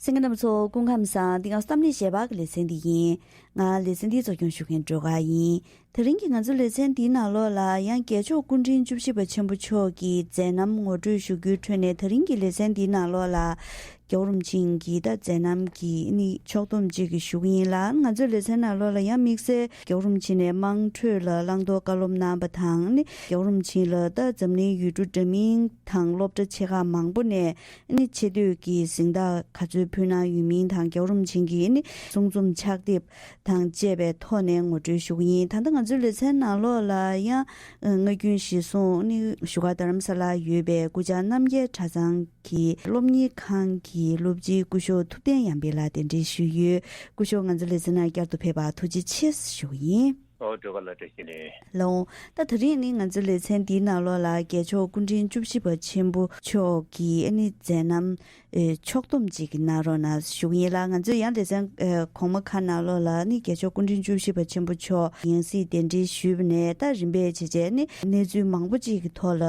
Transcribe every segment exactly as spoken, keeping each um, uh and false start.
གསན་མཁན་རྣམ་པ་ཚོ་སྐུ་ཁམས་བཟང་། འདི་ང་ཚོ་གཏམ་གླེང་ཞལ་པར་གྱི་ལེ་ཚན་འདི་ཡིན། ང་ལེ་ཚན་འདིའི་གཙོ་སྐྱོང་ཞུ་མཁན་སྒྲོལ་དཀར་ཡིན། དེ་རིང་གི་ང་ཚོའི་ལེ་ཚན་འདིའི་ནང་ལོགས་ལ་ཡང་རྒྱལ་མཆོག་སྐུ་ཕྲེང་བཅུ་བཞི་པ་ཆེན་པོ་མཆོག་གི་མཛད་རྣམ་ངོ་སྤྲོད་ཞུ་རྒྱུའི་ཁྲོད་ནས། དེ་རིང་གི་ལེ་ཚན་འདིའི་ནང་ལོགས་ལ་རྒྱལ་བ་རིན་པོ་ཆེ་གི་ད་མཛད་རྣམ་གྱི་ནི་ཕྱོགས་བསྡོམས་ཅིག་གི་ཞུ་གི་ཡིན་ལ། ང་ཚོའི་ལེ་ཚན་ནང་ལོགས་ལ་ཡང་དམིགས་བསལ་རྒྱལ་བ་རིན་པོ་ཆེ་ནས་དམངས་ཁྲོད་ལ་བླང་དོར་བཀའ་སློབ་གནང་བ་དང་ནི། རྒྱལ་བ་རིན་པོ་ཆེ་ལ་ད་འཛམ་གླིང་ཡུལ་གྲུ་འདྲ་མིན་དང་སློབ་གྲྭ་ཆེ་ཁག་མང་པོ་ནས་ནི་ཆེ་བསྟོད་ཀྱི་གཟེངས་རྟགས་ག་ཚོད་ཕུལ་གནང་ཡོད་མིན་དང་། རྒྱལ་བ་རིན་པོ་ཆེ་གི་ནི་གསུང་རྩོམ་ཕྱག་དེབ་དང་བཅས་པའི་ཐོག་ནས་ངོ་སྤྲོད་ཞུ་གི་ཡིན། ད་ལྟ་ང་ཚོའི་ལེ་ཚན་ནང་ལོགས་ལ་ཡང་། ཨ། སྔ་རྒྱུན་གཞིར་བཟུང་ནི་བཞུགས་སྒར་རྡ་རམ་ས་ལར་ཡོད་པའི་སྐུ་བཅར་རྣམ་རྒྱལ་གྲྭ་ཚང་གི་སློབ་གཉེར་ཁང་གི་སློབ་སྤྱི་སྐུ་ཞབས་ཐུབ་བསྟན་ཡར་འཕེལ་ལགས་གདན་འདྲེན་ཞུས་ཡོད། སྐུ་ཞབས་ང་ཚོའི་ལེ་ཚན་ནང་བསྐྱར་དུ་ཕེབས་པར་ཐུགས་རྗེ་ཆེ་ཞུ་གི་ཡིན། ཨོ། སྒྲོལ་དཀར་ལགས་བཀྲ་ཤིས་བདེ་ལེགས། ལགས་འོང་། ད་དེ་རིང་ནི་ང་ཚོའི་ལེ་ཚན་འདིའི་ནང་ལོགས་ལ་རྒྱལ་མཆོག་སྐུ་ཕྲེང་བཅུ་བཞི་པ་ཆེན་པོ་མཆོག་གི་ཨ་ནི་མཛད་རྣམ། ཨེ། ཕྱོགས་བསྡོམས་ཅིག་གནང་རོགས་གནང་ཞུ་གི་ཡིན་ལ། ང་ཚོས་ཡང་ལེ་ཚན། ཨེ། གོང་མ་ཁག་ནང་ལོགས་ལ་ནི་རྒྱལ་མཆོག་སྐུ་ཕྲེང་བཅུ་བཞི་པ་ཆེན་པོ་མཆོག་ཡང་སྲིད་གདན་འདྲེན་ཞུས་པ་ནས་ད་རིམ་པས་བྱས་བྱས་ནི་གནས་ཚུལ་མང་པོ་ཅིག་གི་ཐོག་ལ་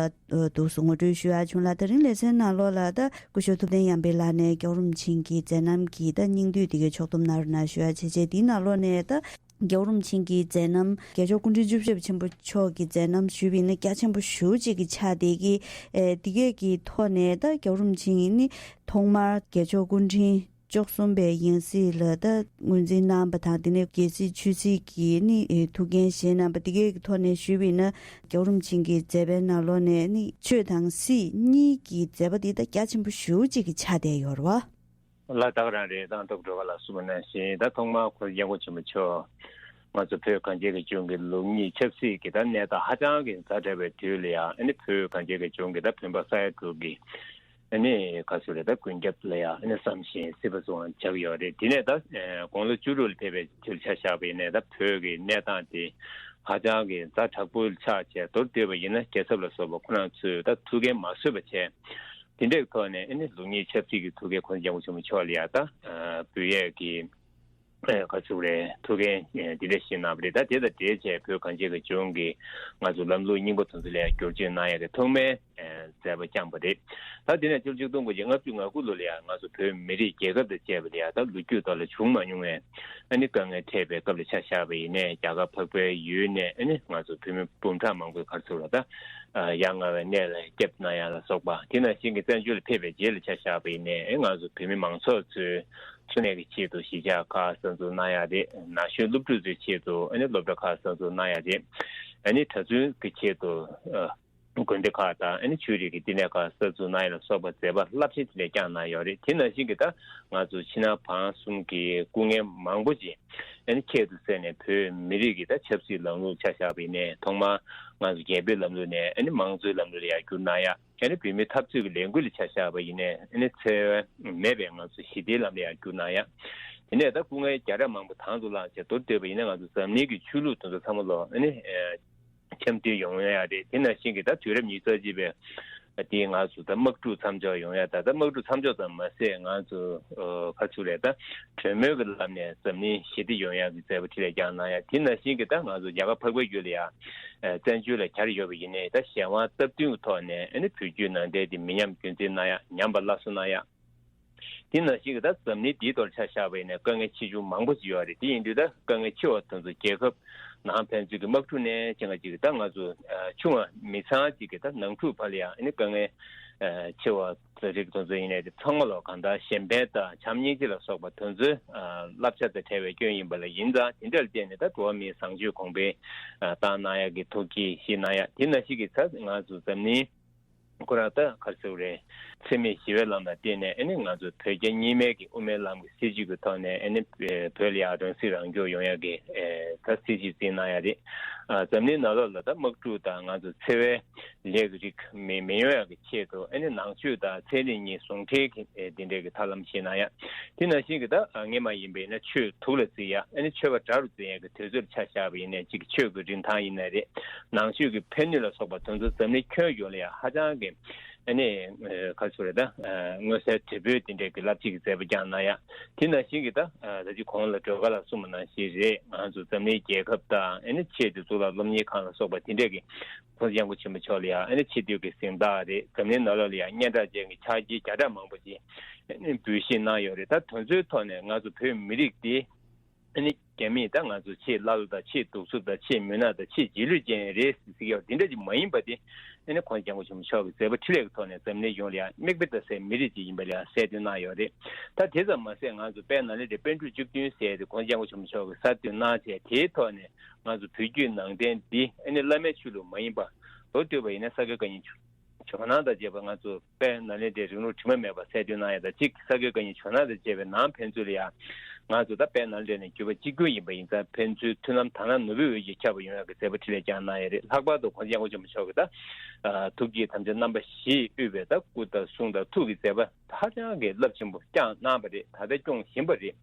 འདུག་སེ་ངོ་སྤྲོད་ཞུ་ཡག་བྱུང་ལ། དེ་རིང་ལེ་ཚན་ནང་ལོགས་ལ་ད་སྐུ་ཞབས་ཐུབ་བསྟན་ཡར་འཕེལ་ལགས་ནས་རྒྱལ་བ་རིན་པོ་ཆེ་གི་མཛད་རྣམ་གྱི་ད་སྙིང་བསྡུས་དེ་གའི་ཕྱོགས་བསྡོམས་གནང་རོགས་གནང་ཞུ་ཡག་བྱས་བྱས། དེའི་ནང་ལོགས་ནས་ད་རྒྱལ་བ་རིན་པོ་ཆེ་གི་མཛད་རྣམ། རྒྱལ་མཆོག་སྐུ་ཕྲེང་བཅུ་བཞི་པ་ཆེན་པོ་མཆོག་གི་མཛད་རྣམ་ཞུས་པ་ཡིན་ན་རྒྱ་ཆེན་པོ་ཞེ་པོ་ཅིག་གི་ཆགས་བསྡད་ཀྱི། ཨེ། དེ་གའི་གི་ཐོག་ནས་ད་རྒྱལ་བ་རིན་པོ་ཆེ་ནི་ཐོག་མར་རྒྱལ་མཆོག་སྐུ་ཕྲེང་བཅུ་གསུམ་པའི་ཡང་སྲིད་ལ་ད་ངོས་འཛིན་གནང་བ་དང་། དེ་ནས་རྒྱལ་སྲིད་ཆོས་སྲིད་ཀྱི་ནི། ཨེ། ཐུགས་འགན་བཞེས་གནང་བ། དེ་གའི་གི་ཐོག་ནས་ཞུས་པ་ཡིན་ན་རྒྱལ་བ་རིན་པོ་ཆེ་གི་མཛད་པའི་ནང་ལོགས་ནས་ནི་ཆོས་དང་སྲིད་གཉིས་ཀྱི་མཛད་པ་འདི་ད་རྒྱ་ཆེན་པོ་ཞེ་པོ་ཅིག་གི་ཆགས་བསྡད་ཡོད་རེད་བ། ལགས། ད་ག་རང་རེད། ད་ཐུབ་སྒྲོལ་དཀར་ལགས་གསུངས་པ་ནང་བཞིན། ད་ཐོག་མར་ཁོང་སྐྱབས་མགོན་ཆེན་པོ་མཆོག་ང་ཚོ་བོད་གངས་ཅན་གྱི་ལྗོངས་ཀྱི་ལུགས་གཉིས་ཆབ་སྲིད་ཀྱི་ད་གནས་སྟངས་ཧ་ཅང་གི་ཛ་དྲག་པའི་དུས་ལ་ཡང་། ཨ་ནི་བོད་གངས་ཅན་གྱི་ལྗོངས་ཀྱི་ད་བོད་པ་ས་ཡ་དྲུག་གི་ཨ་ནི་ག་ཚོད་རེད། ད་མགོན་སྐྱབས་ལ་ཡང་ཨ་ནི་བསམ་ཤེས་བརྩི་བ་སོགས་བྱ་གི་ཡོད་རེད། དེ་ནས་ད་དགུང་ལོ་བཅུ་དྲུག་ལ་ཕེབས་པའི་དུས་ཆ་བཞག་པ་ཡིན་ནའི་ད་བོད་ཀྱི་གནས་སྟངས་དེ་ཧ་ཅང་གི་ཛ་དྲག་པོ་ཆགས་བྱས། མདོར་བསྡུས་པ་ཡིན་ན་རྒྱལ་ཚབ་ལ་སོགས་པ་ཁོ་རང་ཚོས་ད་ཐུགས་འགན་མ་བཟོད་པ་བྱས། དེ་འདྲའི་ཐོག་ནས་ཨ་ནི་ལུགས་གཉིས་ཆབ་སྲིད་ཀྱི་ཐུགས་འགན་ཁོང་སྐྱབས་མགོན་ཆེན་པོ་མཆོག་ལ་ཡང་ད་འབུལ་ཡས་ཀྱི་ག་ཚོད་རེད། ཐུགས་འགན་འདི་འདྲ་བཞེས་གནང་བ་རེད། ད་དེ་དང་འབྲེལ་བྱས་བོད་གངས་ཅན་གྱི་ལྗོངས་ཀྱི་ང་ཚོ་ལམ་ལུགས་རྙིང་པ་དེ་ཚོ་ལ་ཡང་བསྒྱུར་བཅོས་གནང་ཡས་ཀྱི་ཐོག་མའི་མཛད་པ་བསྐྱངས་པ་རེད། ད་དེ་ནས་ཕྱི་ལོ་ཆིག་སྟོང་དགུ་བརྒྱ་ལྔ་བཅུ་ང་དགུ་ལོ་ལ་ཡང་ང་ཚོ་བོད་མི་རིགས་རྒྱལ་ཁབ་དང་བཅས་པ་ལ་ཡང་ད་ལོ་རྒྱུས་ཐོག་ལ་བྱུང་མ་མྱོང་བའི་ཨ་ནི་དཀའ་ངལ་འཕྲད་པའི་སྐབས་ལ་ཆ་བཞག་པ་ཡིན་ནའི། རྒྱ་གར་འཕགས་པའི་ཡུལ་ནས་ཨ་ནི་ང་ཚོ་བོད་མི་འབུམ་ཕྲག་མང་པོའི་ག་ཚོད་ལ་ད་ཡ་ང་བའི་གནས་ལ་སྐྱབས་གནང་ཡ་ལ་སོགས་པ། དེ་ནང་བཞིན་གྱི་བཙན་བྱོལ་ལ་ཕེབས་པའི་རྗེས་ལ་ཆ་བཞག་པ་ཡིན་ནའི་ང་ཚོ་བོད་མི་མང་ཚོགས་ཚོའི་འཚོ་གནས་ཀྱི་ཆེད་དུ་གཞིས་ཆགས་ཁག་གསར་འཛུགས་གནང་ཡ་རེད། ན་གཞོན་སློབ་ཕྲུག་ཚོའི་ཆེད་དུ་ཨ་ནི་སློབ་གྲྭ་ཁག་གསར་འཛུགས་གནང་ཡ་རེད། ཨ་ནི་གྲྭ་བཙུན་གྱི་ཆེད་དུ་ཨ་དགོན་སྡེ་ཁག་དང་ཨ་ནི་ཆོས་རིག་གི་བསྟི་གནས་ཁག་གསར་འཛུགས་གནང་ཡ་ལ་སོགས་པ་མཛད་པ་རླབས་ཆེན་དེ་འདྲ་བསྐྱངས་གནང་ཡོད་རེད། དེ་ནང་བཞིན་གྱི་ད་ང་ཚོ་ཕྱི་ནང་བར་གསུམ་གྱི་སྐུ་ངལ་མང་པོ་ཅིག་ཨ་ནི་ཁྱད་དུ་བསད་ནས་བོད་མི་རིགས་ཀྱི་ད་ཆབ་སྲིད་ལམ་ལུགས་ཆ་བཞག་པ་ཡིན་ནའི། ཐོག་མར་ང་ཚོ་རྒྱལ་པོའི་ལམ་ལུགས་ནས་ཨ་ནི་མང་གཙོའི་ལམ་ལུགས་ལ་ཡར་བསྒྱུར་གནང་ཡ། ཨ་ནི་བོད་མིའི་འཐབ་རྩོད་ཀྱི་ལས་འགུལ་ལ་ཆ་བཞག་པ་ཡིན་ནའི་ཨ་ནི་འཚེ་བ་མེད་པའི་ང་ཚོ་ཞི་བདེའི་ལམ་ལ་ཡར་བསྒྱུར་གནང་ཡ། དེ་ནས་ད་སྐུ་ངལ་བརྒྱ་ཕྲག་མང་པོ་དང་དུ་བླངས་བྱས། མདོར་བསྡུས་པ་ཡིན་ན་ང་ཚོ་འཛམ་གླིང་གི་ཆོས་ལུགས་དེ་ཚོ་ཚང་མ་ལོ་ཨ་ནི་ཨ་འཆམ་མཐུན་ཡོང་ཡ་རེད། དེ་ནང་བཞིན་གྱི་ད་དུས་རབས་ཉི་ཤུ་རྩ་གཅིག་པའི་དེའི་ང་ཚོ་ད་དམག་འཁྲུག་མཚམས་འཇོག་ཡོང་ཡ། ད་ད་དམག་འཁྲུག་མཚམས་འཇོག་ཙམ་མ་ཟད་ང་ཚོ་ཨ་ག་ཚོད་རེད། ད་གྲོས་མོལ་གྱི་ལམ་ནས་འཛམ་གླིང་ཞི་བདེ་ཡོང་ཡ་གི་མཛད་པ་འཕྲིན་ལས་བསྐྱངས་གནང་ཡ། དེ་ནང་བཞིན་གྱི་ད་ང་ཚོ་རྒྱ་གར་འཕགས་པའི་ཡུལ་ལ་ཡ་ཨ་བཙན་བྱོལ་ལ་གྱར་ཡོད་པ་ཡིན་ནའི་ད་གཞན་དབང་སྟབས་བསྟུན་གྱི་ཐོག་ནས་ཨ་ནི་བོད་བརྒྱུད་ནང་བསྟན་དེ་མི་ཉམས་རྒྱུན་འཛིན་གནང་ཡ། ཉམས་པ་སླར་གསོ་གནང་ཡ། དེ་ནང་བཞིན་གྱི་ད་འཛམ་གླིང་འདིའི་ཐོག་ཆ་བཞག་པ་ཡིན་ན་དཀའ་ངལ་ཆེ་ཆུང་མང་པོ་ཞིག་ཡོད་རེད། དེ་ཡིན་དུས་ད་དཀའ་ངལ་ཆེ་བ་དེ་ཚོ་རྒྱལ་ཁབ་ནང་ཕན་ཚུན་གྱི་དམག་འཁྲུག་ནས་བྱས་ང་ཅིག་ད་ང་ཚོ་ཨ་ཆུང་བ་མི་ཚང་ཅིག་གི་ད་ནང་འཁྲུག་བར་ལ་ཡང་ཨ་ནི་དཀའ་ངལ་ཨ་ཆེ་བ་རིགས་དེ་ཚོ་ཡིན་ནའི་དེ་ཚང་མ་ལོ་གང་ལྟར་གཞན་ཕན་དང་བྱམས་སྙིང་རྗེ་ལ་སོགས་པ་དེ་ཚོའི་ཨ་བསླབ་བྱ་དང་བྲལ་བའི་སྐྱོན་ཡིན་པ་ལ་ཡིན་ཙང་། དེ་འདྲ་ལ་བརྟེན་ནས་ད་འགྲོ་བ་མིའི་བཟང་སྤྱོད་གོང་འཕེལ་ཨ་བཏང་གནང་ཡག་གི་ཐུགས་བསྐྱེད་བཞེས་གནང་ཡ། དེ་ནང་བཞིན་གྱི་ད་ང་ཚོ་འཛམ་གླིང་ཁོ་རང་ད་ག་རེ་ཟེར་དགོས་རེད། འཚེ་མེད་ཞི་བའི་ལམ་ལ་བརྟེན་ནས་ཨ་ནི་ང་ཚོ་བོད་རྒྱ་གཉིས་སྨན་གྱི་དབུ་མའི་ལམ་གྱི་སྲིད་བྱུས་ཀྱི་ཐོག་ནས་ཨ་ནི་བོད་ལ་ཡང་རང་སྲིད་རང་སྐྱོང་ཡོང་ཡག་གི་ཨེ་ད་སྲིད་བྱུས་འཛིན་གནང་ཡ་རེད། ཨ་འཛམ་གླིང་ནང་ལོགས་ལ་ད་དམག་འཁྲུག་དང་ང་ཚོ་འཚེ་བའི་ལས་ཀྱི་རིགས་མི་མི་ཡོང་ཡག་གི་ཆེད་དུ་ཨ་ནི་ནང་ཆོས་དང་ཚན་རིག་གཉིས་ཟུང་འབྲེལ་གྱི་ཨེ་འདི་འདྲའི་གི་ཐབས་ལམ་བཞེས་གནང་ཡ། དེ་ནང་བཞིན་གྱི་ད་ཨ་སྔོན་མ་ཡིན་པ་ཡིན་ན་ཆོས་དུག་ལ་བརྩི་ཡ། ཨ་ནི་ཆོས་པ་དགྲ་རུ་བརྩི་ཡ་གི་དུས་ཚོད་ལ་ཆ་བཞག་པ་ཡིན་ནའི་གཅིག་གི་ཆོས་ཀྱི་རིན་ཐང་ཡིན་ན་རེད། ནང་ཆོས་ཀྱི་ཕན་ནུས་ལ་སོགས་པ་དེ་ཚོ་འཛམ་གླིང་ཁྱོན་ཡོངས་ལ་ཡང་ཧ་ཅང་གི་ཨ་ནི་ཨ་ག་ཚོད་རེད། ད་ཨ་མངོན་གསལ་དོད་པོས་དེ་འདྲའི་གི་རླབས་ཆེན་གྱི་མཛད་པ་བསྐྱངས་གནང་ཡ། དེ་ནང་བཞིན་གྱི་ད་ཨ་ད་ཅི་གོང་ལ་སྒྲོལ་དཀར་ལགས་གསུངས་པ་ནང་བཞིན་རེད། ང་ཚོ་འཛམ་གླིང་རྒྱལ་ཁབ་དང་ཨ་ནི་ཆེས་མཐོའི་གཙུག་ལག་སློབ་གཉེར་ཁང་ལ་སོགས་པ་དེ་འདྲའི་གི་༸གོང་ས་༸སྐྱབས་མགོན་ཆེན་པོ་མཆོག་ལ་ཡང་ཨ་ནི་ཆེ་བསྟོད་ཀྱི་གཟེངས་རྟགས་རེད། འཛམ་གླིང་ནང་ལོགས་ལ་ཡང་སྙན་གྲགས་ཅན་གྱི་ཕྱག་རྗེས་བརྒྱ་ཕྲག་མང་པོ་ཞིག་ འབུལ་བཞེས་གནང་ཡོད་རེད། ད་དེ་ཚོའི་ཐོག་ནས་ང་ཚོ་བོད་མི་རིགས་འདི་ཨ་ནི་རྒྱ་མིས་ད་ང་ཚོ་ཆེས་ཀླ་ཀློ་དང་ཆེས་གདུག་རྩུབ་དང་ཆེས་མུན་ནག་དང་ཆེས་རྗེས་ལུས་ཅན་རེད་ཟེར་གྱི་ཡོད། དེ་འདྲ་ཅིག་མ་ཡིན་པ་དེ་ཨ་ནི་༸གོང་ས་༸སྐྱབས་མགོན་ཆེན་པོ་མཆོག་གི་མཛད་པ་འཕྲིན་ལས་ཀྱི་ཐོག་ནས་འཛམ་གླིང་ཡོངས་ལ་ཡང་མིག་དཔེ་ལྟ་སའི་མི་རིགས་ཅིག་ཡིན་པ་ལ་ཡང་གསལ་སྟོན་གནང་ཡོད་རེད། ད་དེ་ཙམ་མ་ཟད་ང་ཚོ་དཔལ་ནཱ་ལེནྡྲའི་པཎ་གྲུབ་གཅིག་བསྟེན་ཟེར་ཡ་དེ་༸གོང་ས་༸སྐྱབས་མགོན་ཆེན་པོ་མཆོག་གིས་གསར་བཏོན་གནང་བྱས། དེའི་ཐོག་ནས་ང་ཚོ་བོད་བརྒྱུད་ནང་བསྟན་འདི་ཨ་ནི་བླ་མའི་ཆོས་ལུགས་མ་ཡིན་པ། མདོར་བསྡུས་པ་ཡིན་ན་ས་དགེ་བཀའ་རྙིང་ཇོ་ཇོ་ནང་དང་བཅས་པ་ང་ཚོ་དཔལ་ནཱ་ལེནྡྲའི་རིང་ལུགས་དྲི་མ་མེད་པ་གསལ་སྟོན་གནང་ཡ་དང་གཅིག་ས་དགེ་བཀའ་རྙིང་ཇོ་ནང་དང་བཅས་པའི་ནང་ཕན་ཚུན་ལ་ཡང་ང་ཚོ་ད་དཔལ་ནཱ་ལེནྡྲ་ནས་བརྒྱུད་པ་གཅིག་གྱུར་ཡིན་པ་ཡིན་ཙང་ཕན་ཚུན་མཐུན་ལམ་དག་སྣང་ནོར་བུའི་འོད་ཀྱིས་ཁྱབ་པ་ཡོང་ཡ་གི་མཛད་པ་འཕྲིན་ལས་ཀྱང་གནང་ཡ་རེད། ལྷག་པར་དུ་༸གོང་ས་༸སྐྱབས་མགོན་ཆེན་པོ་མཆོག་གིས་ད་ཐུགས་བསྐྱེད་དམ་བཅའ་རྣམ་པ་བཞི་དབུས་པའི་ད་སྐུ་དང་གསུང་དང་ཐུགས་ཀྱི་མཛད་པ་ཧ་ཅང་གི་རླབས་ཆེན་པོ་བསྐྱངས་གནང་བ་རེད། ད་ལྟ་སྐྱོང་བཞིན་པ་རེད།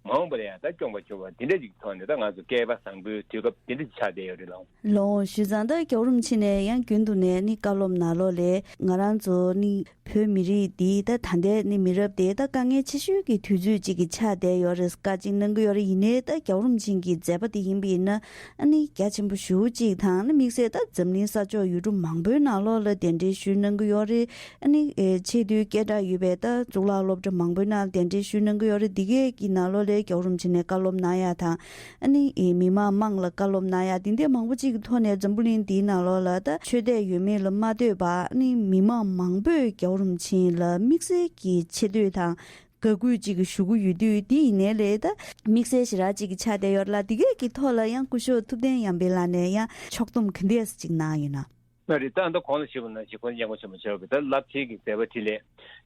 མ་འོངས་པ་ལ་ཡང་ད་སྐྱོང་བར་འགྱུར་བ་འདི་འདྲ་ཅིག་ཐོག་ནས་ད་ང་ཚོ་སྐལ་པ་བཟང་པོའི་དུས་སྐབས་འདི་འདྲ་ཅིག་ཆགས་བསྡད་ཡོད་རེད་ལགས། ལགས་ཞུས་ཙང་ད་རྒྱལ་བ་རིན་པོ་ཆེ་ནས་ཡང་རྒྱུན་དུ་ནས་ནི་བཀའ་སློབ་ནང་ལོགས་ལས་ང་རང་ཚོ་ནི་བོད་མི་རིགས་འདི་ད་ད་ལྟའི་ནི་མི་རབས་དེ་ད་དཀའ་ངལ་ཆེ་ཤོས་ཀྱི་དུས་ཚོད་ཅིག་གི་ཆགས་བསྡད་ཡོད་རེད། བཀའ་ཅིག་གནང་གི་ཡོད་རེད། ཡིན་ནའི་ད་རྒྱལ་བ་རིན་པོ་ཆེ་གི་མཛད་པ་དེ་ཡིན་པ་ཡིན་ན་ཨ་ནི་རྒྱ་ཆེན་པོ་ཞེ་པོ་ཅིག་དང་ནི་དམིགས་བསལ་ད་འཛམ་གླིང་ས་ཕྱོགས་ཡུལ་གྲུ་མང་པོའི་ནང་ལོགས་ལ་གདན་འདྲེན་ཞུས་གནང་གི་ཡོད་རེད། ཨ་ནི་ཨེ་ཆེས་མཐོའི་སྐད་གྲགས་ཡོད་པའི་ད་གཙུག་ལག་སློབ་གྲྭ་མང་པོའི་ནང་གདན་འདྲེན་ཞུས་གནང་གི་ཡོད་རེད། འདི་གའི་གི་ནང་ལོགས་ལ་རྒྱལ་བ་རིན་པོ་ཆེ་ནས་བཀའ་སློབ་གནང་ཡ་དང་ཨ་ནི་ཨེ་མི་མང་དམངས་ལ་བཀའ་སློབ་གནང་ཡ་འདི་འདྲ་མང་པོ་ཅིག་གི་ཐོག་ནས་འཛམ་བུ་གླིང་འདིའི་ནང་ལོགས་ལ་ད་ཆོས་དད་ཡོད་མེད་ལ་མ་ལྟོས་པར་ཨ་ནི་མི་མང་མང་པོས་རྒྱལ་བ་རིན་པོ་ཆེ་ལ་དམིགས་བསལ་གྱི་ཆེ་བསྟོད་དང་དགའ་གུས་ཅིག་ཞུ་གི་ཡོད་དུས་འདི་ཡིན་ནའི་ལས་ད་དམིགས་བསལ་ཞེ་དྲག་ཅིག་གི་ཆགས་བསྡད་ཡོད་ལ། འདི་གའི་གི་ཐོག་ལ་ཡང་སྐུ་ཞབས་ཐུབ་བསྟན་ཡར་འཕེལ་ལགས་ནས་ཡང་ཕྱོགས་བསྡོམས་ག་འདྲས་ཅིག་གནང་ཡོད་ན། ལགས་རེད། ད་ལྟ་གོང་ལ་ཞུས་པ་ནང་བཞིན་༸གོང་ས་༸སྐྱབས་མགོན་ཆེན་པོ་མཆོག་གིས་ད་རླབས་ཆེན་གྱི་མཛད་པ་འཕྲིན་ལས་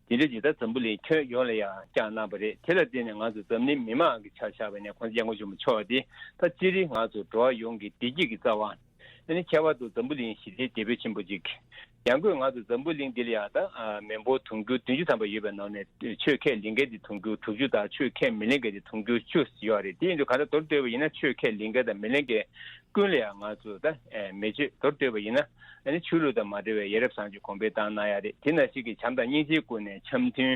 དེ་འདྲ་ཅིག་ད་འཛམ་བུ་གླིང་ཁྱོན་ཡོངས་ལ་ཡང་བསྐྱངས་གནང་བ་རེད། དེ་ལ་བརྟེན་ནས་ང་ཚོ་འཛམ་གླིང་མི་མང་གི་ཆ་བཞག་པ་ཡིན་ན་༸གོང་ས་༸སྐྱབས་མགོན་ཆེན་པོ་མཆོག་དེ་ད་སྤྱིར་ང་ཚོ་འགྲོ་བ་ཡོངས་ཀྱི་བདེ་སྐྱིད་ཀྱི་རྩ་བ། ཨ་ནི་ཁྱད་པར་དུ་འཛམ་བུ་གླིང་ཞི་བདེའི་དེད་དཔོན་ཆེན་པོ་ཅིག་ཡང་སྒོས་ང་ཚོ་འཛམ་བུ་གླིང་འདི་ལ་ཡང་ད་ཨ་མི་འབོར་དུང་ཕྱུར་བདུན་ཅུ་ཐམ་པ་ཡོད་པའི་ནང་ནས་ཆོས་ཁས་ལེན་མཁན་དེ་དུང་ཕྱུར་དྲུག་ཅུ་དང་ཆོས་ཁས་མི་ལེན་མཁན་དེ་དུང་ཕྱུར་བཅུ་ཡོད་རེད། དེ་ཡིན་དུས་གང་ལྟར་མདོར་བསྡུས་པ་ཡིན་ན་ཆོས་ཁས་ལེན་མཁན་དང་མི་ལེན་མཁན་ཀུན་ལ་ཡང་ང་ཚོ་ད་ཨེ་མི་ཆོས་མདོར་བསྡུས་པ་ཡིན་ན་ཨ་ནི་ཆོས་ལུགས་དང་མ་འབྲེལ་བའི་ཡ་རབས་བཟང་སྤྱོད་གོང་འཕེལ་བཏང་གནང་ཡ་རེད། དེ་ནང་བཞིན་གྱི་བྱམས་དང་སྙིང་རྗེའི་སྒོ་ནས་འཆམ་མཐུན་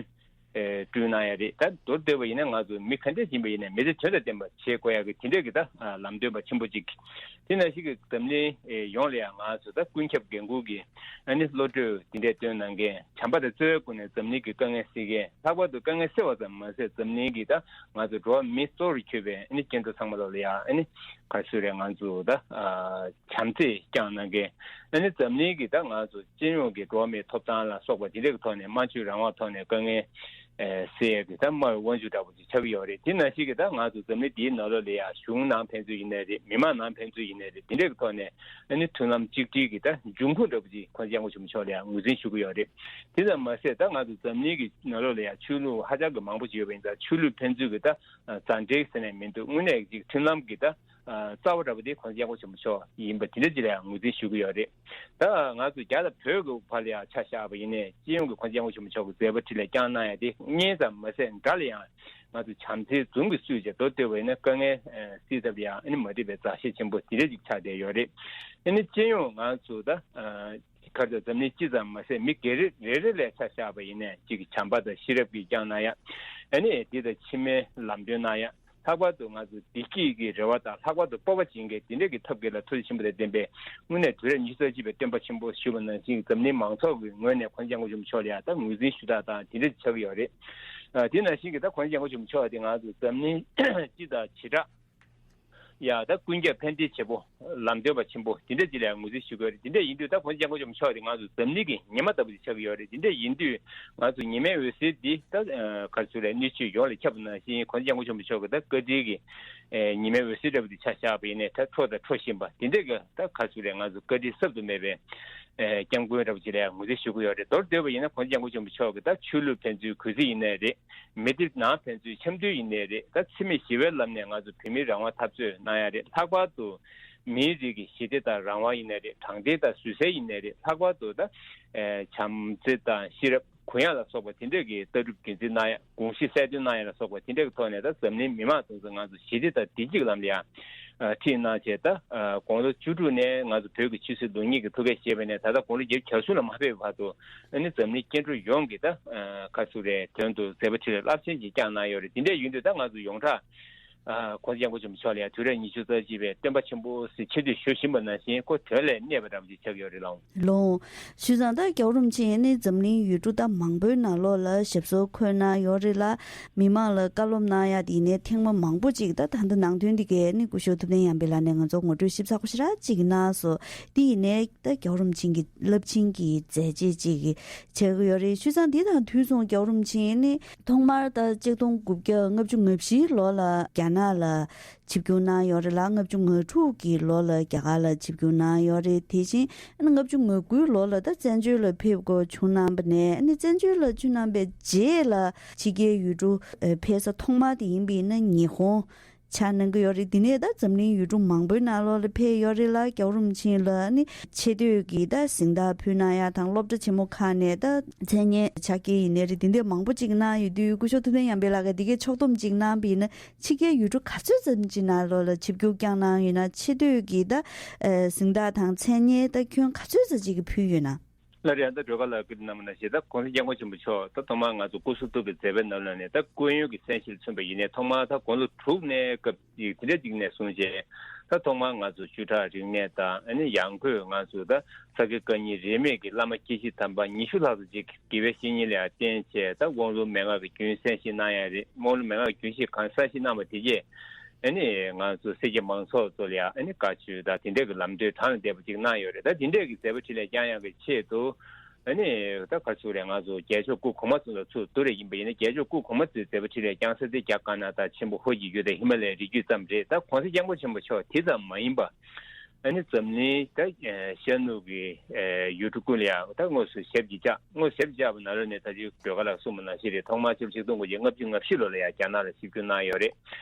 ཨེ་བསྐྲུན་གནང་ཡ་རེད། ད་མདོར་བསྡུས་པ་ཡིན་ན་ང་ཚོ་མི་ག་འདྲ་ཡིན་པ་ཡིན་ནའི་མི་ཚེ་དོན་དང་ལྡན་པ་བྱེད་དགོས་ཡ་གི་དེ་འདྲས་ཀྱི་ད་ཨ་ལམ་སྟོན་པ་ཆེན་པོ་ཅིག་དེ་ནང་བཞིན་གྱི་འཛམ་གླིང་ཨེ་ཡོངས་ལ་ཡང་ང་ཚོ་ད་ཀུན་ཁྱབ་འགན་འཁུར་གྱི་ཨ་ནི་བློ་གྲོས་དེ་འདྲས་བཏོན་གནང་མཁན། བྱམས་པ་དང་བརྩེ་བའི་སྒོ་ནས་འཛམ་གླིང་གི་དཀའ་ངལ་སེལ་མཁན། ལྷག་པར་དུ་དཀའ་ངལ་སེལ་བ་ཙམ་མ་ཟད་འཛམ་གླིང་གི་ད་ང་ཚོ་འགྲོ་བ་མི་གཙོ་བོར་གྱུར་པའི་ཨ་ནི་སྐྱེ་འགྲོ་ཚང་མ་ལོག་ལ་ཡང་ཨ་ནི་ག་རེ་ཟེར་རེད། ང་ཚོ་ད་ཨ་བྱམས་བརྩེ་བསྐྱངས་གནང་མཁན། ཨ་ནི་འཛམ་གླིང་གི་ད་ང་ཚོ་སྤྱི་ཡོངས་ཀྱི་འགྲོ་བ་མིའི་ཐོབ་ཐང་ལ་སོགས་པ་དེ་འདྲའི་ཐོག་ནས་སྨྲ་བརྗོད་རང་དབང་ཐོག་ནས་དཀའ་ངལ་ཨེ་སེལ་ཡས་ཀྱི་ད་སྨྲ་བའི་དབང་ཕྱུག་འདྲ་པོ་ཅིག་ཆགས་ཀྱི་ཡོད་རེད། དེ་ནང་བཞིན་གྱི་ད་ང་ཚོ་འཛམ་གླིང་འདིའི་ནང་ལོགས་ལ་ཡང་གཞུང་ནང་ཕན་ཚུན་ཡིན་ནའི་རེད། མི་མང་ནང་ཕན་ཚུན་ཡིན་ནའི་རེད། དེ་འདྲའི་གི་ཐོག་ནས་ཨ་ནི་མཐུན་ལམ་གཅིག་སྒྲིལ་གྱི་ད་འབྱུང་ཁུངས་འདྲ་པོ་ཅིག་༸གོང་ས་༸སྐྱབས་མགོན་ཆེན་པོ་མཆོག་ལ་ཡང་ངོས་འཛིན་ཞུ་གི་ཡོད་རེད། དེ་ཙམ་མ་ཟད་ད་ང་ཚོ་འཛམ་གླིང་གི་ནང་ལོགས་ལ་ཡང་ཆོས་ལུགས་ཧ་ཅང་གི་མང་པོ་ཅིག་ཡོད་པ་ཡིན་ཙང་ཆོས་ལུགས་ཕན་ཚུན་གྱི་ད་མཛའ་འབྲེལ་ཟེར་ནས་མི་འདུག་དངོས་གནས་ཅིག་མཐུན་ལམ་གྱི་ད་ཨ་རྩ་བ་འདྲ་པོ་དེ་༸གོང་ས་༸སྐྱབས་མགོན་ཆེན་པོ་མཆོག་ཡིན་པ་དེ་འདྲ་ཅིག་ལ་ཡང་ངོས་འཛིན་ཞུ་གི་ཡོད་རེད། ད་ང་ཚོ་རྒྱ་དང་བོད་ཀྱི་བར་ལ་ཡང་ཆ་བཞག་པ་ཡིན་ནའི་སྤྱི་ཡོངས་ཀྱི་༸གོང་ས་༸སྐྱབས་མགོན་ཆེན་པོ་མཆོག་གི་མཛད་པ་འཕྲིན་ལས་བསྐྱངས་གནང་ཡ་དེ་སྔོན་ཙམ་མ་ཟད་དགྲ་ལ་ཡང་ང་ཚོ་བྱམས་བརྩེའི་མཛུབ་གུས་བཙུགས་བྱས་མདོར་བསྡུས་པ་ཡིན་ན་དཀའ་ངལ་སེལ་ཐབས་ལ་ཡང་ཨ་ནི་མ་འགྲིག་པའི་མཛའ་བཤེས་ཆེན་པོ་དེ་འདྲ་ཅིག་ཆགས་བསྡད་ཡོད་རེད། ཨ་ནི་སྤྱི་ཡོངས་ང་ཚོ་ད་ག་རེ་ཟེར་འཛམ་གླིང་སྤྱི་ཙམ་མ་ཟད་མི་སྒེར་རེ་རེ་ལ་ཆ་བཞག་པ་ཡིན་ནའི་གཅིག་གི་བྱམས་པ་དང་ཤེས་རབ་ཀྱིས་བསྐྱངས་གནང་ཡ། ཨ་ནི་འདི་དང་ཕྱི་མའི་ལམ་སྟོན་གནང་ཡ། ལྷག་པར་དུ་ང་ཚོ་བདེ་སྐྱིད་ཀྱི་རེ་བ་དང་ལྷག་པར་དུ་སྤོབས་པ་བྱིན་མཁན་དེ་འདྲ་གི་ཐབས་མཁས་ལ་ཐུགས་རྗེ་ཆེན་པོ་དང་ལྡན་པའི་དངོས་གནས་དུས་རབས་ཉི་ཤུ་རྩ་གཅིག་པའི་སྟོན་པ་ཆེན་པོ་ཞུ་བ་ནང་བཞིན་འཛམ་གླིང་མང་ཚོགས་ཀྱི་ངོས་ནས་༸གོང་ས་༸སྐྱབས་མགོན་ཆེན་པོ་མཆོག་ལ་ཡང་ད་ངོས་འཛིན་ཞུ་དག་དང་དེ་འདྲ་ཆགས་ཀྱི་ཡོད་རེད། ཨ་དེ་ནང་བཞིན་གྱི་ད་༸གོང་ས་༸སྐྱབས་མགོན་ཆེན་པོ་མཆོག་དེ་ང་ཚོ་འཛམ་གླིང་སྤྱི་དང་བྱེ་བྲག་ཡ་ད་ཀུན་ཁྱབ་ཕན་བདེའི་བྱེད་པོ་ལམ་སྟོན་པ་ཆེན་པོ་དེ་འདྲ་ཅིག་ལ་ཡང་ངོས་འཛིན་ཞུ་དགོས་རེད། དེ་འདྲ་ཡིན་དུས་ད་༸གོང་ས་༸སྐྱབས་མགོན་ཆེན་པོ་མཆོག་དེ་ང་ཚོ་འཛམ་གླིང་གི་ཉི་མ་ལྟ་བུ་ཅིག་ཆགས་ཀྱི་ཡོད་རེད། དེ་འདྲ་ཡིན་དུས་ང་ཚོ་ཉི་མའི་འོད་ཟེར་འདི་ད་ག་རེ་ཟེར་རེད། སྣོད་བཅུད་ཡོངས་ལ་ཁྱབ་པ་ནང་བཞིན་༸གོང་ས་༸སྐྱབས་མགོན་ཆེན་པོ་མཆོག་གི་ད་བཀའ་དྲིན་གྱི་ཉི་མའི་འོད་ཟེར་འདྲ་པོ་དེ་ཆ་བཞག་པ་ཡིན་ནའི་ད་འཕྲོ་དང་འཕྲོ་བཞིན་པ་དེ་འདྲ་གི་ད་ག་རེ་ཟེར་རེད། ང་ཚོ་བཀའ་དྲིན་གསབ་ཏུ་མེད་པའི་ཨེ་སྐྱབས་མགོན་འདྲ་པོ་ཅིག་ལ་ཡང་ངོས་འཛིན་ཞུ་གི་ཡོད་རེད། མདོར་བསྡུས་པ་ཡིན་ན་༸གོང་ས་༸སྐྱབས་མགོན་ཆེན་པོ་མཆོག་གིས་ད་ཆོས་ལུགས་ཕན་ཚུན་གུས་བརྩི་ཡིན་ནའི་རེད། མི་སྡེ་ནང་ཕན་ཚུན་འཆམ་མཐུན་ཡིན་ནའི་རེད། ད་འཚེ་མེད་ཞི་བའི་ལམ་ནས་ང་ཚོ་བོད་མིའི་རང་དབང་འཐབ་རྩོད་གནང་ཡ་རེད། ལྷག་པར་དུ་མིའི་རིགས་ཀྱི་ཞི་བདེ་དང་རང་དབང་ཡིན་ནའི་རེད། དྲང་བདེན་དང་བཟོད་བསྲན་ཡིན་ནའི་རེད། ལྷག་པར་དུ་ད་ཨེ་བྱམས་བརྩེ་དང་ཤེས་རབ་གུ་ཡངས་ལ་སོགས་པ་དེ་འདྲ་གི་ལྟ་གྲུབ་རྒྱུན་འཛིན་གནང་ཡ། དགོངས་གཞི་གསལ་སྟོན་གནང་ཡ་ལ་སོགས་པ་དེ་འདྲ་གི་ཐོག་ནས་ད་འཛམ་གླིང་མི་མང་དེ་ཚོ་ང་ཚོ་ཞི་བདེ་དང་བདེ་སྐྱིད་ཀྱི་ལམ་ལ་ཡང་ཁྲིད་གནང་བྱས། ད་དགུང་ལོ་བཅུ་དྲུག་ནས་ང་ཚོ་བོད་ཀྱི་ཆོས་སྲིད་ལུགས་གཉིས་ཀྱི་ཐུགས་འགན་བཞེས་པ་ནས་ད་ལྟ་དགུང་ལོ་བརྒྱད་ཅུ་གྱ་གསུམ་ལ་མ་ཕེབས་བར་དུ་ཨ་ནི་འཛམ་གླིང་སྐྱེ་འགྲོ་ཡོངས་ཀྱི་ད་ག་རེ་ཟེར་རེད། དོན་དུ་མཛད་པ་འཕྲིན་ལས་རླབས་ཆེན་ཅིག་བསྐྱངས་གནང་ཡོད་རེད། དེ་འདྲ་ཡིན་དུས་ད་ང་ཚོ་ཡོངས་གྲགས་ ཨ་༸གོང་ས་༸སྐྱབས་མགོན་ཆེན་པོ་མཆོག་ལ་ཡང་དུས་རབས་ཉི་ཤུ་རྩ་གཅིག་པའི་སྟོན་པ་ཆེན་པོ་ཟེར་ཆེ་བསྟོད་ཞུ་བཞིན་པ་ནང་བཞིན་ཁོ་དོན་ལས་གནས་པ་འདྲ་པོ་ཅིག་ཆགས་ཡོད་རེད་ལགས། ལོ། ཞུས་ཙང་ད་༸རྒྱལ་བ་རིན་པོ་ཆེ་ནི་འཛམ་གླིང་ཡུལ་གྲུ་ད་མང་པོའི་ནང་ལོགས་ལ་ཞབས་སོར་འཁོད་གནང་ཡོད་རེད་ལ། མི་མང་ལ་བཀའ་སློབ་གནང་ཡ་དེ་ནས་ཐེངས་མ་མང་པོ་ཅིག་ད་ད་ལྟ་ནང་དོན་འདི་གས་ནི་སྐུ་ཞབས་ཐུབ་བསྟན་ཡར་འཕེལ་ལགས་ནས་ང་ཚོ་ངོ་སྤྲོད་ཞིབ་ཚགས་པོ་ཞེ་དྲག་ཅིག་གནང་སོང་། དེ་ཡིན་ནའི་ད་༸རྒྱལ་བ་རིན་པོ་ཆེ་གི་རླབས་ཆེན་གྱི་མཛད་རྗེས་ཅིག་ཆགས་ཀྱི་ཡོད་རེད། ཞུས་ཙང་འདི་དང་དུས་མཚུངས་༸རྒྱལ་བ་རིན་པོ་ཆེ་ནི་ཐོག་མར་ད་ཆིག་སྟོང་དགུ་བརྒྱ་ལྔ་བཅུ་ང་བཞིའི་ལོ་ལ་རྒྱ་ནག་ལ་ཆིབས་བསྒྱུར་གནང་ཡོད་རེད་ལ། ལྔ་བཅུ་ང་དྲུག་གི་ལོ་ལ་རྒྱ་གར་ལ་ཆིབས་བསྒྱུར་གནང་ཡོད་རེད། དེ་བཞིན་ལྔ་བཅུ་ང་དགུའི་ལོ་ལ་ད་བཙན་བྱོལ་ལ་ཕེབས་དགོས་བྱུང་གནང་བ་ནས་ནི་བཙན་བྱོལ་ལ་ཕྱིན་གནང་བའི་རྗེས་ལ་ཕྱི་རྒྱལ་ཡུལ་གྲུ་ཕེབས་ས་ཐོག་མ་དེ་ཡིན་པས་ན་ཉི་ཧོང་ཆགས་གནང་གི་ཡོད་རེད། དེ་ནས་ད་འཛམ་གླིང་ཡུལ་གྲུ་མང་པོའི་ནང་ལོགས་ལ་ཕེབས་ཡོད་རེད་ལ།་༸རྒྱལ་བ་རིན་པོ་ཆེ་ལ་ནི་ཆེ་བསྟོད་ཀྱི་ད་གཟེངས་རྟགས་ཕུལ་གནང་ཡ་དང་། སློབ་གྲྭ་ཆེན་མོ་ཁག་ནས་ད་མཚན་སྙན་ཕྱག་འཁྱེར་ཡིན་ནའི་རེད། དེ་འདྲ་མང་པོ་ཅིག་གནང་ཡོད་དུས་སྐུ་ཞབས་ཐུབ་བསྟན་ཡར་འཕེལ་ལགས་ཀྱིས་འདི་གའི་ཕྱོགས་བསྡོམས་ཅིག་གནང་བ་ཡིན་ན། ཕྱི་རྒྱལ་ཡུལ་གྲུ་ག་ཚོད་ཙམ་ཅིག་ནང་ལོགས་ལ་ཆིབས་བསྒྱུར་བསྐྱངས་གནང་ཡོད་ན། ཆེ་བསྟོད་ཀྱི་ད་གཟེངས་རྟགས་དང་མཚན་སྙན་ད་ཁྱོན་ག་ཚོད་ཙམ་ཅིག་གིས་ཕུལ་ཡོད་ན། སླར་ཡང་ད་སྒྲོལ་དཀར་ལགས་བཀའ་འདྲི་གནང་བ་ནང་བཞིན། ད་༸གོང་ས་༸སྐྱབས་མགོན་ཆེན་པོ་མཆོག་ད་ཐོག་མར་ང་ཚོ་སྐུ་གཟུགས་གཏུགས་པའི་མཛད་པའི་ནང་ལོགས་ནས་ད་སྐུ་ཡོན་གྱི་གསན་བཞེས་ལ་མཚོན་པ་ཡིན་ནའི་ཐོག་མར་ད་དགུང་ལོ་དྲུག་ནས་སྐབས་ཅིག་དེ་འདྲ་ཅིག་ནས་བཟུང་བྱས། ད་ཐོག་མར་ང་ཚོ་བཅུ་ཕྲག་རིག་གནས་དང་ཨ་ནི་ཡང་སྒོས་ང་ཚོ་ད་ས་དགེ་བཀའ་རྙིང་རིས་མེད་ཀྱི་བླ་མ་དགེ་བཤེས་དམ་པ་ཉི་ཤུ་ལྷག་ཙམ་ཅིག་དགེ་བའི་བཤེས་གཉེན་ལ་ཡང་བསྟེན་བྱས། ད་དབང་ལུང་མན་ངག་གི་རྒྱུན་གསན་བཞེས་གནང་ཡ་རེད། དབང་ལུང་མན་ངག་གི་རྒྱུན་བཞེས་གང་གསན་བཞེས་གནང་བ་དེ་རྗེས་ཨ་ནི་ང་ཚོ་སེར་སྐྱ་མང་ཚོགས་ཚོ་ལ་ཡང་ཨ་ནི་བཀའ་ཆོས་དང་དེ་འདྲ་གི་ལམ་སྟོན་དང་ལྡན་པ་ཅིག་གནང་ཡོད་རེད། ད་དེ་འདྲ་གི་མཛད་པ་འཕྲིན་ལས་བསྐྱང་ཡག་གི་ཆེད་དུ་ཨ་ནི་ད་ག་ཚོད་རེད། ང་ཚོ་རྒྱལ་མཆོག་སྐུ་གོང་མ་ཚོ་ལ་ཚུར་བསྡུ་རེ་ཡིན་པ་ཡིན་ན། རྒྱལ་མཆོག་སྐུ་གོང་མ་ཚོའི་མཛད་པ་འཕྲིན་ལས་བསྐྱང་ས་དེ་རྒྱ་དཀར་ནག་དང་ཆེན་པོ་ཧོར་གྱི་ཡུལ་དང་ཧི་མ་ལའི་རི་རྒྱུད་ཙམ་རེད། ད་གོང་ས་སྐྱབས་མགོན་ཆེན་པོ་མཆོག་དེ་ཙམ་མ་ཡིན་པ། ཨ་ནི་འཛམ་གླིང་ད་ཤར་ནུབ་ཀྱི་ཡུལ་གྲུ་ཀུན་ལ་ཡང་ད་དངོས་སུ་ཞབས་ཀྱིས་བཅགས། དངོས་སུ་ཞབས་ཀྱིས་བཅགས་པ་ནང་ལོགས་ནས་ད་ཅི་སྒྲོལ་དཀར་ལགས་གསུངས་པ་ནང་བཞིན་རེད། ཐོག་མར་ཆིག་སྟོང་དགུ་བརྒྱ་ལྔ་བཅུ་ང་བཞི་ལོ་ལ་ཡང་རྒྱ་ནག་ལ་ཆིབས་བསྒྱུར་གནང་ཡོད་རེད།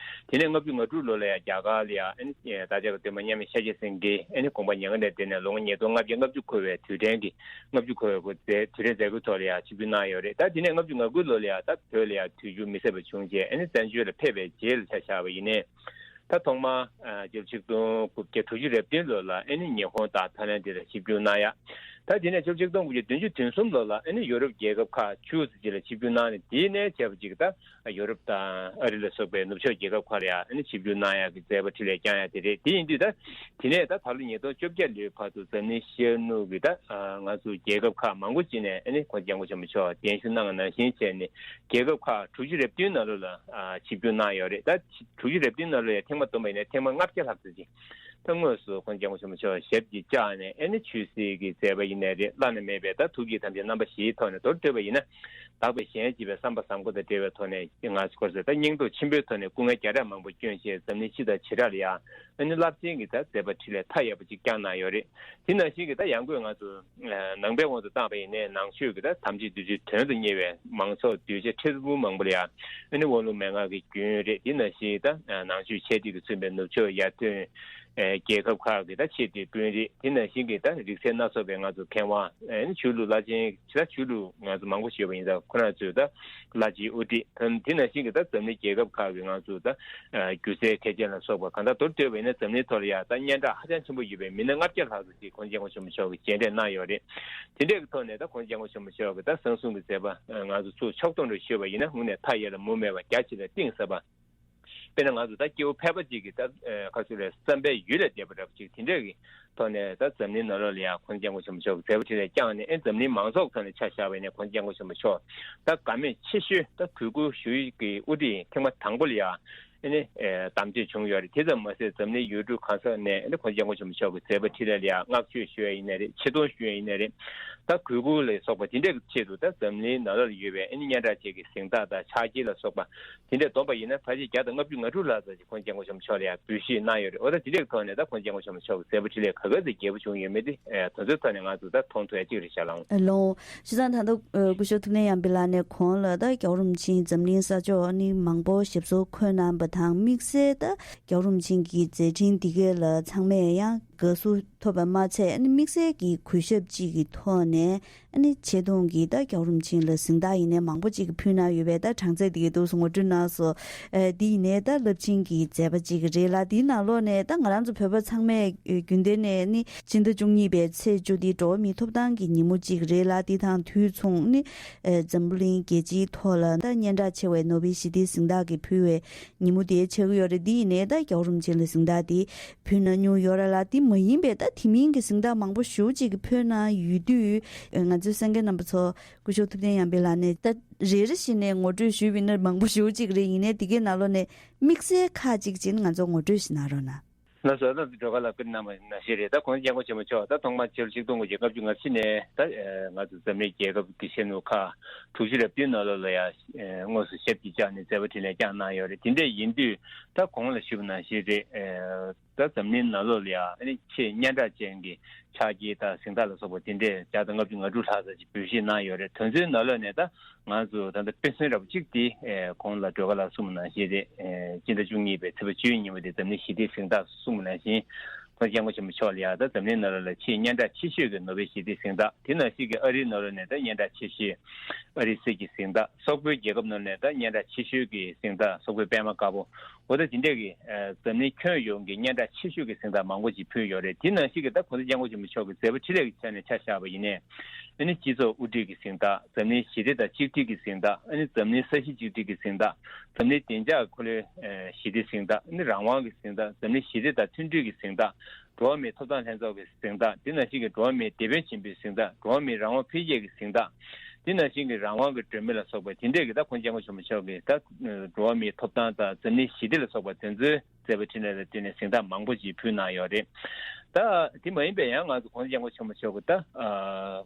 དེ་ནས་ལྔ་བཅུ་ང་དྲུག་ལོ་ལ་ཡང་རྒྱ་གར་ལ་ཡང་ཨ་ནི་བདག་ཅག་གི་སྟོན་པ་མཉམ་མེད་ཤཱཀྱ་སེང་གེ་ཨ་ནི་དགོངས་པ་མྱ་ངན་ལས་འདས་ནས་ལོ་ངོ་ཉིས་སྟོང་ལྔ་བརྒྱ་ལྔ་བཅུ་འཁོར་བའི་དུས་དྲན་གྱི་ལྔ་བཅུ་འཁོར་བའི་དུས་དྲན་མཛད་སྒོའི་ཐོག་ལ་ཡང་ཆིབས་བསྒྱུར་གནང་ཡོད་རེད། ད་དེ་ནས་ལྔ་བཅུ་ང་དགུ་ལོ་ལ་ཡང་ད་བོད་ལ་ཡང་དུས་འགྱུར་མི་སྲིད་པ་བྱུང་རྗེས་ཨ་ནི་བཙན་བྱོལ་ལ་ཕེབས་པའི་རྗེས་ལ་ཆ་བཞག་པ་ཡིན་ནའི། ད་ཐོག་མར་ཨ་སྤྱི་ལོ་ཆིག་སྟོང་དགུ་བརྒྱ་དྲུག་ཅུ་རེ་བདུན་ལོ་ལ་ཨ་ནི་ཉི་ཧོང་དང་ཐའི་ལེན་ཌི་ལ་ཆིབས་བསྒྱུར་གནང་ཡ། ད་དེ་ནས་ཆིག་སྟོང་དགུ་བརྒྱ་བདུན་ཅུ་དོན་གསུམ་ལོ་ལ་ཨ་ནི་ཡོ་རོབ་རྒྱལ་ཁབ་ཁག་བཅུ་ཙམ་ཅིག་ལ་ཆིབས་བསྒྱུར་གནང་ནས། དེ་ནས་བྱས་པ་ཅིག་ད་ཡོ་རོབ་དང་ཨ་རི་ལ་སོགས་པའི་ནུབ་ཕྱོགས་རྒྱལ་ཁབ་ཁག་ལ་ཡང་ཨ་ནི་ཆིབས་བསྒྱུར་གནང་ཡ་གི་མཛད་པ་འཕྲིན་ལས་བསྐྱངས་ཡ་དེ་རེད། དེ་ཡིན་དུས་ད་དེ་ནས་ད་ད་ལོ་ཉིས་སྟོང་བཅོ་བརྒྱད་ལོའི་བར་དུ་འཛམ་གླིང་ཤར་ནུབ་ཀྱི་ད་ང་ཚོ་རྒྱལ་ཁབ་ཁག་མང་པོ་ཅིག་ནས་ཨ་ནི་༸གོང་ས་༸སྐྱབས་མགོན་ཆེན་པོ་མཆོག་གདན་ཞུ་གནང་བ་ནང་བཞིན་བྱས་ནས་རྒྱལ་ཁབ་ཁག་དྲུག་ཅུ་རེ་བདུན་ནང་ལོགས་ལ་ཆིབས་བསྒྱུར་གནང་ཡོད་རེད། ད་དྲུག་ཅུ་རེ་བདུན་ནང་ལོགས་ལ་ཐེངས་མ་བསྡོམས་པ་ཡིན་ན་ཐེངས་མ་ལྔ་བརྒྱ་ལྷག་ཙམ་ཅིག་ད་དངོས་སུ་༸གོང་ས་༸སྐྱབས་མགོན་ཆེན་པོ་མཆོག་ཞབས་ཀྱིས་བཅགས་ནས་ཨ་ནི་ཆོས་སྲིད་ཀྱི་མཛད་པ་ཡིན་ནའི་རེད། བླ་ན་མེད་པའི་ད་ཐུགས་བསྐྱེད་ཐམས་ཅད་རྣམ་པ་བཞིའི་ཐོག་ནས་མདོར་བསྡུས་པ་ཡིན་ན། བདག་པས་གཞན་གཅེས་པའི་བསམ་པ་བཟང་པོ་དང་འབྲེལ་བའི་ཐོག་ནས་ང་ཚོ་སྐོར་ཟེར་ད་སྙིང་སྟོབས་ཆེན་པོའི་ཐོག་ནས་སྐུ་ངལ་བརྒྱ་ཕྲག་མང་པོ་བསྐྱོན་བྱས་འཛམ་གླིང་སྤྱི་དང་བྱེ་བྲག་ལ་ཡང་ཨ་ནི་རླབས་ཆེན་གྱི་ད་མཛད་པ་འཕྲིན་ལས་མཐའ་ཡས་པ་ཅིག་བསྐྱངས་གནང་ཡོད་རེད། དེ་ནང་བཞིན་གྱི་ད་ཡང་སྒོས་ང་ཚོ་ནང་པའི་དབང་དུ་བཏང་བ་ཡིན་ནའི་ནང་ཆོས་ཀྱི་ད་དམ་ཆོས་རྡུལ་ཚོན་དོན་དུ་གཉེར་བའི་མང་ཚོགས་གདུལ་བྱ་ཁྲི་འབུམ་མང་པོ་ལ་ཡང་ཨ་ནི་དབང་ལུང་མན་ངག་གི་རྒྱུན་རེད། དེ་ནང་བཞིན་ད་ནང་ཆོས་འཆད་ཁྲིད་ཀྱིས་མཚོན་པའི་ནུབ་ཕྱོགས་ཡར་ཐོན་རྒྱལ་ཁབ་ཁག་གི་ད་ཆེས་མཐོའི་དཔོན་རིགས། དེ་ནང་བཞིན་གྱི་ད་རིག་རྩལ་སྣ་ཚོགས་པའི་ང་ཚོ་མཁས་དབང་ཨ་ནི་ཆོས་ལུགས་བླ་ཆེན་ད་ཆོས་ལུགས་ང་ཚོ་མང་པོ་ཞིག་ཡོད་པ་ཡིན་ཙང་ཁོ་རང་ཚོའི་ད་བླ་སྤྱིའི་དབུ་ཁྲིད། དེ་ནང་བཞིན་གྱི་ད་འཛམ་གླིང་རྒྱལ་ཁབ་ཁག་གི་ང་ཚོ་ད་སྒྱུ་རྩལ་མཁས་ཅན་ལ་སོགས་པ་གང་ལྟར་མདོར་བསྡུས་པ་ཡིན་ན་འཛམ་གླིང་ཐོག་ལ་ཡང་ད་སྙན་གྲགས་ཧ་ཅང་ཆེན་པོ་ཡོད་པའི་མི་སྣ་ལྔ་བརྒྱ་ལྷག་ཙམ་ཅིག་༸གོང་ས་༸སྐྱབས་མགོན་ཆེན་པོ་མཆོག་གིས་མཇལ་འཕྲད་གནང་ཡོད་རེད། དེ་འདྲའི་གི་ཐོག་ནས་ད་༸གོང་ས་༸སྐྱབས་མགོན་ཆེན་པོ་མཆོག་གི་ད་གསང་གསུམ་གྱི་མཛད་པ་ང་ཚོ་ཚུར་ཕྱོགས་བསྡོམས་རེ་ཞུས་པ་ཡིན་ན་དངོས་གནས་མཐའ་ཡས་ལ་མུ་མེད་པ་རྒྱ་ཆེ་ལ་གཏིང་ཟབ་པ། དཔེར་ན་ང་ཚོ་ད་སྐྱེ་བོ་ཕལ་པ་ཅིག་གིས་ད་ཁ་ཤས་ལ་བསམ་པའི་ཡུལ་ལས་འདས་པ་འདྲ་པོ་ཅིག་དེ་འདྲ་གི་ཐོག་ནས་ད་འཛམ་གླིང་ནང་ལོགས་ལ་ཡང་༸གོང་ས་༸སྐྱབས་མགོན་ཆེན་པོ་མཆོག་གི་མཛད་པ་འཕྲིན་ལས་བསྐྱངས་ནས་ཨེ་འཛམ་གླིང་མང་ཚོགས་ཐོག་ནས་ཆ་བཞག་པ་ཡིན་ན་༸གོང་ས་༸སྐྱབས་མགོན་ཆེན་པོ་མཆོག་ད་དགའ་མོས་ཆེ་ཤོས་ད་གུས་བཀུར་ཞུ་ཡི་གི་དབུ་ཁྲིད་ཐེངས་མ་དང་པོ་ལ་ཡང་ཨེ་ནི་ཨེ་བདམས་ཐོན་བྱུང་ཡོད་རེད། དེ་ཙམ་མ་ཟད་འཛམ་གླིང་ཡུལ་གྲུ་གང་ས་ནས་ཨེ་ནི་༸གོང་ས་༸སྐྱབས་མགོན་ཆེན་པོ་མཆོག་གི་མཛད་པ་འཕྲིན་ལས་ལ་ཡང་བསྔགས་བརྗོད་ཞུ་ཡ་ཡིན་ནའི་རེད། ཆེ་མཐོང་ཞུ་ཡ་ཡིན་ནའི་རེད། ད་གུས་བཀུར་ལ་སོགས་པ་དེ་འདྲ་གི་ཆེད་དུ་ད་འཛམ་གླིང་ནང་ལོགས་ལ་ཡོད་པའི་ཨེ་ནི་སྙན་གྲགས་ཅན་གྱི་གཟེངས་རྟགས་དང་ཕྱག་འཁྱེར་ལ་སོགས་པ་དེ་འདྲས་བསྡོམས་པ་ཡིན་ན་ཕལ་ཆེར་བརྒྱ་དང་ལྔ་བཅུ་ང་དྲུག་ལྷག་ཙམ་ཞིག་༸གོང་ས་༸སྐྱབས་མགོན་ཆེན་པོ་མཆོག་ལ་ཡང་འབུལ་བཞེས་གནང་ཡོད་རེད། འོ་ད་དེ་འདྲས་ཀྱི་ཐོག་ནས་ད་༸གོང་ས་༸སྐྱབས་མགོན་ཆེན་པོ་མཆོག་གི་མཛད་པ་འཕྲིན་ལས་ག་ག་ཙམ་རྒྱས་པོ་བྱུང་ཡོད་མེད་དེ་ཨེ་དེ་ཚོའི་ཐོག་ནས་ང་ཚོ་ད་མཐོང་ཐུབ་ཡ་གཅིག་རེད་ཤག་ལགས། ལགས། བྱས་ཙང་ད་ལྟ་ཨེ་སྐུ་ཞབས་ཐུབ་བསྟན་ཡར་འཕེལ་ལགས་ནས་གོང་ལ་ད་༸རྒྱལ་བ་རིན་པོ་ཆེ་འཛམ་གླིང་ས་ཕྱོགས་ནི་མང་པོ་ཞབས་སོར་འཁོད་གནང་བ་དང་དམིགས་བསལ་ད་༸རྒྱལ་བ་རིན་པོ་ཆེ་གི་མཛད་འཕྲིན་འདི་གས་ལ་ཚང་མས་ཡང་དགའ་བསུ་ཐོབ་པ་མ་ཚད་ནི་དམིགས་བསལ་གྱི་གུས་ཞབས་ཅིག་གི་ཐོག་ནས་ ཨ་ནི་ཆེ་མཐོང་གི་ད་རྒྱལ་བ་རིན་པོ་ཆེ་ལ་གཟེངས་རྟགས་ཡིན་ནའི་མང་པོ་ཅིག་ཕུལ་གནང་ཡོད་པའི་ད་གྲངས་ཚད་དེ་གའི་འདུག་སེ་ངོ་སྤྲོད་གནང་སོང་། ཨ་འདི་ཡིན་ནའི་ད་རླབས་ཆེན་གྱི་མཛད་པ་ཅིག་རེད་ལ། དེའི་ནང་ལོགས་ནས་ད་ང་རང་ཚོ་བོད་པ་ཚང་མས་རྒྱུན་ལྡན་ནས་ནི་སྤྱི་ཟླ་བཅུ་གཉིས་པའི་ཚེས་བཅུ་འདི་འགྲོ་བ་མིའི་ཐོབ་ཐང་གི་ཉིན་མོ་ཅིག་རེད་ལ། དེ་དང་དུས་མཚུངས་ནི་ཨ་འཛམ་བུ་གླིང་རྒྱལ་སྤྱིའི་ཐོག་ལ་ད་སྙན་གྲགས་ཆེ་བའི་ནོ་བེལ་ཞི་བདེའི་གཟེངས་རྟགས་ཀྱི་ཕུལ་བའི་ཉིན་མོ་དེ་ཆགས་ཀྱི་ཡོད་རེད། འདི་ཡིན་ནའི་ད་རྒྱལ་བ་རིན་པོ་ཆེ་ལ་གཟེངས་རྟགས་དེ་ཕུལ་གནང་མྱོང་ཡོད་རེད་ལ། དེ་མ་ཡིན་པའི་ད་དེ་མིན་གྱི་གཟེངས་རྟགས་མང་པོ་ཞེ་པོ་ཅིག་ཕུལ་གནང་ཡོད་དུས། ང་ཚོའི་གསན་མཁན་རྣམ་པ་ཚོ་སྐུ་ཞབས་ཐུབ་བསྟན་དབྱངས་པའི་ལགས་ནས་ད་རེ་རེ་བཞིན་ནས་ངོ་སྤྲོད་ཞུས་པ་ཡིན་ན་མང་པོ་ཞེ་པོ་ཅིག་རེད། ཡིན་ནའི་དེ་གའི་ནང་ལོགས་ནས་དམིགས་བསལ་ཁག་ཅིག་ཅིག་ང་ཚོ་ངོ་སྤྲོད་ཞིག་གནང་རོགས་གནང་། ལགས་སོ། ད་འདི་སྒྲོལ་དཀར་ལགས་བཀའ་གནང་བ་ནང་བཞིན་རེད། ད་གོང་ས་སྐྱབས་མགོན་ཆེན་པོ་མཆོག་ད་ཐོག་མར་ཕྱི་ལོ་ཆིག་སྟོང་དགུ་བརྒྱ་ལྔ་བཅུ་ང་གཅིག་ནས་ད་ང་ཚོ་འཛམ་གླིང་རྒྱལ་ཁབ་ཀྱི་ཤར་ནུབ་ཁག་དྲུག་ཅུ་རེ་བདུན་ནང་ལོགས་ལ་ཡང་དངོས་སུ་ཞབས་ཀྱིས་བཅགས་ནས་མཛད་པ་འཕྲིན་ལས་བསྐྱངས་གནང་ཡོད་རེད། དེ་འདྲ་ཡིན་དུས་ད་གོང་ལ་ཞུས་པ་ནང་བཞིན་རེད། ད་འཛམ་གླིང་ནང་ལོགས་ལ་ཡང་ཨ་ནི་ཆེས་སྙན་གྲགས་ཅན་གྱི་ཕྱག་འཁྱེར་དང་གཟེངས་རྟགས་ལ་སོགས་པ་དེ་འདྲས་བརྒྱ་དང་ལྔ་བཅུ་ང་དྲུག་ལྷག་ཙམ་ཅིག་འབུལ་བཞེས་གནང་ཡོད་རེད། དེ་ཚོའི་ནང་ལོགས་ནས་ད་ང་ཚོ་ད་ལྟ་དཔེ་མཚོན་འདྲ་པོ་གཅིག་དེ་ཨེ་གོང་ལ་སྒྲོལ་དཀར་ལགས་གསུངས་པ་ནང་བཞིན་རེད། ཨེ་སྤྱི་ཟླ་བཅུ་གཉིས་པའི་ཚེས་པ་བཅུའི་ཉིན་མོ་དེ་འཛམ་གླིང་ཞི་བདེའི་གཟེངས་རྟགས་གསུངས་པ་ནང་བཞིན་༸གོང་ས་༸སྐྱབས་མགོན་ཆེན་པོ་མཆོག་ལ་ཡང་ད་འཛམ་གླིང་ནང་ལོགས་ལ་ཆེས་སྙན་གྲགས་ཆེ་ཤོས་ཀྱི་ནོ་བེལ་ཞི་བདེའི་གཟེངས་རྟགས། དེ་ནང་བཞིན་གྱི་ཨ་རིའི་ནང་ལོགས་ནས་ད་སྙན་གྲགས་ཆེ་ཤོས་ཨ་རིའི་གསེར་གྱི་གཟེངས་རྟགས། སོག་པོའི་རྒྱལ་ཁབ་ནང་ནས་ད་སྙན་གྲགས་ཆེ་ཤོས་ཀྱི་གཟེངས་རྟགས་སོག་པོའི་པད་མ་དཀར་པོ། འོ་ད་དེ་འདྲས་ཀྱི་ཨ་འཛམ་གླིང་ཁྱོན་ཡོངས་ཀྱི་སྙན་གྲགས་ཆེ་ཤོས་ཀྱི་གཟེངས་རྟགས་མང་པོ་ཅིག་ཕུལ་ཡོད་རེད། དེ་ནང་བཞིན་གྱི་ད་༸གོང་ས་༸སྐྱབས་མགོན་ཆེན་པོ་མཆོག་གི་མཛད་པ་འཕྲིན་ལས་ཀྱི་ཆ་ནས་ཆ་བཞག་པ་ཡིན་ནའི། ཨ་ནི་སྤྱི་ཚོགས་དབུ་ཁྲིད་ཀྱི་གཟེངས་རྟགས། འཛམ་གླིང་ཞི་བདེ་དང་གཅིག་སྒྲིལ་གྱི་གཟེངས་རྟགས། ཨ་ནི་འཛམ་གླིང་ས་གཞི་གཅིག་སྒྲིལ་གྱི་གཟེངས་རྟགས། འཛམ་གླིང་བདེ་འཇགས་འཁོར་ལོའི་ཨ་ཞི་བདེའི་གཟེངས་རྟགས། ཨ་ནི་རང་དབང་གི་གཟེངས་རྟགས། འཛམ་གླིང་ཞི་བདེ་དང་མཐུན་སྒྲིལ་གྱི་གཟེངས་རྟགས། འགྲོ་བ་མིའི་ཐོབ་ཐང་ལྷན་ཚོགས་ཀྱི་གཟེངས་རྟགས། དེ་ནང་བཞིན་གྱི་འགྲོ་བ་མིའི་དད་འབུན་ཆེན་པོའི་གཟེངས་རྟགས། འགྲོ་བ་མིའི་རང་དབང་འཕེལ་རྒྱས་ཀྱི་གཟེངས་རྟགས། དེ་ནང་བཞིན་གྱི་རང་དབང་གི་སྒྲོན་མེ་ལ་སོགས་པ་དེ་འདྲས་ཀྱི་ད་༸གོང་ས་༸སྐྱབས་མགོན་ཆེན་པོ་མཆོག་གིས་ད་འགྲོ་བ་མིའི་ཐོབ་ཐང་དང་འཛམ་གླིང་ཞི་བདེ་ལ་སོགས་པ་དེ་ཚོའི་མཛད་པ་འཕྲིན་ལས་ལ་བརྟེན་ནས་གཟེངས་རྟགས་མང་པོ་ཞིག་ཕུལ་གནང་ཡོད་རེད། ད་དེ་མ་ཡིན་པའི་ཡང་ང་ཚོ་༸གོང་ས་༸སྐྱབས་མགོན་ཆེན་པོ་མཆོག་གིས་ད་ཨ་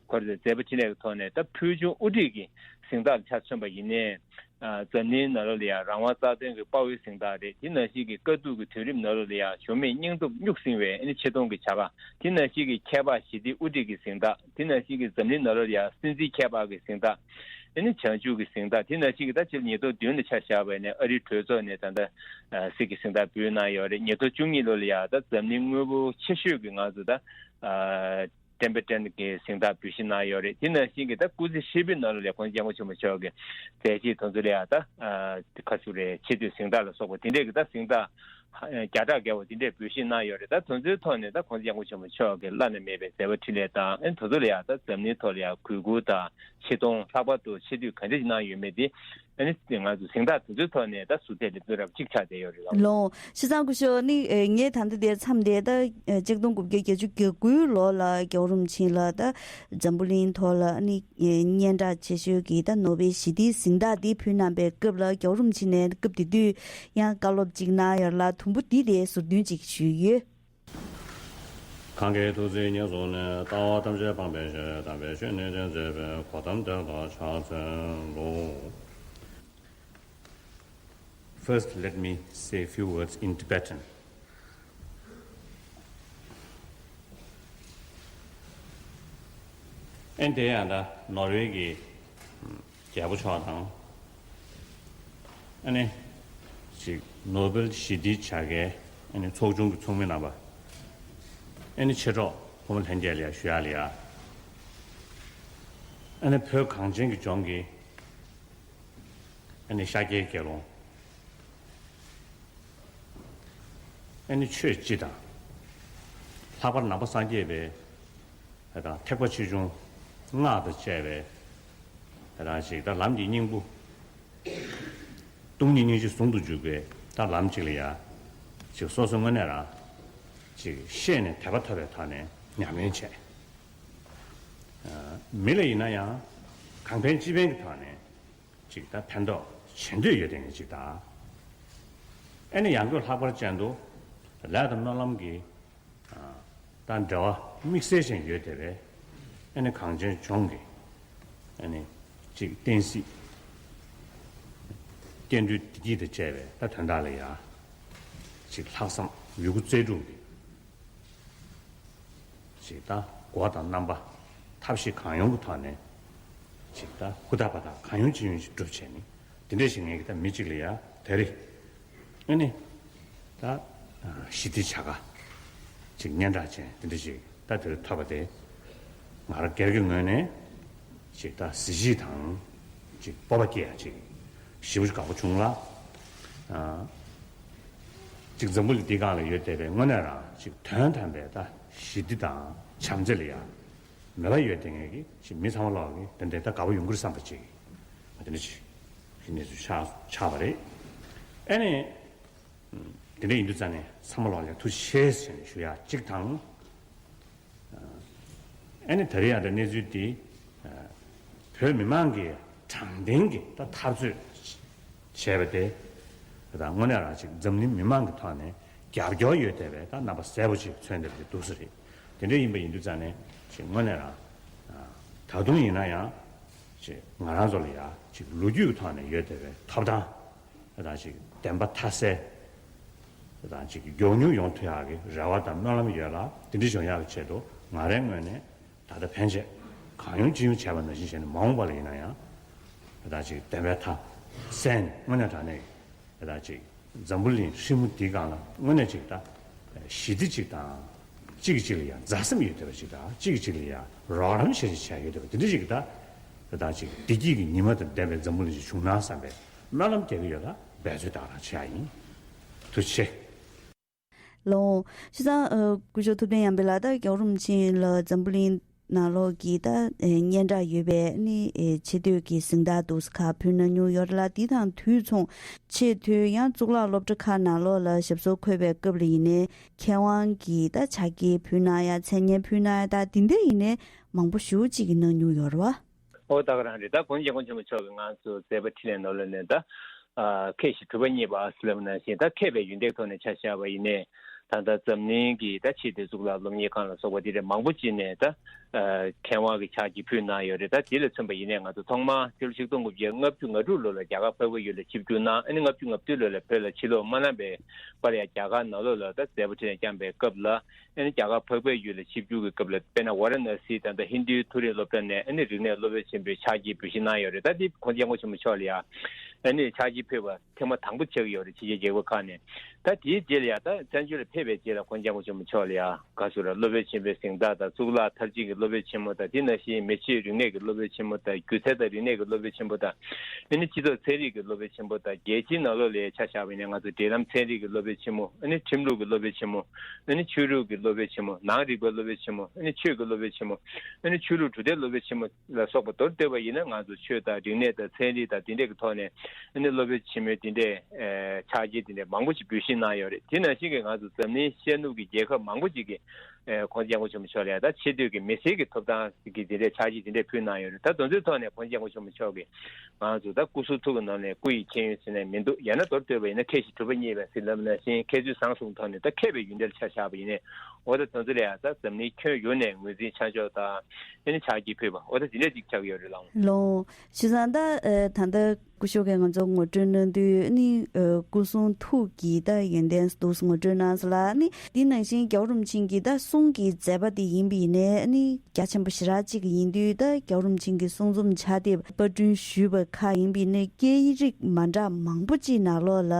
ཁོ་རའི་མཛད་པ་འཕྲིན་ལས་ཀྱི་ཐོག་ནས་ད་ཕུལ་བྱུང་དབུ་ཁྲིད་ཀྱི་གཟེངས་རྟགས་ལ་ཆ་མཚོན་པ་ཡིན་ནའི། ཨ་འཛམ་གླིང་ནང་ལོགས་ལ་ཡང་རང་དབང་རྩ་དོན་གྱི་དཔའ་བོའི་གཟེངས་རྟགས་རེད། དེ་ནང་བཞིན་གྱི་དཀའ་སྡུག་གི་དུས་རིམ་ནང་ལོགས་ལ་ཡང་གཞོན་མིས་སྙིང་སྟོབས་སྨྱུག་སྲིང་བའི་ཨ་ནི་ཆེ་མཐོང་གི་བྱ་དགའ། དེ་ནང་བཞིན་གྱི་ཁྱད་འཕགས་ཞི་བདེའི་དབུ་ཁྲིད་ཀྱི་གཟེངས་རྟགས། དེ་ནང་བཞིན་གྱི་འཛམ་གླིང་ནང་ལོགས་ལ་ཡང་སྲིད་འཛིན་ཁྱད་འཕགས་ཀྱི་གཟེངས་རྟགས། ཨ་ནི་བྱང་ཆུབ་ཀྱི་གཟེངས་རྟགས། དེ་ནང་བཞིན་གྱི་ད་སྤྱིར་ཉིས་སྟོང་བདུན་ལ་ཆ་བཞག་པ་ཡིན་ནའི་ཨ་རིའི་གྲོས་ཚོགས་ནས་ད་ལྟ་ཨ་གཟེར་གྱི་གཟེངས་རྟགས་འབུལ་གནང་ཡོད་རེད། ཉིས་སྟོང་བཅུ་གཉིས་ལོ་ལ་ཡང་ད་འཛམ་གླིང་དངོས་པོ་ཆེ་ཤོས་ཀྱི་ང་ཚོ་ད་ཨ་ཏེམ་པེ་ཏན་གྱི་གཟེངས་རྟགས་འབུལ་བཞེས་གནང་ཡོད་རེད། དེ་ནང་བཞིན་གྱི་ད་སྐུ་ཚེ་ཧྲིལ་པོའི་ནང་ལ་ལས་༸གོང་ས་༸སྐྱབས་མགོན་ཆེན་པོ་མཆོག་གི་མཛད་རྗེས་དེ་ཚོ་ལ་ཡང་ད་ཨ་ཁ་ཤུ་རེ་ཆེ་བསྟོད་གཟེངས་རྟགས་ལ་སོགས་པ་དེ་འདྲས་ཀྱི་ད་གཟེངས་རྟགས་ཨ་བརྒྱ་ཕྲག་བརྒལ་བ་དེ་འདྲས་འབུལ་བཞེས་གནང་ཡོད་རེད། ད་དེ་ཚོའི་ཐོག་ནས་ད་༸གོང་ས་༸སྐྱབས་མགོན་ཆེན་པོ་མཆོག་གི་བླ་ན་མེད་པའི་མཛད་པ་འཕྲིན་ལས་དང་ཨ་ནི་དེ་ཚོ་ལ་ཡང་ད་འཛམ་གླིང་ཐོག་ལ་ཡང་གུས་བཀུར་དང་ཆེ་མཐོང་ལྷག་པར་དུ་ཆེ་བསྟོད་ག་འདྲས་ཅིག་གནང་ཡོད་མེད་དེ། ཨ་ནི་ང་ཚོ་གཟེངས་རྟགས་དེ་ཚོའི་ཐོག་ནས་ད་ཟུར་ཐད་ལེ་ཚན་རབ་གཅིག་ཆགས་བསྡད་ཡོད་རེད་ལགས། ལགས་སོ། བྱས་ཙང་སྐུ་ཞབས་ནི་ཨེ་ངས་ད་ལྟ་དེར་མཚམས་དེར་ད་ཨེ་ཆིག་སྟོང་དགུ་བརྒྱ་བརྒྱད་ཅུ་གྱ་དགུའི་ལོ་ལ་རྒྱལ་བ་རིན་པོ་ཆེ་ལ་ད་འཛམ་བུ་གླིང་ཐོག་ལ་ནི་ཨེ་སྙན་གྲགས་ཆེ་ཤོས་ཀྱི་ད་ནོ་བེལ་ཞི་བདེའི་གཟེངས་རྟགས་འདི་ཕུལ་གནང་པའི་སྐབས་ལ་རྒྱལ་བ་རིན་པོ་ཆེ་ནས་སྐབས་དེ་དུས་ཡང་བཀའ་སློབ་ཅིག་གནང་ཡོད་ལ། དུམ་བུ་འདི་དེ་ཟུར་འདོན་ཅིག་ཞུས་ཡོད། གང་གི་ཐུགས་བརྩེ་ཉེར་བཟུང་ནས། ལྟ་བ་ཐམས་ཅད་སྤངས་པའི་ཕྱིར། དམ་པའི་ཆོས་ནི་སྟོན་མཛད་པའི། གོ་ཏམ་དེ་དག་ཕྱག་འཚལ་ལོ། First, let me say a few words in Tibetan. ཨེ་འདི་ཡང་ད་ནོར་ཝེ་གི་རྒྱལ་པོ་མཆོག་དང་། ཨ་ནི་ཅིག་ནོ་བེལ་ཞི་བདེའི་བྱ་དགའི་ཨ་ནི་ཚོགས་ཆུང་གི་ཚོགས་མི་རྣམ་པ། ཨ་ནི་མཆེད་གྲོགས་ཕོ་མོ་ལྷན་རྒྱས་ལ་ཡ་ཞུ་ཡག་ལ་ཡ། ཨ་ནི་བོད་གངས་ཅན་གྱི་ལྗོངས་ཀྱི་ཨ་ནི་ཤཱཀྱའི་དགེ་སློང་། ཨ་ནི་ཆོས་སྤྱི་དང་། ལྷག་པར་ནང་པ་སངས་རྒྱས་པའི་ཨ་དང་ཐེག་པ་ཆེ་ཆུང་སྔགས་དང་བཅས་པའི་ཨ་དང་ཞིག་ད་ལམ་གྱི་སྙིང་པོ། སྟོང་ཉིད་སྙིང་རྗེ་ཟུང་དུ་འཇུག་པའི་ད་ལམ་གཅིག་ལ་ཡ། ཅིག་སོ་སོ་དངོས་གནས་རང་ཅིག་ཤེས་ནས་དད་པ་ཐོབ་པའི་ཐོག་ནས་ཉམས་ལེན་བྱས། ཨ་མི་ལ་ཡིན་ན་ཡང་གང་ཕན་ཅི་ཕན་གྱི་ཐོག་ནས། ཅིག་ད་ཕན་ཐོགས་བྱེད་འདོད་ཡོད་དེ་ནི་ཅིག་ད། ཨེ་ནི་ཡང་སྒོས་ལྷག་པར་ཅན་དུ་ལས་དང་སྨོན་ལམ་གྱི་ཨ་ད་འབྲེལ་བ་དམིགས་བསལ་ཅན་ཡོད་དེ་བས། ཨེ་ནི་གངས་ཅན་ལྗོངས་ཀྱི་ཨེ་ནི་ཅིག་བསྟན་སྲིད་སྐྱེ་འགྲོའི་བདེ་སྐྱིད་དང་བཅས་པའི་ད་དོན་དག་ལ་ཡ་ཅིག་ལྷག་བསམ་ཡོད་རྒུ་རྩལ་སྤྲུགས་ཀྱི། ཅིག་ད་སྒོ་དང་རྣམ་པ་ཐབས་ཤེས་གང་ཡོང་གི་ཐོག་ནས་ཅིག་ད་ཧུར་ཐག་པ་ཐག་གང་ཡོང་ཅི་ཡོང་ཞིག་སྒྲུབ་བྱས་ནས་དེ་འདྲ་ཞིག་ངེད་ཀྱི་ད་མི་གཅིག་ལ་ཡ་དེ་རེད། ཨ་ནི་ད་ཞི་བདེ་བྱ་དགའ་ཅིག་སྙན་གྲགས་ཅན་དེ་འདྲ་ཞིག་ད་དེ་རུ་ཐོབ་པ་དེ་ང་རང་སྒེར་གྱི་ངོས་ནས་ ཅིག་ད་གཟི་བརྗིད་དང་ཅིག་སྤོབས་པ་སྐྱེ་ཡ་ཅིག་ཞེ་པོ་ཅིག་དགའ་པོ་བྱུང་ལ། ཨ། ཅིག་འཛམ་བུ་གླིང་འདི་སྒང་ལ་ཡོད་བསྡད་པའི་དངོས་གནས་རང་ཅིག་དོན་དམ་པའི་ད་ཞི་བདེ་དང་བྱམས་བརྩེ་ལ་ཡ་མོས་པ་ཡོད་བསྡད་མཁན་གྱི་ཅིག་མི་ཚང་མ་ལོག་གི་དེ་འདྲའི་ད་དགའ་པོ་ཡོང་གི་རེད་བསམ་པ་ཅིག་དེ་འདྲ་ཅིག་གི་གནས་ཚུལ་ཆགས་ཆགས་པ་རེད། ཨ་ནི། དེ་འདྲ་ཡིན་དུས་ཙང་ནས་ཚང་མ་ལོག་ལ་ཐུགས་རྗེ་ཆེ་ཟེར་ནས་ཞུ་ཡ་གཅིག་དང་། ཨ་ནི་ད་རེས་ཡང་ད་གནས་ཚུལ་འདི་བོད་མི་མང་གིས་དྲང་བདེན་གྱི་ད་འཐབ་རྩོད་བྱས་པ་དེ་ད་དངོས་གནས་རང་ཅིག་འཛམ་གླིང་མི་མང་གི་ཐོག་ནས་རྒྱབ་སྐྱོར་ཡོད་བསྡད་པའི་ད་རྣམ་པ་གསལ་པོ་ཅིག་མཚོན་བསྡད་པ་དེ་འདུག་ས་རེད། དེ་འདྲ་ཡིན་པ་ཡིན་དུས་ཙང་ནས་ཅིག་དངོས་གནས་རང་ད་དུང་ཡིན་ན་ཡང་ཅིག་ང་རང་ཚོ་ལ་ཡ་ཅིག་ལོ་རྒྱུས་ཀྱི་ཐོག་ནས་ཡོད་བསྡད་པའི་ཐོབ་ཐང་དང་ཅིག་བདེན་པ་མཐའ་གསལ་དང་ཅིག་མགྱོགས་མྱུར་ཡོང་ཐུབ་ཡག་གི་རེ་བ་དང་སྨོན་ལམ་ཡོད་ལ། དེ་འདྲ་བྱུང་ཡག་གི་ཆེད་དུ་ང་རའི་ངོས་ནས་ད་ལྟ་ཕན་ཆད་གང་ཡོང་ཅི་ཡོང་བྱས་པ་ནང་བཞིན་བྱས་ནས་མ་འོངས་པ་ལ་ཡིན་ན་ཡང་ད་ཅིག་བདེན་པའི་མཐའ་གསལ་ནས་དངོས་གནས་དྲང་གནས་ད་ཅིག་འཛམ་བུ་གླིང་ཧྲིལ་མོ་འདིའི་སྒང་ལ་དངོས་གནས་ཅིག་ད་ཞི་བདེ་ཅིག་དང་གཅིག་གིས་གཅིག་ལ་ཡང་མཛའ་སེམས་ཡོད་བསྡད་པ་ཅིག་དང་གཅིག་གིས་གཅིག་ལ་ཡང་རོགས་རམ་བྱེད་བྱེད་ཡོད་བསྡད་པ་དེ་འདྲ་ཅིག་ད་ད་ཅིག་བདེ་སྐྱིད་ཀྱི་ཉི་མ་དང་ལྡན་པའི་འཛམ་བུ་གླིང་ཅིག་བྱུང་ན་བསམ་པའི་སྨོན་ལམ་རྒྱག་གི་ཡོད་ལ། འབད་རྩོལ་དག་རང་བྱེད་ཡ་ཡིན། ཐུགས་རྗེ་ཆེ། ལགས་འོང་། བྱས་ཙང་། ཨ། སྐུ་ཞབས་ཐུབ་བསྟན་ཡར་འཕེལ་ལགས། ད་རྒྱལ་བ་རིན་པོ་ཆེ་ལ་འཛམ་བུ་གླིང་ནང་ལོགས་ཀྱི་ད་ཨེ་སྙན་གྲགས་ཡོད་པའི་ནི་ཨེ་ཆེ་བསྟོད་ཀྱི་གཟེངས་རྟགས་འདུག་སེ་ཁག་ཕུལ་གནང་མྱོང་ཡོད་རེད་ལ། འདི་དང་དུས་མཚུངས་ཆེས་མཐོའི་ཡང་གཙུག་ལག་སློབ་གྲྭ་ཁག་ནང་ལོགས་ལ་ཞབས་སོར་འཁོད་པའི་སྐབས་ལ་ཡིན་ནའི་མཁས་དབང་གི་ད་ཕྱག་འཁྱེར་ཕུལ་གནང་ཡ། མཚན་སྙན་ཕུལ་གནང་ཡ། ད་འདི་འདྲ་ཡིན་ནའི་མང་པོ་ཞེ་པོ་ཅིག་གིས་གནང་མྱོང་ཡོད་རེད་བ། ཨོ་ད་ག་རང་རེད། ད་༸གོང་ས་༸སྐྱབས་མགོན་ཆེན་པོ་མཆོག་གིས་ང་ཚོ་མཛད་པ་འཕྲིན་ལས་ནང་ལོགས་ནས་ད་ཨ་མཁས་ཞེ་གྲུབ་པ་བརྙེས་པ་ཟེར་ལབ་ནང་བཞིན་ད་མཁས་པའི་ཡོན་ཏན་ཐོག་ནས་ཆ་བཞག་པ་ཡིན་ནའི་ད་ལྟ་འཛམ་གླིང་གི་ད་ཆེས་མཐོའི་གཙུག་ལག་སློབ་གཉེར་ཁང་ལ་སོགས་པ་དེ་འདྲ་མང་པོ་ཅིག་ནས་ད་ཨ་མཁས་དབང་གི་ཕྱག་འཁྱེར་ཕུལ་གནང་ཡོད་རེད། ད་དེ་ལ་མཚོན་པ་ཡིན་ནའི་ང་ཚོ་ཐོག་མར་སྤྱི་ལོ་ཆིག་སྟོང་དགུ་བརྒྱ་ལྔ་བཅུ་ང་དྲུག་ལོ་ལ་རྒྱ་གར་འཕགས་པའི་ཡུལ་ལ་ཆིབས་བསྒྱུར་གནང་། ཨ་ནི་ལྔ་བཅུ་ང་བདུན་ལོ་ལ་བོད་ལ་ཕྱིར་ལོག་མ་གནང་བའི་བར་ཡང་རྒྱ་གར་ནང་ལོགས་ལ་ད་མཛད་པ་འཕྲིན་ལས་བསྐྱངས་པའི་སྐབས་ལ། ཨ་ནི་རྒྱ་གར་འཕགས་པའི་ཡུལ་ལ་ཆིབས་བསྒྱུར་གྱི་སྐབས་ལ་དཔེར་ན་ཝཱ་ར་ཎ་སིའི་ད་ལྟ་ཧིན་རྡུའི་མཐོ་རིམ་སློབ་གྲྭ་ནས་ཨ་ནི་རིག་གནས་སློབ་དཔོན་ཆེན་པོའི་ཕྱག་འཁྱེར་འབུལ་བཞེས་གནང་ཡོད་རེད། ད་འདི་༸གོང་ས་༸སྐྱབས་མགོན་ཆེན་པོ་མཆོག་ལ་ཡང་ཨ་ནི་ཕྱག་འཁྱེར་ཕུལ་བ་ཐེངས་མ་དང་པོ་ཆགས་ཀྱི་ཡོད་རེད། ཕྱི་རྒྱལ་རྒྱལ་ཁབ་ཁག་ནས། ད་དེའི་རྗེས་ལ་ཡང་ད་བཙན་བྱོལ་ལ་ཕེབས་པའི་རྗེས་ལ་༸གོང་ས་༸སྐྱབས་མགོན་ཆེན་པོ་མཆོག་ལ་ཡང་ག་ཟེར་ར་སློབ་དཔོན་ཆེན་པོའི་གཟེངས་རྟགས་དང་གཙུག་ལག་མཐར་ཕྱིན་གྱི་སློབ་དཔོན་ཆེན་མོ་དང་དེ་ནང་བཞིན་མེ་ཆོས་རིག་གནས་ཀྱི་སློབ་དཔོན་ཆེན་མོ་དང་སྒྱུ་རྩལ་དང་རིག་གནས་ཀྱི་སློབ་དཔོན་ཆེན་པོ་དང་། ཨ་ནི་སྤྱི་ཚོགས་ཚན་རིག་གི་སློབ་དཔོན་ཆེན་པོ་དང་རྒྱལ་སྤྱིའི་ནང་ལོགས་ལ་ཆ་བཞག་པ་ཡིན་ན་ང་ཚོ་འབྲེལ་ལམ་ཚན་རིག་གི་སློབ་དཔོན་ཆེན་མོ། ཨ་ནི་ཁྲིམས་ལུགས་ཀྱི་སློབ་དཔོན་ཆེན་མོ། ཨ་ནི་ཆོས་ལུགས་ཀྱི་སློབ་དཔོན་ཆེན་མོ། ནང་རིག་པའི་སློབ་དཔོན་ཆེན་མོ། ཨ་ནི་ཆོས་ཀྱི་སློབ་དཔོན་ཆེན་མོ། ཨ་ནི་ཆོས་ལུགས་གྲུབ་མཐའི་སློབ་དཔོན་ཆེན་མོ་ལ་སོགས་པ་མདོར་བསྡུས་པ་ཡིན་ན་ང་ཚོ་ཆོས་དང་རིག་གནས་དང་ཚན་རིག་དང་དེ་འདྲས་ཀྱི་ཐོག་ནས་ཨ་ནི་སློབ་དཔོན་ཆེན་མོའི་དེ་འདྲས་ཕྱག་འཁྱེར་དེ་འདྲས་མང་པོ་ཞིག་འབུལ་བཞེས་གནང་ཡོད་རེད། དེ་ནང་བཞིན་གྱི་ང་ཚོ་འཛམ་གླིང་ཤར་ནུབ་ཀྱི་རྒྱལ་ཁབ་མང་པོ་ཞིག་གིས་༸གོང་ས་༸སྐྱབས་མགོན་ཆེན་པོ་མཆོག་ལ་ཡང་ད་ཆེ་བསྟོད་ཀྱི་མི་སེར་གྱི་ཐོབ་ཐང་གི་དེ་འདྲའི་ཕྱག་རྗེས་དེ་འདྲའི་ཕུལ་གནང་ཡོད་རེད། ད་དོན་ཚན་ཐོག་ནས་༸གོང་ས་༸སྐྱབས་མགོན་ཆེན་པོ་མཆོག་གིས་ང་ཚོ་ད་སྐུ་གསུང་ཐུགས་ཀྱི་ནང་ནས་སྐུ་ཡི་མཁྱེན་ཡོན་ཟེར་ནས་མི་འདུག་ཡང་ན་མདོར་བསྡུས་པ་ཡིན་ན་མཁས་ཞེ་གྲུབ་པ་བརྙེས་པ་ཟེར་ལབ་ནང་བཞིན་མཁས་བཙུན་བཟང་གསུམ་ཐོག་ནས་ད་མཁས་པའི་ཡོན་ཏན་ལ་ཆ་བཞག་པ་ཡིན་ནའི་འོ་ད་དོན་ཚན་ལ་ཡང་ད་འཛམ་གླིང་ཁྱོན་ཡོངས་ནས་ངོས་འཛིན་ཆ་འཇོག་དང་ཨ་ནི་ཕྱག་རྗེས་ཕུལ་བ་འོ་ད་དེ་འདྲ་ཅིག་ཆགས་ཀྱི་ཡོད་རེད་ལགས། ལགས། བྱས་ཙང་ད་ད་ལྟ། སྐུ་ཞབས་ཀྱིས་ང་ཚོ་ངོ་སྤྲོད་གནང་དུས་ནི་སྐུ་གསུང་ཐུགས་ཀྱི་ད་ཡོན་ཏན་འདུག་ངོ་སྤྲོད་གནང་སོང་ལ་ནི། དེ་ནང་བཞིན་རྒྱལ་བ་རིན་པོ་ཆེ་གི་ད་གསུང་གི་མཛད་པ་དེ་ཡིན་པ་ཡིན་ནའི་ནི་རྒྱ་ཆེན་པོ་ཞེ་དྲག་ཅིག་ཡིན་དུས། ད་རྒྱལ་བ་རིན་པོ་ཆེ་གི་གསུང་རྩོམ་ཕྱག་དེབ་པར་སྐྲུན་ཞུས་པ་ཁག་ཡིན་པ་ཡིན་ནའི་སྐད་རིགས་མ་འདྲ་མང་པོ་ཅིག་ནང་ལོགས་ལ་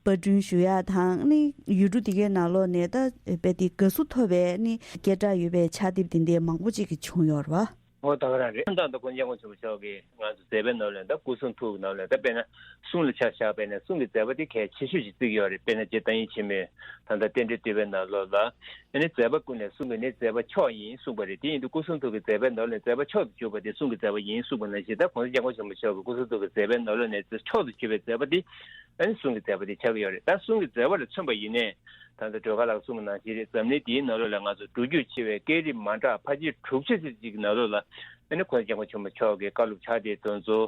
པར་སྐྲུན་ཞུ་ཡག་དང་ནི་ཡུལ་གྲུ་དེ་གའི་ནང་ལོགས་ནས་ད་དཔེ་དེ་དགའ་བསུ་ཐོབ་པའི་ནི་སྐད་གྲགས་ཡོད་པའི་ཕྱག་དེབ་དེ་འདྲའི་མང་པོ་ཅིག་གི་བྱུང་ཡོད་རེད་བ། ཨོ་ད་ག་རང་རེད། ད་ལྟ་༸གོང་ས་༸སྐྱབས་མགོན་ཆེན་པོ་མཆོག་གིས་ང་ཚོ་མཛད་པའི་ནང་ལ་ད་སྐུ་གསུང་ཐུགས་ཀྱི་ནང་ལ་ད་དཔེར་ན་གསུང་ལ་ཆ་བཞག་པ་ཡིན་ན་གསུང་གི་མཛད་པ་དེ་གལ་ཆེ་ཤོས་ཤིག་བརྩི་གི་ཡོད་རེད། དཔེར་ན་རྗེ་བསྟན་ཡེ་ཆེན་མོས་ད་ལྟ་རྟེན་འབྲེལ་བསྟོད་པའི་ནང་ལོགས་ལ་ཨ་ནི་མཛད་པ་ཀུན་ནས་གསུང་གི་ནི་མཛད་པ་མཆོག་ཡིན་གསུངས་པ་རེད། དེ་ཡིན་དུས་སྐུ་གསུང་ཐུགས་ཀྱི་མཛད་པའི་ནང་ལ་མཛད་པ་མཆོག་ཏུ་གྱུར་པ་དེ་གསུང་གི་མཛད་པ་ཡིན་གསུངས་པ་ནང་བཞིན། ད་༸གོང་ས་༸སྐྱབས་མགོན་ཆེན་པོ་མཆོག་གི་སྐུ་གསུང་ཐུགས་ཀྱི་མཛད་པའི་ནང་ལོགས་ནས་མཆོག་ཏུ་གྱུར་པའི་མཛད་པ་དེ་ཨ་ནི་གསུང་གི་མཛད་པ་དེ་ཆགས་ཀྱི་ཡོད་རེད། ད་གསུང་གི་མཛད་པ་ལ་མཚོན་པ་ཡིན་ནའི། ད་ལྟ་སྒྲོལ་དཀར་ལགས་གསུངས་པ་ནང་བཞིན་རེད། འཛམ་གླིང་འདིའི་ནང་ལོགས་ལ་ང་ཚོ་འགྲོ་རྒྱུག་ཆེ་བའི་སྐད་རིགས་མ་འདྲ་ཕལ་ཆེར་དྲུག་ཅུ་ཙམ་ཅིག་གི་ནང་ལོགས་ལ་ཨ་ནི་༸གོང་ས་༸སྐྱབས་མགོན་ཆེན་པོ་མཆོག་གིས་བཀའ་སློབ་ཕྱག་དེབ་དེ་ཚོ་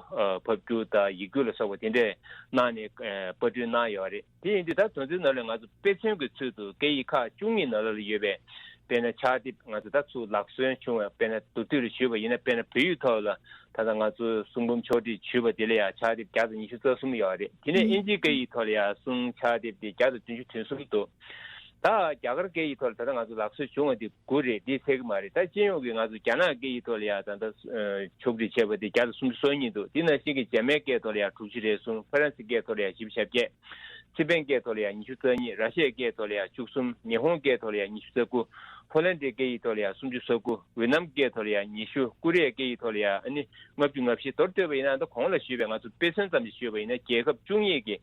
ཕབ་བསྒྱུར་དང་ཡིག་སྒྱུར་ལ་སོགས་པ་དེ་འདྲས་གནང་ནས་པར་སྐྲུན་གནང་ཡོད་རེད། དེ་ཡིན་དུས་ད་དོན་ཚན་ནང་ལ་ང་ཚོ་དཔེ་མཚོན་གྱི་ཚུལ་དུ་སྐད་ཡིག་ཁག་བཅུ་གཉིས་ནང་ལོགས་ལ་ཡོད་པའི་དཔེར་ན་ཕྱག་དེབ་ང་ཚོ་ད་ཚུར་ལག་སོན་བྱུང་བའི་དཔེར་ན་མདོར་བསྡུས་ལ་ཞུས་པ་ཡིན་ན་དཔེར་ན་བོད་ཡིག་ཐོག་ལ་ད་ལྟ་ང་ཚོ་གསུང་འབུམ་ཕྱོགས་བསྒྲིགས་ཞུས་པ་དེ་ལ་ཡང་ཕྱག་དེབ་བརྒྱ་དང་ཉི་ཤུ་རྩ་གསུམ་ཡོད་རེད། དེ་ནས་ཨིན་ཇིའི་སྐད་ཡིག་ཐོག་ལ་ཡང་གསུང་ཕྱག་དེབ་དེ་བརྒྱ་དང་བདུན་ཅུ་དོན་གསུམ་འདུག་ད་རྒྱ་གར་སྐད་ཡིག་ཐོག་ལ་ད་ལྟ་ང་ཚོ་ལག་སོན་བྱུང་བ་དེ་དགུ་རེད། དེ་ཚད་ཀྱི་མ་རེད། ད་སྤྱི་ཡོངས་ཀྱི་ང་ཚོ་རྒྱ་ནག་སྐད་ཡིག་ཐོག་ལ་ཡང་ད་ལྟ་ཕྱོགས་བསྒྲིགས་བྱས་པ་དེ་བརྒྱ་དང་སུམ་ཅུ་སོ་གཉིས་འདུག་དེ་ནང་བཞིན་གྱི་འཇར་མན་སྐད་ཐོག་ལ་ཡང་དྲུག་ཅུ་རེ་གསུམ། ཧྥ་རན་སི་སྐད་ཐོག་ལ་ཡང་བཞི་བཅུ་ཞེ་བརྒྱད། ཕྱི་པན་སྐད་ཐོག་ལ་ཡང་ཉི་ཤུ་རྩ་གཉིས། ར་ཤི་ཡའི་སྐད་ཐོག་ལ་ཡང་བཅུ་གསུམ། ཉི་ཧོང་སྐད་ཐོག་ལ་ཡང་ཉི་ཤུ་རྩ་དགུ། ཧོ་ལན་ཌའི་སྐད་ཡིག་ཐོག་ལ་ཡང་སུམ་ཅུ་སོ་དགུ། ཝེ་ནམ་སྐད་ཐོག་ལ་ཡང་ཉི་ཤུ། ཀོ་རི་ཡའི་སྐད་ཡིག་ཐོག་ལ་ཡང་ཨ་ནི་ལྔ་བཅུ་ང་བཞི། མདོར་བསྡུས་པ་ཡིན་ན་ད་གོང་ལ་ཞུས་པའི་ང་ཚོ་དཔེ་མཚོན་ཙམ་ཞིག་ཞུས་པ་ཡིན་ན་རྒྱལ་ཁབ་བཅུ་གཉིས་ཀྱི་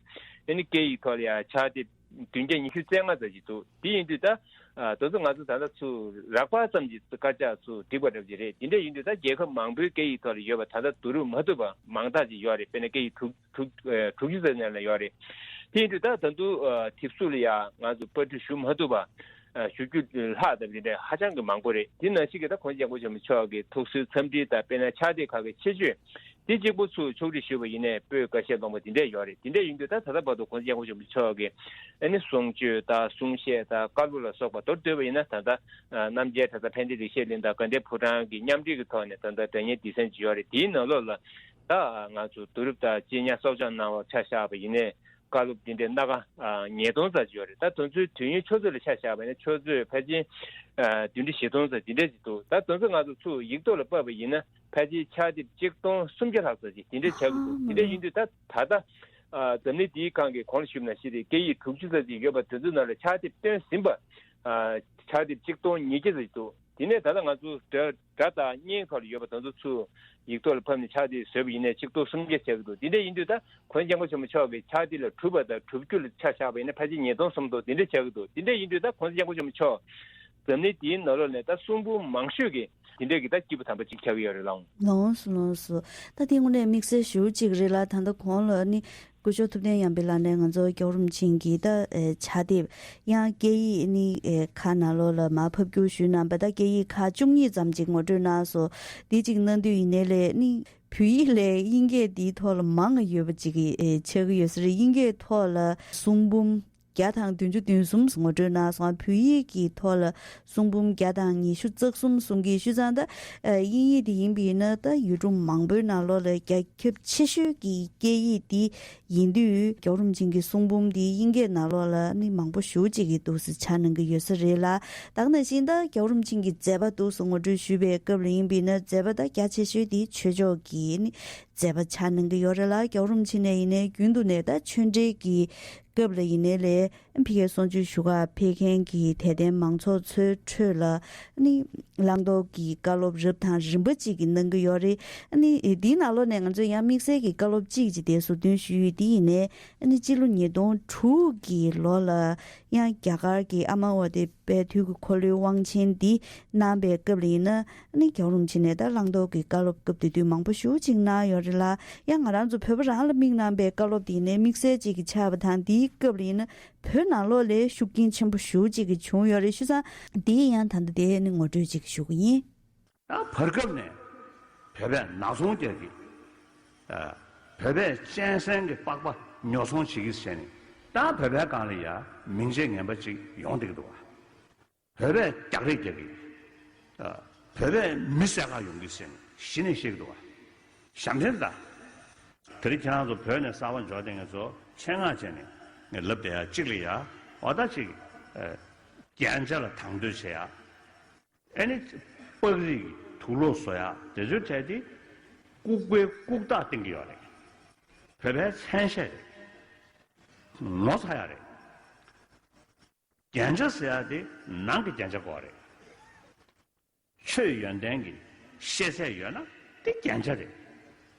ཨ་ནི་སྐད་ཡིག་ཐོག་ལ་ཡང་ཕྱག་དེབ་བདུན་བརྒྱ་ཉི་ཤུ་རྩ་ལྔ་ཙམ་ཞིག་འདུག་དེ་ཡིན་དུས་ད་ཨ་དེ་ཚོ་ང་ཚོ་ད་ལྟ་ཚུར་རགས་པ་ཙམ་གྱི་དཀར་ཆག་ཚུར་བསྒྲིགས་པ་འདྲ་པོ་ཅིག་རེད། དེ་འདྲ་ཡིན་དུས་ད་རྒྱལ་ཁབ་མང་པོའི་སྐད་ཡིག་ཐོག་ལ་ཡོད་པ་ད་ལྟ་བསྡུ་རུབ་མ་ཐུབ་པ་མང་དག་ཅིག་ཡོད་རེད། དཔེར་ན་སྐད་ཡིག་དྲུག་དྲུག་ཨ་དྲུག་ཅུ་ཙམ་ནས་ལ་ཡོད་རེད། དེ་ཡིན་དུས་ད་ད་དུང་ཨ་དེབ་གཟུགས་ལ་ཡང་ང་ཚོ་པར་སྐྲུན་ཞུ་མ་ཐུབ་པ་ཨ་ཞུ་རྒྱུ་ལྷག་ཙམ་དེ་འདྲ་ཧ་ཅང་གི་མང་པོ་རེད། དེ་ནང་བཞིན་གྱི་ད་༸གོང་ས་༸སྐྱབས་མགོན་ཆེན་པོ་མཆོག་གི་ཐུགས་གསོའི་འཚམས་འདྲི་དང་དཔེར་ན་ཕྱག་དེབ་ཁག་གི་ཆེད་བརྗོད་དེ་གཅིག་པུ་ཚུར་ཕྱོགས་སྒྲིག་ཞུས་པ་ཡིན་ནའི་པོད་ཁ་ཤས་ལོངས་པ་དེ་འདྲ་ཡོད་རེད། དེ་འདྲ་ཡིན་དུས་ད་ད་ལྟ་བར་དུ་༸གོང་ས་༸སྐྱབས་མགོན་ཆེན་པོ་མཆོག་གི་ཨ་ནི་གསུང་ཆོས་དང་གསུང་བཤད་དང་བཀའ་སློབ་ལ་སོགས་པ་མདོར་བསྡུས་པ་ཡིན་ན་ད་ལྟ་ཨ་རྣམ་རྒྱལ་གྲྭ་ཚང་ཕན་བདེ་ལེགས་བཤད་གླིང་དང་དགའ་ལྡན་ཕོ་བྲང་གི་མཉམ་འབྲེལ་གྱི་ཐོག་ནས་ད་ལྟ་སྒྲ་སྙན་སྡེ་ཚན་ཅིག་ཡོད་རེད། དེའི་ནང་ལོགས་ལ་ད་ང་ཚོ་བསྡུ་རུབ་དང་གཅེས་ཉར་གསོག་སྦྱང་གནང་བ་ཆ་བཞག་པ་ཡིན་ནའི་བཀའ་སློབ་འདི་འདྲའི་སྣ་ཁ་ཨ་ཉིས་སྟོང་ཙམ་ཅིག་ཡོད་རེད། ད་དེ་ཚོའི་དུས་ཡུན་ཆུ་ཚོད་ལ་ཆ་བཞག་པ་ཡིན་ན་ཆུ་ཚོད་ཕལ་ཆེར་ཨ་བདུན་ཁྲི་བཞི་སྟོང་ཙམ་འདི་འདྲ་ཅིག་འདུག་ད་དེ་ཚོ་ང་ཚོ་ཚུར་ཡིག་ཐོག་ལ་ཕབ་པ་ཡིན་ན་ཕལ་ཆེར་ཕྱག་དེབ་གཅིག་སྟོང་སུམ་བརྒྱ་ལྷག་ཙམ་ཅིག་འདི་འདྲ་ཆགས་ཀྱི་འདུག་དེ་འདྲ་ཡིན་དུས་ད་ད་ལྟ་ཨ་འཛམ་གླིང་འདིའི་སྒང་གི་གོང་ལ་ཞུས་པ་ནང་བཞིན་རེད། སྐད་ཡིག་དྲུག་ཅུ་ཙམ་ཅིག་ཡོད་པ་དེ་ཚོའི་ནང་ལ་ཕྱག་དེབ་བཏོན་ཟིན་པ་ཨ་ཕྱག་དེབ་གཅིག་སྟོང་ཉིས་བརྒྱ་ཙམ་ཅིག་འདུག་དེ་ནས་ད་ལྟ་ང་ཚོ་སྒྲ་སྒྲ་དང་བརྙན་ཐོག་ལ་ཡོད་པ་དེ་ཚོ་ཚུར་ཡིག་ཐོག་ལ་ཕབ་ནས་ཕྱག་དེབ་བཟོས་པ་ཡིན་ནའི་གཅིག་སྟོང་སུམ་བརྒྱ་ཆགས་ཀྱི་འདུག་དེ་འདྲ་ཡིན་དུས་ད་༸གོང་ས་༸སྐྱབས་མགོན་ཆེན་པོ་མཆོག་གི་ཕྱག་དེབ་ལ་གྲུབ་པ་དང་གྲུབ་རྒྱུ་ལ་ཆ་བཞག་པ་ཡིན་ན་ཕལ་ཆེར་ཉིས་སྟོང་སུམ་སྟོང་དེ་འདྲ་ཆགས་ཀྱི་འདུག་དེ་འདྲ་ཡིན་དུས་ད་༸གོང་ས་༸སྐྱབས་མགོན་ཆེན་པོ་མཆོག་འཛམ་གླིང་འདིའི་ནང་ལོགས་ནས་ད་གསུང་འབུམ་མང་ཤོས་ཀྱི་དེ་འདྲ་གི་ད་སྐྱེས་བུ་དམ་པ་གཅིག་ཆགས་ཀྱི་ཡོད་རེད་ལགས། ལོངས་སུ་ལོངས་སུ། ད་དེ་དངོས་གནས་དམིགས་བསལ་ཞེ་པོ་ཅིག་རེད་ལ། ད་ལྟ་གོང་ལ་ནི་སྐུ་ཞབས་ཐུབ་བསྟན་ཡར་འཕེལ་ལགས་ནས་ང་ཚོ་རྒྱལ་བ་རིན་པོ་ཆེ་གི་ད་ཨེ་ཕྱག་དེབ་ཡང་སྐད་ཡིག་ནི་ཨེ་ཁག་ནང་ལོགས་ལ་མར་ཕབ་བསྒྱུར་ཞུས་གནང་བ་ད་སྐད་ཡིག་ཁག་བཅུ་གཉིས་ཙམ་ཅིག་ངོ་སྤྲོད་གནང་སོང་། དེ་ཅིག་གནང་དུས་ཡིན་ནའི་ལས་ནི་བོད་ཡིག་ལས་དབྱིན་སྐད་འདིའི་ཐོག་ལ་མང་ང་ཡོད་པ་ཅིག་གི་ཨེ་ཆགས་ཀྱི་ཡོད་ས་རེད། དབྱིན་སྐད་ཐོག་ལ་གསུང་འབུམ་བརྒྱ་དང་བདུན་ཅུ་དོན་གསུམ་ངོ་སྤྲོད་གནང་སོང་། བོད་ཡིག་གི་ཐོག་ལ་གསུང་འབུམ་བརྒྱ་དང་ཉི་ཤུ་རྩ་གསུམ་གསུང་གི། བྱས་ཙང་ད་ཨ་དབྱིན་ཡིག་དེ་ཡིན་པ་ཡིན་ན་ད་ཡུལ་གྲུ་མང་པོའི་ནང་ལོགས་ལ་རྒྱ་ཁྱབ་ཆེ་ཤོས་ཀྱི་སྐད་ཡིག་དེ་ཡིན་དུས་རྒྱལ་བ་རིན་པོ་ཆེ་གི་གསུང་འབུམ་དེ་དབྱིན་སྐད་ནང་ལོགས་ལ་ནི་མང་པོ་ཞེ་པོ་ཅིག་གི་འདུག་སེ་ཆ་གནང་གི་ཡོད་ས་རེད་ལ། ད་ག་ནང་བཞིན་ད་རྒྱལ་བ་རིན་པོ་ཆེ་གི་མཛད་པ་འདུག་སེ་ངོ་སྤྲོད་ཞུས་པའི་སྐབས་ལ་ཡིན་པ་ཡིན་ན་མཛད་པ་ད་རྒྱ་ཆེ་ཤོས་དེ་ཆོས་ཕྱོགས་ཀྱི་ནི་མཛད་པ་ཆ་གནང་གི་ཡོད་རེད་ལ། རྒྱལ་བ་རིན་པོ་ཆེ་ནས་ཡིན་ནའི་རྒྱུན་དུ་ནས་ད་ཆོས་འབྲེལ་གྱི་སྐབས་ལ་ཡིན་ནའི་ལས་ཕ་གིའི་གསུང་ཆོས་ཞུ་ག་ཕེབས་མཁན་གྱི་དད་ལྡན་མང་ཚོགས་ཚོའི་ཁྲོད་ལ་ནི་བླང་དོར་གྱི་བཀའ་སློབ་རབ་དང་རིམ་པ་གཅིག་གི་གནང་གི་ཡོད་རེད། ནི་འདིའི་ནང་ལོགས་ནས་ང་ཚོས་ཡང་དམིགས་བསལ་གྱི་བཀའ་སློབ་གཅིག་ཅིག་དེ་ཟུར་འདོན་ཞུས་ཡོད། དེ་ཡིན་ནའི་ནི་སྤྱི་ལོ་ཉིས་སྟོང་དྲུག་གི་ལོ་ལ་ཡང་རྒྱ་གར་གྱི་ཨ་མ་ཝ་དེ་པའི་དུས་ཀྱི་འཁོར་ལོའི་དབང་ཆེན་འདི་གནང་པའི་སྐབས་ལ་ཡིན་ན་ནི་རྒྱལ་བ་རིན་པོ་ཆེ་ནས་ད་བླང་དོར་གྱི་བཀའ་སློབ་སྐབས་དེ་དུས་མང་པོ་ཞེ་པོ་ཅིག་གནང་ཡོད་རེད་ལ། ཡང་ང་རང་ཚོ་བོད་པ་རང་ལ་དམིགས་གནང་པའི་བཀའ་སློབ་དེ་ཡིན་ནའི་དམིགས་བསལ་ཅིག་གི་ཆགས་པ་དང་། དེའི་སྐབས་ལ་ཡིན་ན་བོད་ནང་ལོགས་ལ་ཤུགས་རྐྱེན་ཆེན་པོ་ཞེ་པོ་ཅིག་གི་བྱུང་ཡོད་རེད། བྱས་ཙང་དེ་ཡང་ད་ལྟ་དེ་ནི་ངོ་སྤྲོད་ཅིག་ཞུ་གི་ཡིན། ད་བར་སྐབས་ནས་བོད་པས་ནག་ཚོང་རྒྱག་གི། ཨ། བོད་པས་གཅན་གཟན་གྱི་པགས་པ་ཉོ་ཚོང་བྱེད་ཀྱི་ཟེར་ནས་ད་བོད་པའི་སྒང་ལ་ཡ་མིང་ཆད་ངན་པ་ཅིག་ཡོང་བསྡད་ཀྱི་འདུག་བ། བོད་པས་རྒྱག་རེས་རྒྱག་གི། ཨ། བོད་པས་མི་བསད་ག་ཡོང་གི་ཟེར་ནས་གཞི་ནས་བཤད་ཀྱི་འདུག་བ། ཞབས་འདྲེན་ད། དེ་རིང་ཁྱེད་རང་ཚོ་བོད་ནས་གསར་པ་འབྱོར་བསྡད་མཁན་ཚོ་ཆེད་མངགས་བྱས་ནས་ངས་ལབ་བསྡད་ཡ་གཅིག་ལ་ཡ། འོ་ད་གཅིག་ཨ། རྒྱན་ཆ་ལ་དང་དོད་བྱེད་ཡ། ཨ་ནི་པགས་རིགས་དུག་ལོག་བཟོ་ཡག་དེ་ཚོའི་གྲས་དེ་ལྐུགས་པའི་ལྐུགས་རྟགས་བསྟན་གྱི་ཡོད་རེད། བོད་པའི་མཚན་ཤས་རེད། ངོ་ཚ་ཡག་རེད། རྒྱན་ཆ་ཟེར་ཡག་དེ་ནང་གི་རྒྱན་ཆ་དགོས་རེད། ཆོས་ཡོན་ཏན་གྱི་ཤེས་ཚད་ཡོད་ན་དེ་རྒྱན་ཆ་རེད།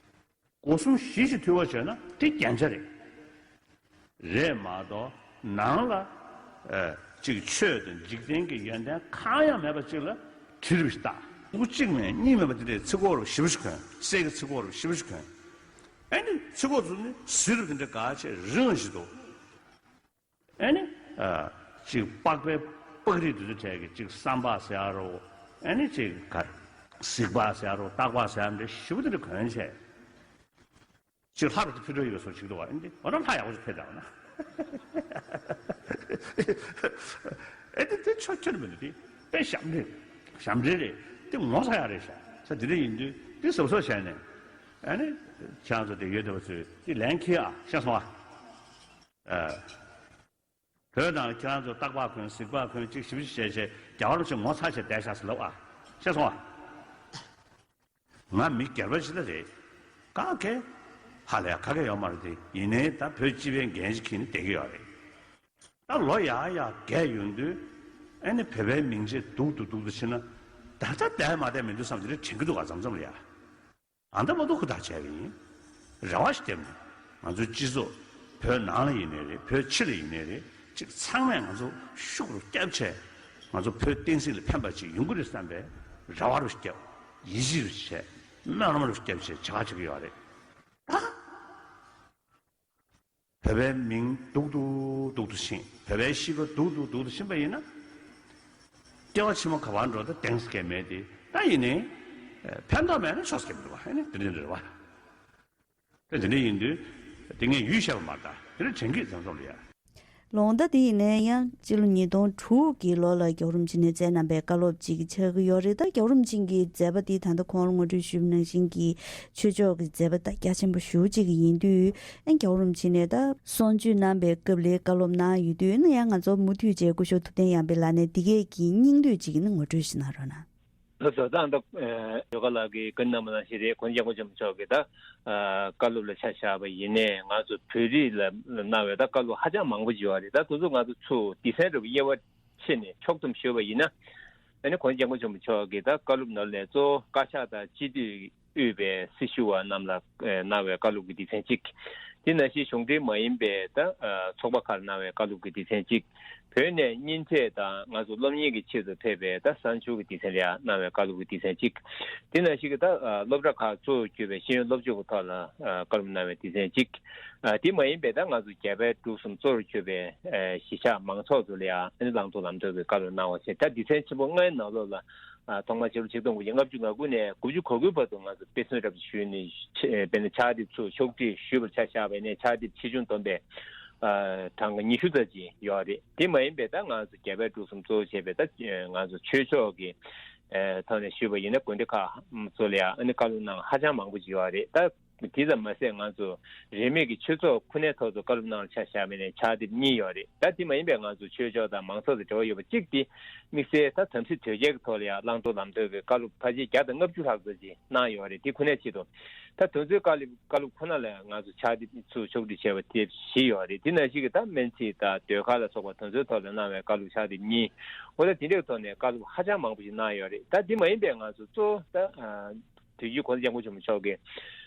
སྒོ་གསུམ་གཞི་ཞིག་མཐུན་པ་བྱས་ན་དེ་རྒྱན་ཆ་རེད། རེད་མ་གཏོགས་ནང་ལ་ཨ་ཅིག་ཆོས་དང་འཇིག་རྟེན་གྱི་ཡོན་ཏན་གང་ཡང་མེད་པ་ཅིག་ལ་གྲི་རུ་ཞིག་བཏགས། སྐུ་གཅིག་མེད་གཉིས་མེད་པ་དེ་འདྲའི་ཚིག་གོ་རུ་ཞེ་པོ་ཞིག་གོན། གསེར་གྱི་ཚིག་གོ་རུ་ཞེ་པོ་ཞིག་གོན། ཨ་ནི་ཚིག་གོ་ཚོ་ནི་ཟི་རུ་དེ་འདྲ་ག་ཆེ་རིང་ཞིག་འདུག་ཨ་ནི་ཨ་ཅིག་པགས་པའི་པགས་རིགས་དེ་ཚོ་གྲས་ཀྱི་ཅིག་སྲམ་པགས་ཟེར་ཡ་རོ། ཨ་ནི་ཅིག་ག་གཟིག་པགས་ཟེར་ཡ་རོ། སྟག་པགས་ཟེར་ཡ་འདྲ་ཞེ་པོ་དེ་འདྲ་གོན་བྱས། ཅིག་ལྷ་རུ་དེ་ཕེབས་འགྲོ་ཡོད་པའི་བཟོ་ཞིག་འདུག་བ། ཨ་ནི་འོ་ན་ལྷ་ཡག་པོ་ཞིག་ཕེབས་འདྲ་བ་ན། ཨེ་དེ་དེ་ཆོ་ཁྱོད་མི་འདུག་དེ་དཔེ་ཞབས་འདྲེན་ཞབས་འདྲེན་རེད། དེ་ངོ་ཚ་ཡག་རེད་ཤག་ས་དེ་འདྲ་ཡིན་དུས་དེ་གཟབ་གཟབ་བྱས་ནས་ཨ་ནི་ཁྱེད་རང་ཚོ་དེ་ཡོད་བསྡད་པ་ཚོས་དེ་ལན་ཁྱེར་ཨ། ཤེས་སོང་ཨ། ཨ། བོད་ནང་ལ་ཁྱེད་རང་ཚོ་སྟག་པགས་གོན་གཟིག་པགས་གོན་གཅིག་ཞིབ་ཞིབ་བྱས་བྱས་རྒྱལ་བ་རིན་པོ་ཆེ་ངོ་ཚ་བྱས་བསྡད་ཤག་ཟེར་ལབ་ཨ། ཤེས་སོང་ཨ། ང་མི་སྒེར་པ་ཞིག་ལ་རེད། ཀ་ཁེ། ཧ་ལས་ཡ་ག་གེ་ཡོད་མ་རེད་དེ། ཡིན་ནའི་ད་བོད་སྤྱི་པའི་འགན་ཞིག་འཁྱེར་ནས་བསྡད་ཀྱི་ཡོད་རེད། ད་ལོ་ཡག་ཡག་རྒས་ཡོང་དུས་ཨ་ནི་བོད་པའི་མིང་ཆེ་སྡུག་ཏུ་སྡུག་ཏུ་ཕྱིན་ན་ད་ལྟ་བསྡད་མ་བསྡད་མི་འདུག་བསམ་གྱི་རེད། དྲན་གྱི་འདུག་ག་མཚམས་མཚམས་ལ་ཡ། ཨ་འདྲ་མ་གཏོགས་ཧུར་ཐག་བྱས་པ་ཡིན། རེ་བ་ཞིག་བརྒྱབ་ནས་ང་ཚོའི་སྤྱི་ཚོགས་བོད་ནང་ལ་ཡིན་ནའི་རེད། བོད་ཕྱི་ལ་ཡིན་ནའི་རེད། ཅིག་ཚང་མས་ང་ཚོ་ཤུགས་རུ་བརྒྱབ་བྱས་ང་ཚོ་བོད་བསྟན་སྲིད་ལ་ཕན་པ་ཅིག་ཡོང་གི་རེད་བསམ་པའི་རེ་བ་རུ་བརྒྱབ། ཡིད་ཆེས་རུ་བྱས། སྨོན་ལམ་རུ་བརྒྱབ་བྱས་བྱ་བ་བྱེད་ཀྱི་ཡོད་རེད། ད། བོད་པའི་མིང་སྡུག་ཏུ་སྡུག་ཏུ་ཕྱིན། བོད་པའི་གཤིས་ཀ་སྡུག་ཏུ་སྡུག་ཏུ་ཕྱིན་པ་ཡིན་ན། ལྟེ་བ་ཕྱི་མ་ག་པར་འགྲོ་ད་གདེང་ས་གས་མེད་དེ། ད་ཡིན་ནའི་ཕན་ཐོགས་མེད་ན་ཆོག་ས་གས་མི་འདུག་བ། ཨ་ནི་དེ་འདྲ་རེད་བ། ད་དེ་འདྲ་ཡིན་དུས་དེ་ངས་ཡུལ་བཤད་པ་མ་རེད། ད་དེ་འདྲ་དྲན་གྱི་མཚམས་མཚམས་ལ་ཡ། ལོ་ཟླ་དེ་ཡིན་ནའི་ཡང་སྤྱི་ལོ་ཉིས་སྟོང་དྲུག་གི་ལོ་ལ་རྒྱལ་བ་རིན་པོ་ཆེ་ནས་མཛད་གནང་པའི་བཀའ་སློབ་ཅིག་ཆགས་ཀྱི་ཡོད་རེད། ད་རྒྱལ་བ་རིན་པོ་ཆེ་གི་མཛད་པ་འདི་ད་ལྟ་གོང་ལ་ངོ་སྤྲོད་ཞུས་པ་ནང་བཞིན་གྱི་ཆོས་ཕྱོགས་ཀྱི་མཛད་པ་ད་རྒྱ་ཆེན་པོ་ཞེ་པོ་ཅིག་ཡིན་དུས། ཨ་རྒྱལ་བ་རིན་པོ་ཆེ་ནས་ད་གསུང་ཆོས་གནང་པའི་སྐབས་ལ་བཀའ་སློབ་གནང་ཡོད་དུས། ཨ་ནི་ཡང་ང་ཚོ་མུ་མཐུད་བྱས་སྐུ་ཞབས་ཐུབ་བསྟན་ཡར་འཕེལ་ལགས་ནས་འདི་གས་ཀྱི་སྙིང་བསྡུས་ཅིག་ནི་ངོ་སྤྲོད་ཞིག་གནང་རོགས་གནང་། ལགས་སོ། ད་ལྟ་ཡོ་ག་ལགས་ཀྱིས་བཀའ་འདྲི་གནང་པ་ནང་བཞིན་རེད། གོང་ས་སྐྱབས་མགོན་ཆེན་པོ་མཆོག་གིས་ད་བཀའ་སློབ་ལ་ཆ་བཞག་པ་ཡིན་ནའི་ང་ཚོ་བོད་རིགས་ལ་གནང་བའི་ད་བཀའ་སློབ་ཧ་ཅང་མང་པོ་ཡོད་རེད། ད་དེ་ཚོ་ང་ཚོ་ཚུར་སྡེ་ཚན་རེ་བ་དབྱེ་བ་ཕྱེ་ནས་ཕྱོགས་བསྡོམས་ཞུས་པ་ཡིན་ན། ཨ་ནི་གོང་ས་སྐྱབས་མགོན་ཆེན་པོ་མཆོག་གིས་ད་བཀའ་སློབ་ནང་ལ་གཙོ་བོ་བཀའ་ཤག་དང་སྤྱི་འཐུས་དབུས་པའི་སྲི་ཞུ་བ་རྣམས་ལ་གནང་བའི་བཀའ་སློབ་ཀྱི་སྡེ་ཚན་གཅིག་དེ་ནང་བཞིན་གཞུང་འབྲེལ་མ་ཡིན་པའི་ད་ཚོགས་པ་ཁག་ལ་གནང་བའི་བཀའ་སློབ་ཀྱི་སྡེ་ཚན་གཅིག་བོད་ནས་གཉེན་ཚན་དང་ང་ཚོ་སློབ་གཉེར་གྱི་ཆེད་དུ་ཕེབས་པའི་ད་གསར་འབྱོར་གྱི་སྡེ་ཚན་ལ་གནང་བའི་བཀའ་སློབ་ཀྱི་སྡེ་ཚན་གཅིག་དེ་ནང་བཞིན་གྱི་ད་སློབ་གྲྭ་ཁག་གཙོ་བོ་གྱུར་པའི་ཤེས་ཡོན་སློབ་སྦྱོང་གི་ཐོག་ལ་བཀའ་སློབ་གནང་བའི་སྡེ་ཚན་གཅིག་དེ་མ་ཡིན་པའི་ད་ང་ཚོ་རྒྱ་བལ་འབྲུག་གསུམ་གཙོ་བོར་གྱུར་པའི་གཞིས་ཆགས་མང་ཚོགས་ཚོ་ལ་ཡང་བླང་དོར་ལམ་སྟོན་གྱི་བཀའ་སློབ་གནང་བ་བྱས། ད་སྡེ་ཚན་ཆེན་པོ་ལྔའི་ནང་ལོགས་ལ་ཨ། ཐོག་མར་ཕྱི་ལོ་ཆིག་སྟོང་དགུ་བརྒྱ་ལྔ་བཅུ་ང་དགུ་ནས་དགུ་བཅུ་གོ་དགུའི་བར་དུ་ང་ཚོ་དཔེ་མཚོན་རབ་ཏུ་ཞུས་ནས་ཆེ་དཔེར་ན་ཕྱག་དེབ་ཚུར་ཕྱོགས་སྒྲིག་ཞུས་པར་ཆ་བཞག་པ་ཡིན་ནའི་ཕྱག་དེབ་ཆེ་ཆུང་བསྡོམས་པས་ཨ། གྲངས་ཀ་ཉི་ཤུ་ཙམ་ཅིག་ཡོད་རེད། དེ་མ་ཡིན་པའི་ད་ང་ཚོ་རྒྱ་བལ་འབྲུག་གསུམ་གཙོ་བོ་བྱས་པའི་ད་ང་ཚོ་ཆོས་ཕྱོགས་ཀྱི་ཨ། ཐོག་ནས་ཞུས་པ་ཡིན་ན་དགོན་སྡེ་ཁག་ཚོ་ལ་ཡང་ཨ་ནི་བཀའ་སློབ་གནང་ཧ་ཅང་མང་པོ་ཅིག་ཡོད་རེད། ད་དེ་ཙམ་མ་ཟད་ང་ཚོ་རིས་མེད་ཀྱི་ཆོས་ཚོགས་ཁོ་ནའི་ཐོག་ཏུ་བཀའ་སློབ་གནང་ལ་ཆ་བཞག་པ་ཡིན་ནའི་ཕྱག་དེབ་གཉིས་ཡོད་རེད། ད་དེ་མ་ཡིན་པའི་ང་ཚོ་ཆོས་ཕྱོགས་དང་མང་ཚོགས་དང་འབྲེལ་བ་ཡོད་པ་གཅིག་དེ་དམིགས་བསལ་ད་དམ་ཚིག་དོལ་རྒྱལ་གྱི་ཐོག་ལ་ཡང་བླང་དོར་ལམ་སྟོན་གྱི་བཀའ་སློབ་ཕལ་ཆེར་བརྒྱ་དང་ལྔ་བཅུ་ལྷག་ཙམ་ཅིག་གནང་ཡོད་རེད། དེ་ཁོ་ནའི་ཆེད་དུ་ད་དེ་ཚོའི་བཀའ་སློབ་བཀའ་སློབ་ཁོ་ན་ལ་ང་ཚོ་ཕྱག་དེབ་ཚུར་ཕྱོགས་སྒྲིག་བྱས་པ་དེ་བཞི་ཡོད་རེད། དེ་ནང་བཞིན་གྱི་ད་སྨན་རྩིས་དང་ཟློས་གར་ལ་སོགས་པ་དེ་ཚོའི་ཐོག་ལ་གནང་བའི་བཀའ་སློབ་ཕྱག་དེབ་གཉིས། འོ་ད་དེ་འདྲའི་ཐོག་ནས་བཀའ་སློབ་ཧ་ཅང་མང་པོ་ཞིག་གནང་ཡོད་རེད། ད་དེ་མ་ཡིན་པའི་ང་ཚོ་གཙོ་བོ་ད། དུས་རྒྱུན་གོང་ས་སྐྱབས་མགོན་ཆེན་པོ་མཆོག་གིས་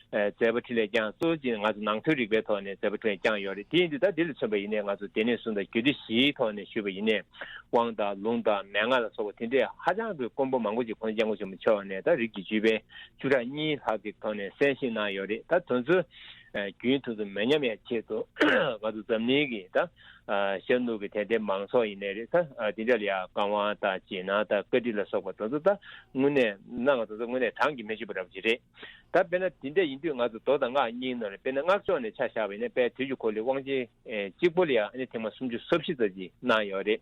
ཨ། མཛད་པ་འཕྲིན་ལས་བསྐྱངས། གཙོ་བོ་ཅིག་ང་ཚོ་ནང་ཐོས་རིག་པའི་ཐོག་ནས་མཛད་པ་འཕྲིན་ལས་བསྐྱངས་ཡོད་རེད། དེ་ཡིན་དུས་ད་དེ་ལ་མཚོན་པ་ཡིན་ནའི་ང་ཚོ་སྡེ་སྣོད་གསུམ་དང་རྒྱུད་སྡེ་བཞིའི་ཐོག་ནས་ཞུས་པ་ཡིན་ནའི་དབང་དང་ལུང་དང་མན་ངག་ལ་སོགས་པ་དེ་འདྲའི་ཧ་ཅང་གི་དཀོན་པོ་མང་པོ་ཅིག་གོང་ས་སྐྱབས་མགོན་ཆེན་པོ་མཆོག་ནས་ད་རིགས་ཀྱི་ཅོད་པན་བཅུ་ཕྲག་གཉིས་ལྷག་ཅིག་ཐོག་ནས་གསན་བཞེས་གནང་ཡོད་རེད། ད་དེ་ཚོ་རྒྱུན་དུ་མི་ཉམས་ཡ་ཆེད་དུ་ང་ཚོ་འཛམ་གླིང་གི་ད་ཤར་ནུབ་ཀྱི་དད་ལྡན་མང་ཚོགས་ཡིན་ནའི་རེད། ད་དེ་འདྲ་ལ་ཡ་བཀའ་དབང་དང་རྗེས་གནང་དང་བཀའ་ཁྲིད་ལ་སོགས་པ་དེ་ཚོ་ད་དངོས་གནས་གནང་བ་དེ་ཚོ་དངོས་གནས་གྲངས་ཀྱིས་མི་ཆོད་པ་འདྲ་པོ་ཅིག་རེད། ད་དཔེར་ན་དེ་འདྲ་ཡིན་དུས་ང་ཚོ་མདོ་དང་སྔགས་གཉིས་ནང་ལ་དཔེར་ན་སྔགས་ཕྱོགས་ནས་ཆ་བཞག་པ་ཡིན་ན་དཔལ་དུས་ཀྱི་འཁོར་ལོའི་དབང་ཆེན་གཅིག་པོ་ལ་ཡང་ཨ་ནི་ཐེངས་མ་སུམ་ཅུ་སོ་བཞི་ཙམ་ཅིག་གནང་ཡོད་རེད།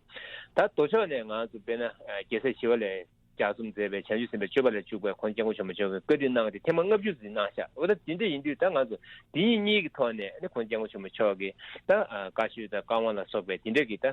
ད་མདོ་ཕྱོགས་ནས་ང་ཚོ་དཔེར་ན་རྒྱལ་སྲས་ཞི་བ་ལྷས་ལྗགས་རྩོམ་མཛད་པའི་བྱང་ཆུབ་སེམས་དཔའི་སྤྱོད་པ་ལ་འཇུག་པའི་གོང་ས་སྐྱབས་མགོན་ཆེན་པོ་མཆོག་གིས་བཀའ་ཁྲིད་གནང་སྟེ་ཐེངས་མ་ལྔ་བཅུ་ཙམ་གནང་ཤག་འོ་ད་དེ་འདྲ་ཡིན་དུས་ད་ང་ཚོ་དེ་གཉིས་གཉིས་ཀྱི་ཐོག་ནས་ཨ་ནི་གོང་ས་སྐྱབས་མགོན་ཆེན་པོ་མཆོག་གིས་ད་བཀའ་ཆོས་དང་བཀའ་དབང་ལ་སོགས་པའི་དེ་འདྲ་གི་ད་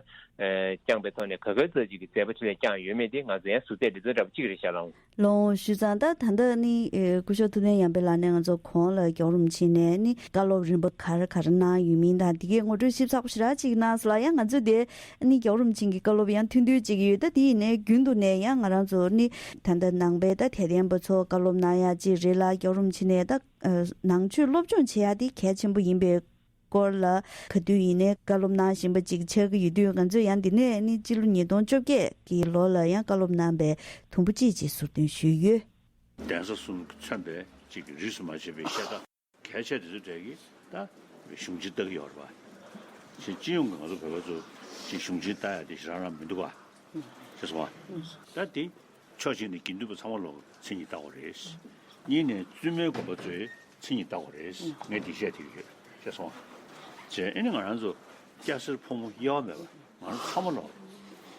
བསྐྱངས་པའི་ཐོག་ནས་ག་ག་ཙམ་ཅིག་གི་མཛད་པ་འཕྲིན་ལས་བསྐྱངས་ཡོད་མེད་དེ་ང་ཚོ་ཡང་ཟུར་བལྟས་འགྲེལ་ཚུལ་འདྲ་པོ་གཅིག་རེད་ཤག་ལགས། ལགས་འོང་། ཞུས་ཙང་ད་ད་ལྟ་ནི་ཨེ་སྐུ་ཞབས་ཐུབ་བསྟན་ཡར་འཕེལ་ལགས་ནས་ང་ཚོ་གོང་ལ་རྒྱལ་བ་རིན་པོ་ཆེ་ནས་ནི་བཀའ་སློབ་རིམ་པ་ག་རེ་ག་རེ་གནང་ཡོད་མིན་དང་དེ་གའི་ངོ་སྤྲོད་ཞིབ་ཚགས་པོ་ཞེ་དྲག་ཅིག་གནང་སོང་ལགས། ཡང་ང་ཚོས་དེ་ནི་རྒྱལ་བ་རིན་པོ་ཆེ་གི་བཀའ་སློབ་ཡང་ཐུང་ཐུང་ཅིག་ཡོད། ད་དེ་ཡིན་ནའི་རྒྱུན་དུ་ནས་ཡང་ང་རང་ཚོ་ནི་ད་ལྟ་ནང་པའི་ད་དད་ལྡན་པ་ཚོ་བཀའ་སློབ་གནང་ཡག་ཅིག་རེད་ལ། རྒྱལ་བ་རིན་པོ་ཆེ་ནས་ད་ནང་ཆོས་སློབ་སྦྱོང་བྱེད་ཡག་དེ་གལ་ཆེན་པོ་ཡིན་པའི་སྐོར་ལ་ག་དུས་ཡིན་ནའི་བཀའ་སློབ་གནང་བཞིན་པ་ཅིག་ཆགས་ཀྱི་ཡོད་དུས། ང་ཚོས་ཡང་འདི་ནས་ནི་སྤྱི་ལོ་ཉིས་སྟོང་བཅོ་བརྒྱད་ཀྱི་ལོ་ལ་ཡང་བཀའ་སློབ་གནང་པའི་དུམ་བུ་གཅིག་ཅིག་ཟུར་འདོན་ཞུས་ཡོད། གདན་ས་གསུམ་མཚོན་པའི་ཅིག་རིས་སུ་མ་ཆད་པའི་བཤད་གྲྭ་གལ་ཆེ་དེ་ཚོའི་གྲས་ཀྱིས་ད་གཞུང་ཆེན་ལྟ་གི་ཡོད་རེད་པ། ཅིག་སྤྱི་ཡོངས་ཀྱི་ང་ཚོ་བོད་པ་ཚོ་ཅིག་གཞུང་ཆེན་ལྟ་ཡ་དེ་ཞེ་དྲག་རང་མི་འདུག་ག་ཤེས་སོང་ང་། ད་དེ་ཕྱོགས་གཅིག་ནས་དགེ་འདུན་པ་ཚང་མ་ལོག་མཚན་ཉིད་ལྟ་དགོས་རེད། གཉིས་ནས་བཙུན་མའི་དགོན་པ་ཚོའི་མཚན་ཉིད་ལྟ་དགོས་རེད། ངས་འདི་བཤད་བསྡད་ཀྱི་ཡོད། ཤེས་སོང་ང་། བྱས་ཨ་ནི་ང་རང་ཚོ་སྐྱ་སེར་ཕོ་མོ་དབྱེ་བ་མེད་པ་ང་རང་ཚང་མ་ལོག་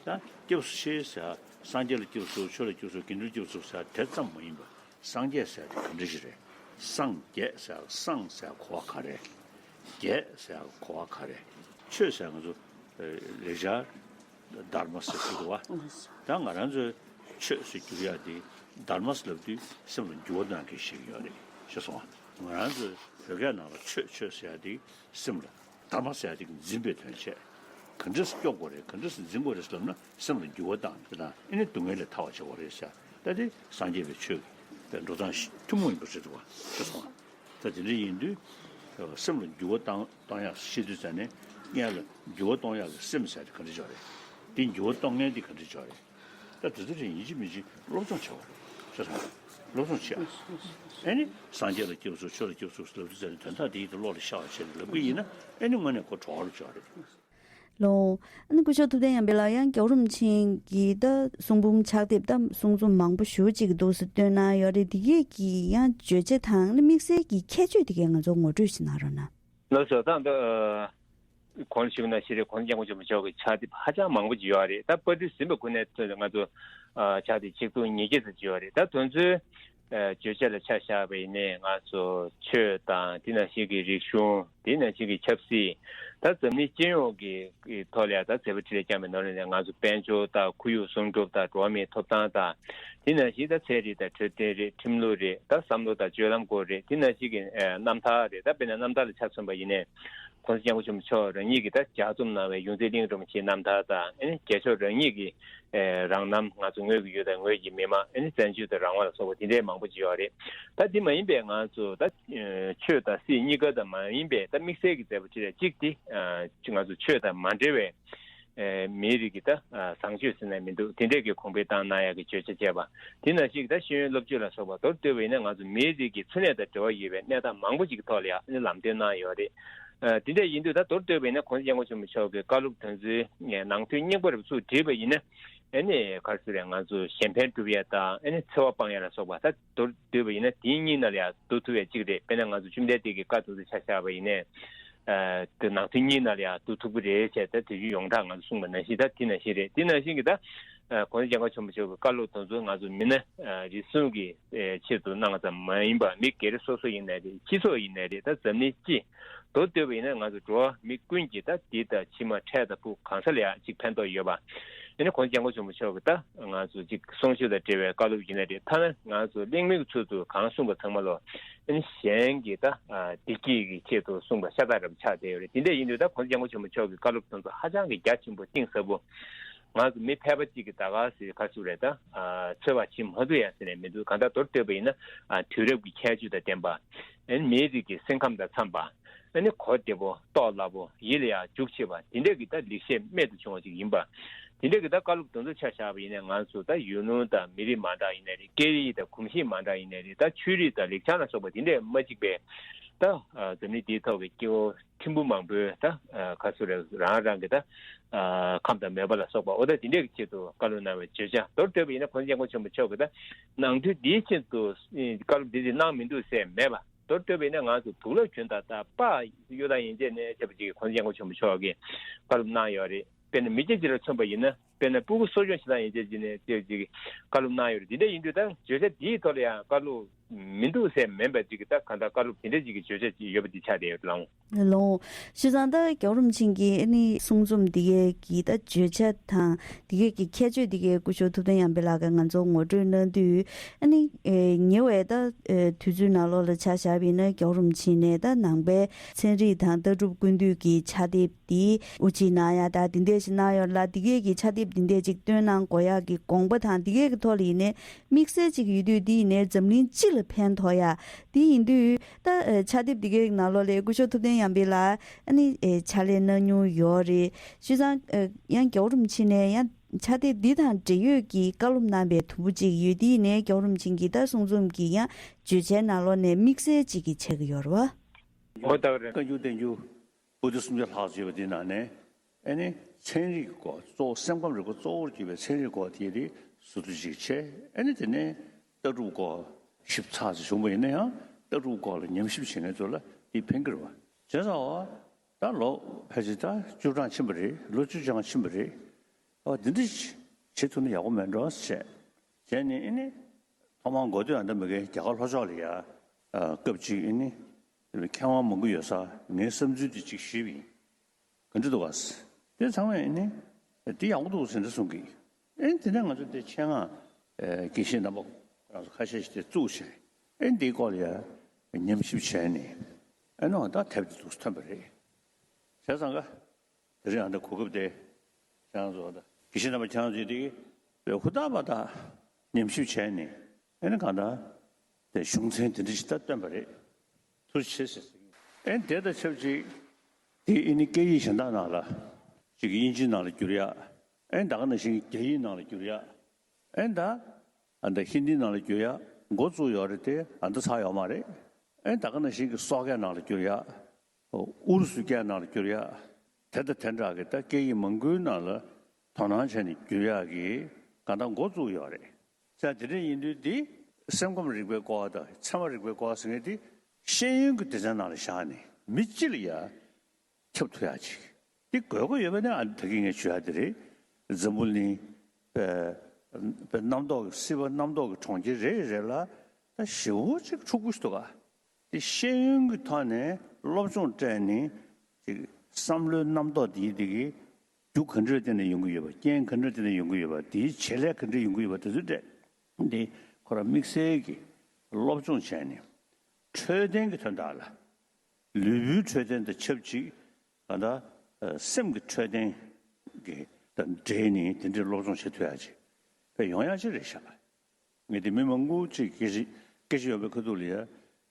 ད་སྐྱབས་སུ་མཆི་ཟེར་ཡ་སངས་རྒྱས་ལ་སྐྱབས་སུ་མཆི། ཆོས་ལ་སྐྱབས་སུ་མཆི། དགེ་འདུན་ལ་སྐྱབས་སུ་མཆི་ཟེར་ཡ་དེ་ཙམ་མ་ཡིན་པ། སངས་རྒྱས་ཟེར་ཡ་དེ་ག་འདྲ་ཞིག་རེད། སངས་རྒྱས་ཟེར་ཡ་སངས་ཟེར་ཡ་གོ་བ་ག་རེ། རྒྱས་ཟེར་ཡ་གོ་བ་ག་རེ། ཆོས་ཟེར་ཡ་ང་ཚོ་ལེགས་སྦྱར་དྷརྨ་ཟེར་གྱི་འདུག་བ། ད་ང་རང་ཚོའི་ཆོས་ཟེར་བསྒྱུར་ཡ་དེ་དྷརྨ་ཟེར་ལབ་དུས་སེམས་ལ་འགྱུར་བ་གཏོང་མཁན་ཞིག་ཡོད་རེད། ཤེས་སོང་ང་། ང་རང་ཚོའི་བོད་སྐད་ནང་ལ་ཆོས་ཆོས་ཟེར་ཡ་དེ་སེམས་ལ་དྷརྨ་ཟེར་ཡ་དེ་གིས་འཛིན་པའི་དོན་བྱས། ག་འདྲས་སེ་སྐྱོབ་དགོས་རེད། ག་འདྲས་སེ་འཛིན་དགོས་རེད་ཟེར་ལབ་ན། སེམས་ལ་འགྱུར་བ་བཏང་དེ་དང་། ཨེ་ནི་སྡུག་བསྔལ་ལས་ཐར་བ་བྱེད་དགོས་རེད་ཟེར། ད་དེ་སངས་རྒྱས་པའི་ཆོས་ཀྱི་དེ་འགྲོ་སྟངས་ཤིག་ཐུན་མོང་ཡིན་པ་རེད་འདུག་བ། ཤེས་སོང་ང་། ད་དེ་འདྲ་ཡིན་དུས་སེམས་ལ་འགྱུར་བ་བཏང་གཏོང་ཡག་ཤེས་དུས་ཙ་ནས། སྔོན་ལ་འགྱུར་བ་གཏོང་ཡག་གི་སེམས་ཟེར་དེ་ག་འདྲ་ཅིག་ཡོད་རེད། དེ་འགྱུར་བ་གཏོང་མཁན་དེ་ག་འདྲ་ཅིག་ཡོད་རེད། ད་དེ་ཚོ་རེད། ཡིན་གཅིག་མིན་གཅིག་སློབ་སྦྱོང་བྱེད་དགོས་རེད། ཤེས་སོང་། སློབ་སྦྱོང་བྱེད་ཨ། ཨེ་ནི་སངས་རྒྱས་ལ་སྐྱབས་སུ། ཆོས་ལ་སྐྱབས་སུ་ལབ་དུས་ཙ་ནས། དོན་དག་དེ་ཡིད་དུ་བློ་ལ་ཤར་བ་བྱས་ནས་ལབ་ཀྱི་ཡིན་ན། ཨེ་ནི་དངོས་གནས་ཁོ་གྲོགས་པོ་ཅིག་ཡོད་རེད། ལོ། ཨ་ནི་སྐུ་ཞབས་ཐུབ་བསྟན་ཡར་འཕེལ་ལགས། ཡང་རྒྱལ་བ་རིན་པོ་ཆེ་གི་ད་གསུང་འབུམ་ཕྱག་དེབ་དང་གསུང་རྩོམ་མང་པོ་ཞེ་པོ་ཅིག་གི་འདུག་སེ་བཏོན་གནང་ཡོད་རེད། འདི་གས་ཀྱི་ཡང་བརྗོད་བྱ་དང་ནི་དམིགས་བསལ་གྱི་ཁྱད་ཆོས་འདི་གས་ང་ཚོ་ངོ་སྤྲོད་ཞིག་གནང་རོགས་གནང་། ལགས་སོ། ད་ད་གོང་ཞུས་པ་ནང་བཞིན་རེད། གོང་ས་སྐྱབས་མགོན་ཆེན་པོ་མཆོག་གི་ཕྱག་དེབ་ཧ་ཅང་མང་པོ་ཅིག་ཡོད་རེད། ད་པར་སྐྲུན་ཟིན་པ་ཁོ་ནའི་ཐོག་ནས་ང་ཚོ་ཨ་ཕྱག་དེབ་ཆིག་སྟོང་ཉིས་བརྒྱ་ཙམ་ཅིག་ཡོད་རེད། ད་དེ་ཚོའི་ཨ་བརྗོད་བྱ་ལ་ཆ་བཞག་པ་ཡིན་ནའི། ང་ཚོ་ཆོས་དང་། དེ་ནང་བཞིན་གྱི་རིག་གཞུང་། དེ་ནང་བཞིན་གྱི་ཆབ་སྲིད། ད་འཛམ་གླིང་སྤྱི་ཡོངས་ཀྱི་ཐོག་ལ་ཡང་ད་མཛད་པ་འཕྲིན་ལས་བསྐྱངས་པའི་ནང་ལ་ནས། ང་ཚོ་དཔལ་འབྱོར་དང་། ཁོར་ཡུག་སྲུང་སྐྱོབ་དང་། འགྲོ་བ་མིའི་ཐོབ་ཐང་དང་། དེ་ནང་བཞིན་ད་ཚན་རིག་དང་འཕྲོད་བསྟེན་རེད། ཁྲིམས་ལུགས་རེད། ད་བསམ་བློ་དང་སྤྱོད་ལམ་སྐོར་རེད། དེ་ནང་བཞིན་གྱི་ཨ་རྣམ་ཐར་རེད། ད་དཔེར་ན་རྣམ་ཐར་ལ་ཆ་མཚོན་པ་ཡིན་ནའི། གོང་ས་སྐྱབས་མགོན་ཆེན་པོ་མཆོག་རང་ཉིད་ཀྱིས་ད་ལྗགས་རྩོམ་གནང་བའི་ཡོངས་འཛིན་གླིང་རིན་པོ་ཆེའི་རྣམ་ཐར་དང་། ཨེ་ནི་རྒྱལ་མཆོག་རང་ཉིད་ཀྱི་ཨེ་རང་རྣམ། ང་ཚོ་ངོས་ཀྱི་ཡུལ་དང་ངོས་ཀྱི་མི་མང་། ཨེ་ནི་བཙན་བྱོལ་དུ་རང་དབང་ལ་སོགས་པ་དེ་འདྲའི་མང་པོ་ཅིག་ཡོད་རེད། ད་དེ་མ་ཡིན་པའི་ང་ཚོ་ད་ཨེ་ཆོས་དང་སྲིད་གཉིས་ཀ་དང་མ་ཡིན་པའི་ད་དམིགས་བསལ་གྱི་མཛད་པ་འཕྲིན་ལས་གཅིག་དེ། ཨ་ང་ཚོ་ཆོས་དང་མ་འབྲེལ་བའི་ཨེ་མིའི་རིགས་ཀྱི་ད་ཨ་བཟང་སྤྱོད་ཟེར་ན་མི་འདུག་དེ་འདྲས་ཀྱི་གོང་འཕེལ་བཏང་གནང་ཡག་གི་བརྗོད་བྱ་བྱས་པ། དེ་ནང་བཞིན་གྱི་ད་ཤེས་ཡོན་སློབ་སྦྱོང་ལ་སོགས་པ་མདོར་བསྡུས་པ་ཡིན་ན། ང་ཚོ་མིའི་རིགས་ཀྱི་འཚོ་གནས་དང་འབྲེལ་བ་ཡོད་པའི་གནས་སྟངས་མང་པོ་ཞིག་གི་ཐོག་ལ་ཡང་ལམ་སྟོན་གནང་ཡོད་རེད། ཨ་དེ་འདྲ་ཡིན་དུས་ད་མདོར་བསྡུས་པ་ཡིན་ན། གོང་ས་སྐྱབས་མགོན་ཆེན་པོ་མཆོག་གི་བཀའ་སློབ་དེ་ཚོའི་ནང་དོན་རྙིང་པ་རུ་ཚུར་བསྒྲིལ་བ་ཡིན་ན། ཨ་ནི་ག་རེ་ཟེར་རེད། ང་ཚོ་གཞན་ཕན་སྒྲུབ་ཡ་དང་། ཨ་ནི་འཚེ་བ་སྤང་ཡ་ལ་སོགས་པ། ད་མདོར་བསྡུས་པ་ཡིན་ན་དེ་གཉིས་ནང་ལ་ཡང་འདུ་ཐུབ་ཡ་གཅིག་རེད། དཔེར་ན་ང་ཚོ་བཅོམ་ལྡན་འདས་ཀྱི་བཀའ་དེ་ཚོ་ཆ་བཞག་པ་ཡིན་ནའི། ཨ་དེ་ནང་དོན་གཉིས་ནང་ལ་ཡང་འདུ་ཐུབ་ཀྱི་རེད་ཟེར། ད་དེ་ཚོ་ཡོངས་གྲགས་ང་ཚོ་གསུངས་པ་ནང་བཞིན། ད་དེ་ནང་བཞིན་རེད། དེ་ནང་བཞིན་གྱི་ད་ཨ་གོང་ས་སྐྱབས་མགོན་ཆེན་པོ་མཆོག་གི་བཀའ་སློབ་དེ་ཚོ་ང་ཚོ་མི་སྣ་ཨ་རེ་ཟུང་གི་ཨེ་ཆེད་དུ་གནང་བ་ཙམ་མ་ཡིན་པ། མི་སྒེར་སོ་སོ་ཡིན་ནའི་རེད། སྤྱི་ཚོགས་ཡིན་ནའི་རེད། ད་འཛམ་གླིང་སྤྱི་མདོར་བསྡུས་པ་ཡིན་ན། ང་ཚོ་འགྲོ་བ་མི་ཀུན་གྱི་ད་འདི་དང་ཕྱི་མ་འཕྲལ་དང་ཕུགས་གང་ས་ལ་ཡང་ཅིག་ཕན་ཐོགས་ཡོད་པ། ཨ་ནི་གོང་ས་སྐྱབས་མགོན་ཆེན་པོ་མཆོག་གི་ད་ང་ཚོ་ཅིག་གསུང་ཆོས་དང་འབྲེལ་བའི་བཀའ་སློབ་ཡིན་ནའི་རེད། ཐ་ན་ང་ཚོ་གླེང་མོལ་གྱི་ཚུལ་དུ་གང་གསུངས་པ་ཚང་མ་ལོ། ཨ་ནི་གཞན་གྱི་ད་ཨ་བདེ་སྐྱིད་ཀྱི་ཆེད་དུ་གསུངས་པ་ཤ་སྟག་རབ་ཆགས་བསྡད་ཡོད་རེད། དེ་འདྲ་ཡིན་དུས་ད་གོང་ས་སྐྱབས་མགོན་ཆེན་པོ་མཆོག་གི་བཀའ་སློབ་དེ་ཚོ་ཧ་ཅང་གི་རྒྱ་ཆེན་པོ་གཏིང་ཟབ་པོ། ང་ཚོ་མི་ཕལ་པ་གཅིག་གིས་ད་ག་ཟེ་ག་ཚོད་རེད། ད་ཨ་ཚོད་དཔག་བྱེད་མ་ཐུབ་ཡ་ཟེར་ནས་མི་འདུག་གང་ལྟར་མདོར་བསྡུས་པ་ཡིན་ན། ཨ་དུས་རབས་ཀྱི་ཁྱད་ཆོས་དང་ལྡན་པ། ཨ་ནི་མིའི་རིགས་ཀྱི་སེམས་ཁམས་དང་འཚམས་པ། ཨ་ནི་གོ་བདེ་པོ། རྟོགས་སླ་པོ། ཡིད་ལ་ཡང་འཇུག་ཆེ་བ། དེ་འདྲས་ཀྱི་ད་ལེགས་བཤད་རྨད་དུ་བྱུང་བ་ཅིག་ཡིན་པ། དེ་འདྲས་ཀྱི་ད་བཀའ་སློབ་དེ་ཚོ་ཆ་བཞག་པ་ཡིན་ན། ང་ཚོ་ད་ཡུལ་ལུང་དང་མི་རིགས་མ་འདྲ་ཡིན་ནའི་རེད། སྐད་ཡིག་དང་གོམས་གཤིས་མ་འདྲ་ཡིན་ནའི་རེད། ད་ཆོས་རིག་དང་ལེགས་བྱང་ལ་སོགས་པ་དེ་འདྲས་མ་གཅིག་པའི་ད་ཨ་འཛམ་གླིང་འདིའི་ཐོག་གི་སྐྱེ་བོ་ཕྲན་བུ་མང་པོའི་ད་ཨ་ག་ཚོད་རེད། རང་རང་གི་ད་ཨ་ཁམས་དང་མོས་པ་ལ་སོགས་པ། འོ་ད་དེ་འདྲས་ཀྱི་ཆེད་དུ་བཀའ་སློབ་གནང་བའི་བརྗོད་བྱ། མདོར་བསྡུས་པ་ཡིན་ན། གོང་ས་སྐྱབས་མགོན་ཆེན་པོ་མཆོག་གིས་ད་ནང་དོན་འདིའི་ཆེད་དུ་ཨ་བཀའ་སློབ་འདི་འདི་གནང་མི་འདུག་ཟེར་མེད་པ། མདོར་བསྡུས་པ་ཡིན་ན། ང་ཚོ་དུག་ལོག་གྱོན་སྟངས་དང་། པར་གཡོག་སྟངས་ཡན་ཆད་ནས་བྱས་པ་ཅིག་གོང་ས་སྐྱབས་མགོན་ཆེན་པོ་མཆོག་གིས་བཀའ་སློབ་གནང་ཡོད་རེད། དཔེར་ན་མི་སྐྱ་ཅིག་ལ་མཚོན་པ་ཡིན་ན། དཔེར་ན་སྤུ་གུ་གསོ་སྐྱོང་བྱེད་སྟངས་ཡན་ཆད་ཅིག་ནས་བྱས་པ་ཅིག་བཀའ་སློབ་གནང་ཡོད་རེད། དེ་འདྲ་ཡིན་དུས་ད་བརྗོད་བྱ་འདིའི་ཐོག་ལ་ཡང་བཀའ་སློབ་མི་འདུག་ཟེར་མིན་པ་ཅིག་གི་ད་གང་ལྟར་བཀའ་སློབ་དེ་འདྲ་ཅིག་གི་བརྗོད་བྱ་ཅིག་ཡོད་པ་འདི་ཆགས་བསྡད་ཡོད་ལགས། ལོ། བྱས་ཙང་ད་རྒྱལ་བ་རིན་པོ་ཆེ་གི་ཨ་ནི་གསུང་རྩོམ་འདི་གའི་གི་ད་བརྗོད་བྱ་དང་འདི་གའི་གི་ཁྱད་ཆོས་འདི་གའི་སྐུ་ཞབས་ཐུབ་བསྟན་ཡར་འཕེལ་ལགས་ཀྱིས་ང་ཚོར་ངོ་སྤྲོད་གནང་དུས། ཨ་ནི་ཨེ་ཉེ་བའི་ད་ཨེ་དུས་ཚོད་ནང་ལོགས་ལ་ཆ་བཞག་པ་ཡིན་ན། རྒྱལ་བ་རིན་པོ་ཆེ་ནས་ད་ནང་པའི་ཚན་རིག་དང་ལྟ་གྲུབ་ཀུན་བཏུས་ཀྱི་ཕྱག་དེབ་འདི་དབུ་འབྱེད་གནང་ཡ་ད་འདི་འདྲས་ཞིག་གནང་ཡོད་ལ། འདི་གའི་གི་ཕྱག་དེབ་འདི་འདྲས་ཅིག་བཏོན་གནང་དགོས་ཡ་གི་དགོངས་པ་དང་འདི་གའི་གི་ཐོག་ལ་ཡིན་ནའི་དམིགས་བསལ་ཅིག་ཡོད་དུས། འདི་ཡིན་ནའི་འཛམ་གླིང་སྤྱི་ལ་ཕན་ཐོགས་ཡ་འདི་ཡིན་དུས། ད་ཨེ་ཕྱག་དེབ་འདི་གའི་ནང་ལོགས་ལ་སྐུ་ཞབས་ཐུབ་བསྟན་ཡར་འཕེལ་ལགས་ཨ་ནི་ཨེ་ཕྱག་ལས་གནང་མྱོང་ཡོད་རེད། བྱས་ཙང་ཨེ་ཡང་རྒྱལ་བ་རིན་པོ་ཆེ་ནས་ཡང་ཕྱག་དེབ་འདི་དང་འབྲེལ་ཡོད་ཀྱི་བཀའ་སློབ་གནང་པའི་དུམ་བུ་ཅིག་ཡོད། འདི་ཡིན་ནའི་རྒྱལ་བ་རིན་པོ་ཆེ་གི་ད་གསུང་རྩོམ་གྱི་ཡང་བརྗོད་བྱའི་ནང་ལོགས་ནས་དམིགས་བསལ་ཅིག་གི་ཆགས་ཀྱི་ཡོད་རེད་བ། འོ་ད་རེད། བཀའ་འགྱུར་བསྟན་འགྱུར་པོ་ཏི་སུམ་བརྒྱ་ལྷག་ཅིག་ཡོད་པ་དེའི་ནང་ནས། ཨ་ནི་ཚན་རིག་གི་སྐོར། གཙོ་བོ་སེམས་ཁམས་རིག་པ་གཙོ་བོར་གྱུར་པའི་ཚན་རིག་སྐོར་དེ་རིགས་ཟུར་དུ་ཅིག་བྱས། ཨ་ནི་དེ་ནས་ལྟ་གྲུབ་སྐོར་ཞིབ་ཚགས་ཅིག་བྱུང་བ་ཡིན་ན་ཡང་། ལྟ་གྲུབ་སྐོར་ལ་ཉམས་ཞིབ་བྱེད་མཁན་ཚོ་ལ་དེ་ཕན་གྱི་རེད་བ། བྱས་ཙང་བ་ད་ལོ་ཕལ་ཆེར་ད་བཅུ་གྲངས་ཕྱིན་པ་རེད། ལོ་བཅུ་གྲངས་ཕྱིན་པ་རེད། ཨ་འདི་འདྲ་བྱེད་ཐུབ་ན་ཡག་པོ་མེད་འགྲོ་ཟེར་བྱས་ནས། ཨ་ནི་ཐོག་མར་འགོ་སྟོད་ཨ་མདོ་མི་སྒེར་རྒྱ་གར་ལྷོ་ཕྱོགས་ལ་ཡ་ཨ་སྐབས་གཅིག་ཨ་ནི་མཁས་དབང་མང་པོ་ཡོད་སར་ངའི་བསམ་ཚུལ་དེ་གཅིག་ཞུས་པ་ཡིན། ག་འདྲ་འདུག་ག་ཟེར། དེ་ཚང་མས་ཨ་ནི་འདི་ཡག་པོ་འདུག་ཟེར་འདྲ་གསུང་གི། ཨ་ནི་དེ་ནས་ང་ཚོ་དེ་ཆེད་མངགས་ཨ་དགེ་བཤེས་རྣམ་པ་རང་ཚོ་ཁ་ཤས་ཤིག་དེ་བཙུགས་བྱས། ཨ་ནི་འདིའི་སྐོར་ལ་ཡ་ཉམས་ཞིབ་བྱས་ནས། ཨ་ནི་འོ་ད་དེབ་དེ་འདུག་སེ་ཐོན་པ་རེད། བྱས་ཙང་ག་དེ་རིང་ཨ་ད་གོ་སྐབས་དེ་ཁྱེད་རང་ཚོ་ད་དགེ་བཤེས་རྣམ་པ་ཁྱེད་རང་ཚོས་དེ་ཧུར་ཐག་པ་དང་ཉམས་ཞིབ་བྱས་ནས་ཨེ་ནི་གང་ལྟར་དེ་གཞུང་ཚན་དེ་འདྲ་ཞིག་ད་བཏོན་པ་རེད། ཐུགས་རྗེ་ཆེ་ཟེར། ཨེ་དེ་དང་ཆབས་ཅིག་དེ་ཨེ་ནི་སྐད་ཡིག་གཞན་དག་ནང་ལ་ཅིག་དབྱིན་ཇིའི་ནང་ལ་བསྒྱུར་ཡག་ཨེ་ད་ག་ནང་བཞིན་རྒྱ་ཡིག་ནང་ལ་བསྒྱུར་ཡག་ཨེ་ད་ཨ་ད་ཧིན་དིའི་ནང་ལ་བསྒྱུར་ཡག་འགོ་བཙུགས་ཡོད་རེད་དེ་ཨ་ད་ཚར་ཡོད་མ་རེད། ཨེ་ད་ག་ནང་བཞིན་གྱི་སོག་སྐད་ནང་ལ་བསྒྱུར་ཡག་ཨུ་རུ་སུའི་སྐད་ནང་ལ་བསྒྱུར་ཡག་དེ་དང་དེ་འདྲ་གི་ད་སྐད་ཡིག་མང་པོའི་ནང་ལ་དོ་སྣང་བྱས་ནས་བསྒྱུར་ཡག་གི་གང་ལྟར་འགོ་བཙུགས་ཡོད་རེད། ས་དེ་འདྲ་ཡིན་དུས་འདི་སེམས་ཁམས་རིག་པའི་སྐོར་དང་ཚད་མ་རིག་པའི་སྐོར་ཟེར་མཁན་འདི་ཤེས་ཡོན་གྱི་སྡེ་ཚན་ནང་ལ་བཞག་ནས་མི་སྤྱི་ལ་ཡ་ཁྱབ་ཐུབ་ཡག་ཅིག་འདི་དགོས་མཁོ་ཡོད་པ་ནི་ཨ་ད་གིན་ངས་ཞུ་ཡག་དེ་རེད། འཛམ་བུ་གླིང་པའི་པའི་རྣམ་རྟོག་གི་སྲིད་པ་རྣམ་རྟོག་གི་གྲོང་ཁྱེར་རེ་རེ་ལ་ད་ཞེ་པོ་ཅིག་འཁྲུག་པོ་ཞིག་འདུག་ག་དེ་ཤེས་ཡོན་གྱི་ཐོག་ནས་སློབ་སྦྱོང་སྤྲད་ནས་ཅིག་བསམ་བློའི་རྣམ་རྟོག་དེའི་དེ་གི་རྒྱུ་ག་འདྲ་དེ་ནས་ཡོང་གི་ཡོད་པ། རྐྱེན་ག་འདྲ་དེ་ནས་ཡོང་གི་ཡོད་པ། དེའི་བྱེད་ལས་ག་འདྲ་ཡོང་གི་ཡོད་པ། དེ་ཚོའི་གྲས་འདི་ཁོ་རང་དམིགས་བསལ་གྱི་སློབ་སྦྱོང་བྱས་ནས་འཕྲོད་བསྟེན་གྱི་དོན་དག་ལ་ལུས་པོའི་འཕྲོད་བསྟེན་དང་ཆབས་ཅིག་གང་ལྟར་སེམས་ཀྱི་འཕྲོད་བསྟེན་གྱི་དང་འབྲེལ་ནས་དེ་འདྲའི་སློབ་སྦྱོང་བྱེད་ཐུབ་ཡག་ཅིག་དཔེ་ཡོང་ཡག་ཅིག་རེད་ཤག་ངས་དེ་མི་མང་པོ་ཅིག་སྐད་ཆ་སྐད་ཆ་ཡོང་པའི་ཁ་ཐུག་ལ་ཡ་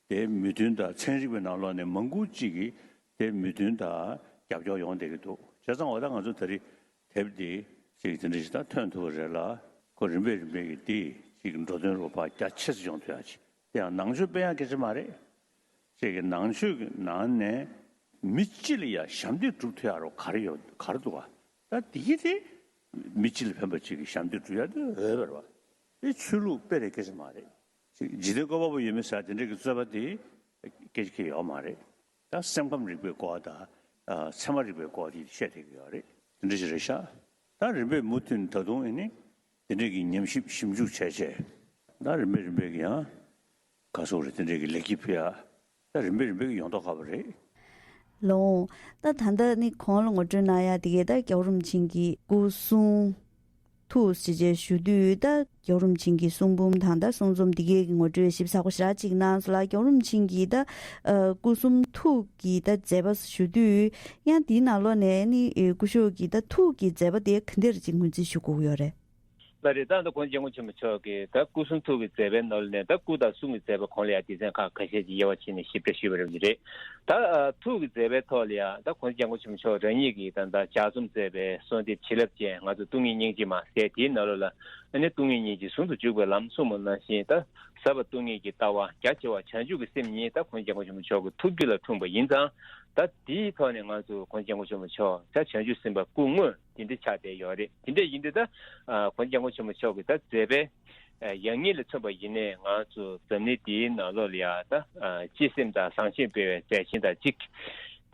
དེའི་མོས་མཐུན་དང་ཚན་རིག་པའི་ནང་ལོགས་ནས་མང་པོ་ཅིག་གིས་དེའི་མོས་མཐུན་དང་རྒྱབ་སྐྱོར་ཡོང་བསྡད་ཀྱི་འདུག་བྱས་ཙང་འོ་ད་ང་ཚོ་ད་རེས་དེབ་འདི་ཅིག་དེ་འདྲ་ཞིག་ད་ཐོན་ཐུབ་པ་རེད་ལ་ཁོ་རིམ་པས་རིམ་པས་ཀྱིས་འདི་ཅིག་འགྲོ་དོན་རུ་ཕར་རྒྱ་ཆེ་ཙམ་ཡོང་ཐུབ་ཡག་ཅིག་དེ་ཡང་ནང་ཆོས་སྤེལ་ཡག་སྐད་ཆ་མ་རེད། ཅིག་གི་ནང་ཆོས་ཀྱི་ནང་ནས་མི་སྤྱི་ལ་ཡ་ཞབས་འདེགས་སྒྲུབ་ཐུབ་ཡག་རོ་ག་རེ་ཡོད་ག་རེ་འདུག་ག་ད་དེ་གི་དེ་མི་སྤྱི་ལ་ཕན་པ་ཅིག་གི་ཞབས་འདེགས་སྒྲུབ་ཡག་དེ་འོས་པ་རེད་བ། དེ་ཆོས་ལུགས་སྤེལ་རེས་སྐད་ཆ་མ་རེད། ཅིག་འཇིག་རྟེན་བཀོད་པ་པོ་ཡོད་མེད་ཟེར་དེ་འདྲ་གི་རྩོད་པ་དེ་སྐད་ཆ་གི་ཡོད་མ་རེད། ད་སེམས་ཁམས་རིག་པའི་སྐོར་དང་ཚད་མ་རིག་པའི་སྐོར་དེ་བཤད་བསྡད་ཀྱི་ཡོད་རེད། དེ་འདྲ་ཞིག་རེད་ཤག་ད་རིམ་པས་མུ་མཐུད་ད་དུང་ཨེ་ནི་དེ་འདྲ་གི་ཉམས་ཞིབ་ཞིབ་འཇུག་བྱས་བྱས་ད་རིམ་པས་རིམ་པས་ཀྱི་ཡང་ག་སོག་རེད་དེ་འདྲ་གི་ལེགས་སྐྱེས་ཕུལ་ཡག་ད་རིམ་པས་རིམ་པས་ཀྱི་ཡོང་མདོག་ཁ་པོ་རེད། ལོང་། ད་ད་ལྟ་ནི་གོང་ལ་ངོ་སྤྲོད་གནང་ཡག་དེ་གས་ད་རྒྱལ་བ་རིན་པོ་ཆེ་གི་སྐུ་གསུང་ཐུགས་ཞེས་བྱས་ཞུ་དུས་ད་རྒྱལ་བ་རིན་པོ་ཆེ་གི་གསུང་འབུམ་དང་ད་གསུང་རྩོམ་འདི་གས་ཀྱི་ངོ་སྤྲོད་ཞིབ་ཚགས་པོ་ཞེ་དྲག་ཅིག་གནང་སོང་ལ། རྒྱལ་བ་རིན་པོ་ཆེ་གི་ད་ཨ་སྐུ་གསུང་ཐུགས་ཀྱི་ད་མཛད་པ་ཞུ་དུས་ཡང་དེའི་ནང་ལོགས་ནས་ནི་སྐུ་ཞབས་ཀྱི་ད་ཐུགས་ཀྱི་མཛད་པ་དེ་ག་འདྲ་ཅིག་ངོས་འཛིན་ཞུ་དགོས་ཀྱི་ཡོད་རེད། ལགས་རེད། ད་ལྟ་གོང་ས་སྐྱབས་མགོན་ཆེན་པོ་མཆོག་གིས་ད་སྐུ་གསུང་ཐུགས་ཀྱི་མཛད་པའི་ནང་ལ་ནས་ད་སྐུ་དང་གསུང་གི་མཛད་པ་གོང་ལ་ཡང་སྡེ་ཚན་ཁག་ཁ་ཤས་ཀྱི་དབྱེ་བ་ཕྱེ་ནས་ཞིབ་ཕྲ་ཞུས་པ་རེད་ཀྱི་རེད། ད་ཨ་ཐུགས་ཀྱི་མཛད་པའི་ཐོག་ལ་ཡང་ད་གོང་ས་སྐྱབས་མགོན་ཆེན་པོ་མཆོག་རང་ཉིད་ཀྱིས་ད་ལྟ་ལྗགས་རྩོམ་མཛད་པའི་གསོལ་འདེབས་བྱིན་རླབས་ཅན་ང་ཚོ་སྟོང་ཉིད་སྙིང་རྗེ་མ་ཟེར་དེའི་ནང་ལོགས་ལ་ཨ་ནི་སྟོང་ཉིད་སྙིང་རྗེ་ཟུང་དུ་འཇུག་པའི་ལམ་གསུངས་པ་ནང་བཞིན་ད་ཟབ་པ་སྟོང་ཉིད་ཀྱི་ལྟ་བ་རྒྱ་ཆེ་བ་བྱང་ཆུབ་ཀྱི་སེམས་གཉིས་ད་གོང་ས་སྐྱབས་མགོན་ཆེན་པོ་མཆོག་གི་ཐུགས་རྒྱུད་ལ་འཁྲུངས་པ་ཡིན་ཙང་། ད་དེའི་ཐོག་ནས་ང་ཚོ་གོང་ས་སྐྱབས་མགོན་ཆེན་པོ་མཆོག་ད་བྱང་ཆུབ་སེམས་དཔའ་སྐུ་དངོས་དེ་འདྲ་ཆགས་བསྡད་ཡོད་རེད། དེ་འདྲ་ཡིན་དུས་ད་ཨ་གོང་ས་སྐྱབས་མགོན་ཆེན་པོ་མཆོག་གི་ད་མཛད་པའི་ཨ་ཡང་སྙིང་ལ་མཚོན་པ་ཡིན་ནའི་ང་ཚོ་འཛམ་གླིང་འདིའི་ནང་ལོགས་ལ་ཡ་ད་ཨ་སྤྱི་སེམས་དང་བཟང་སྤྱོད་སྤེལ་བའི་མཛད་ཆེན་དང་གཅིག་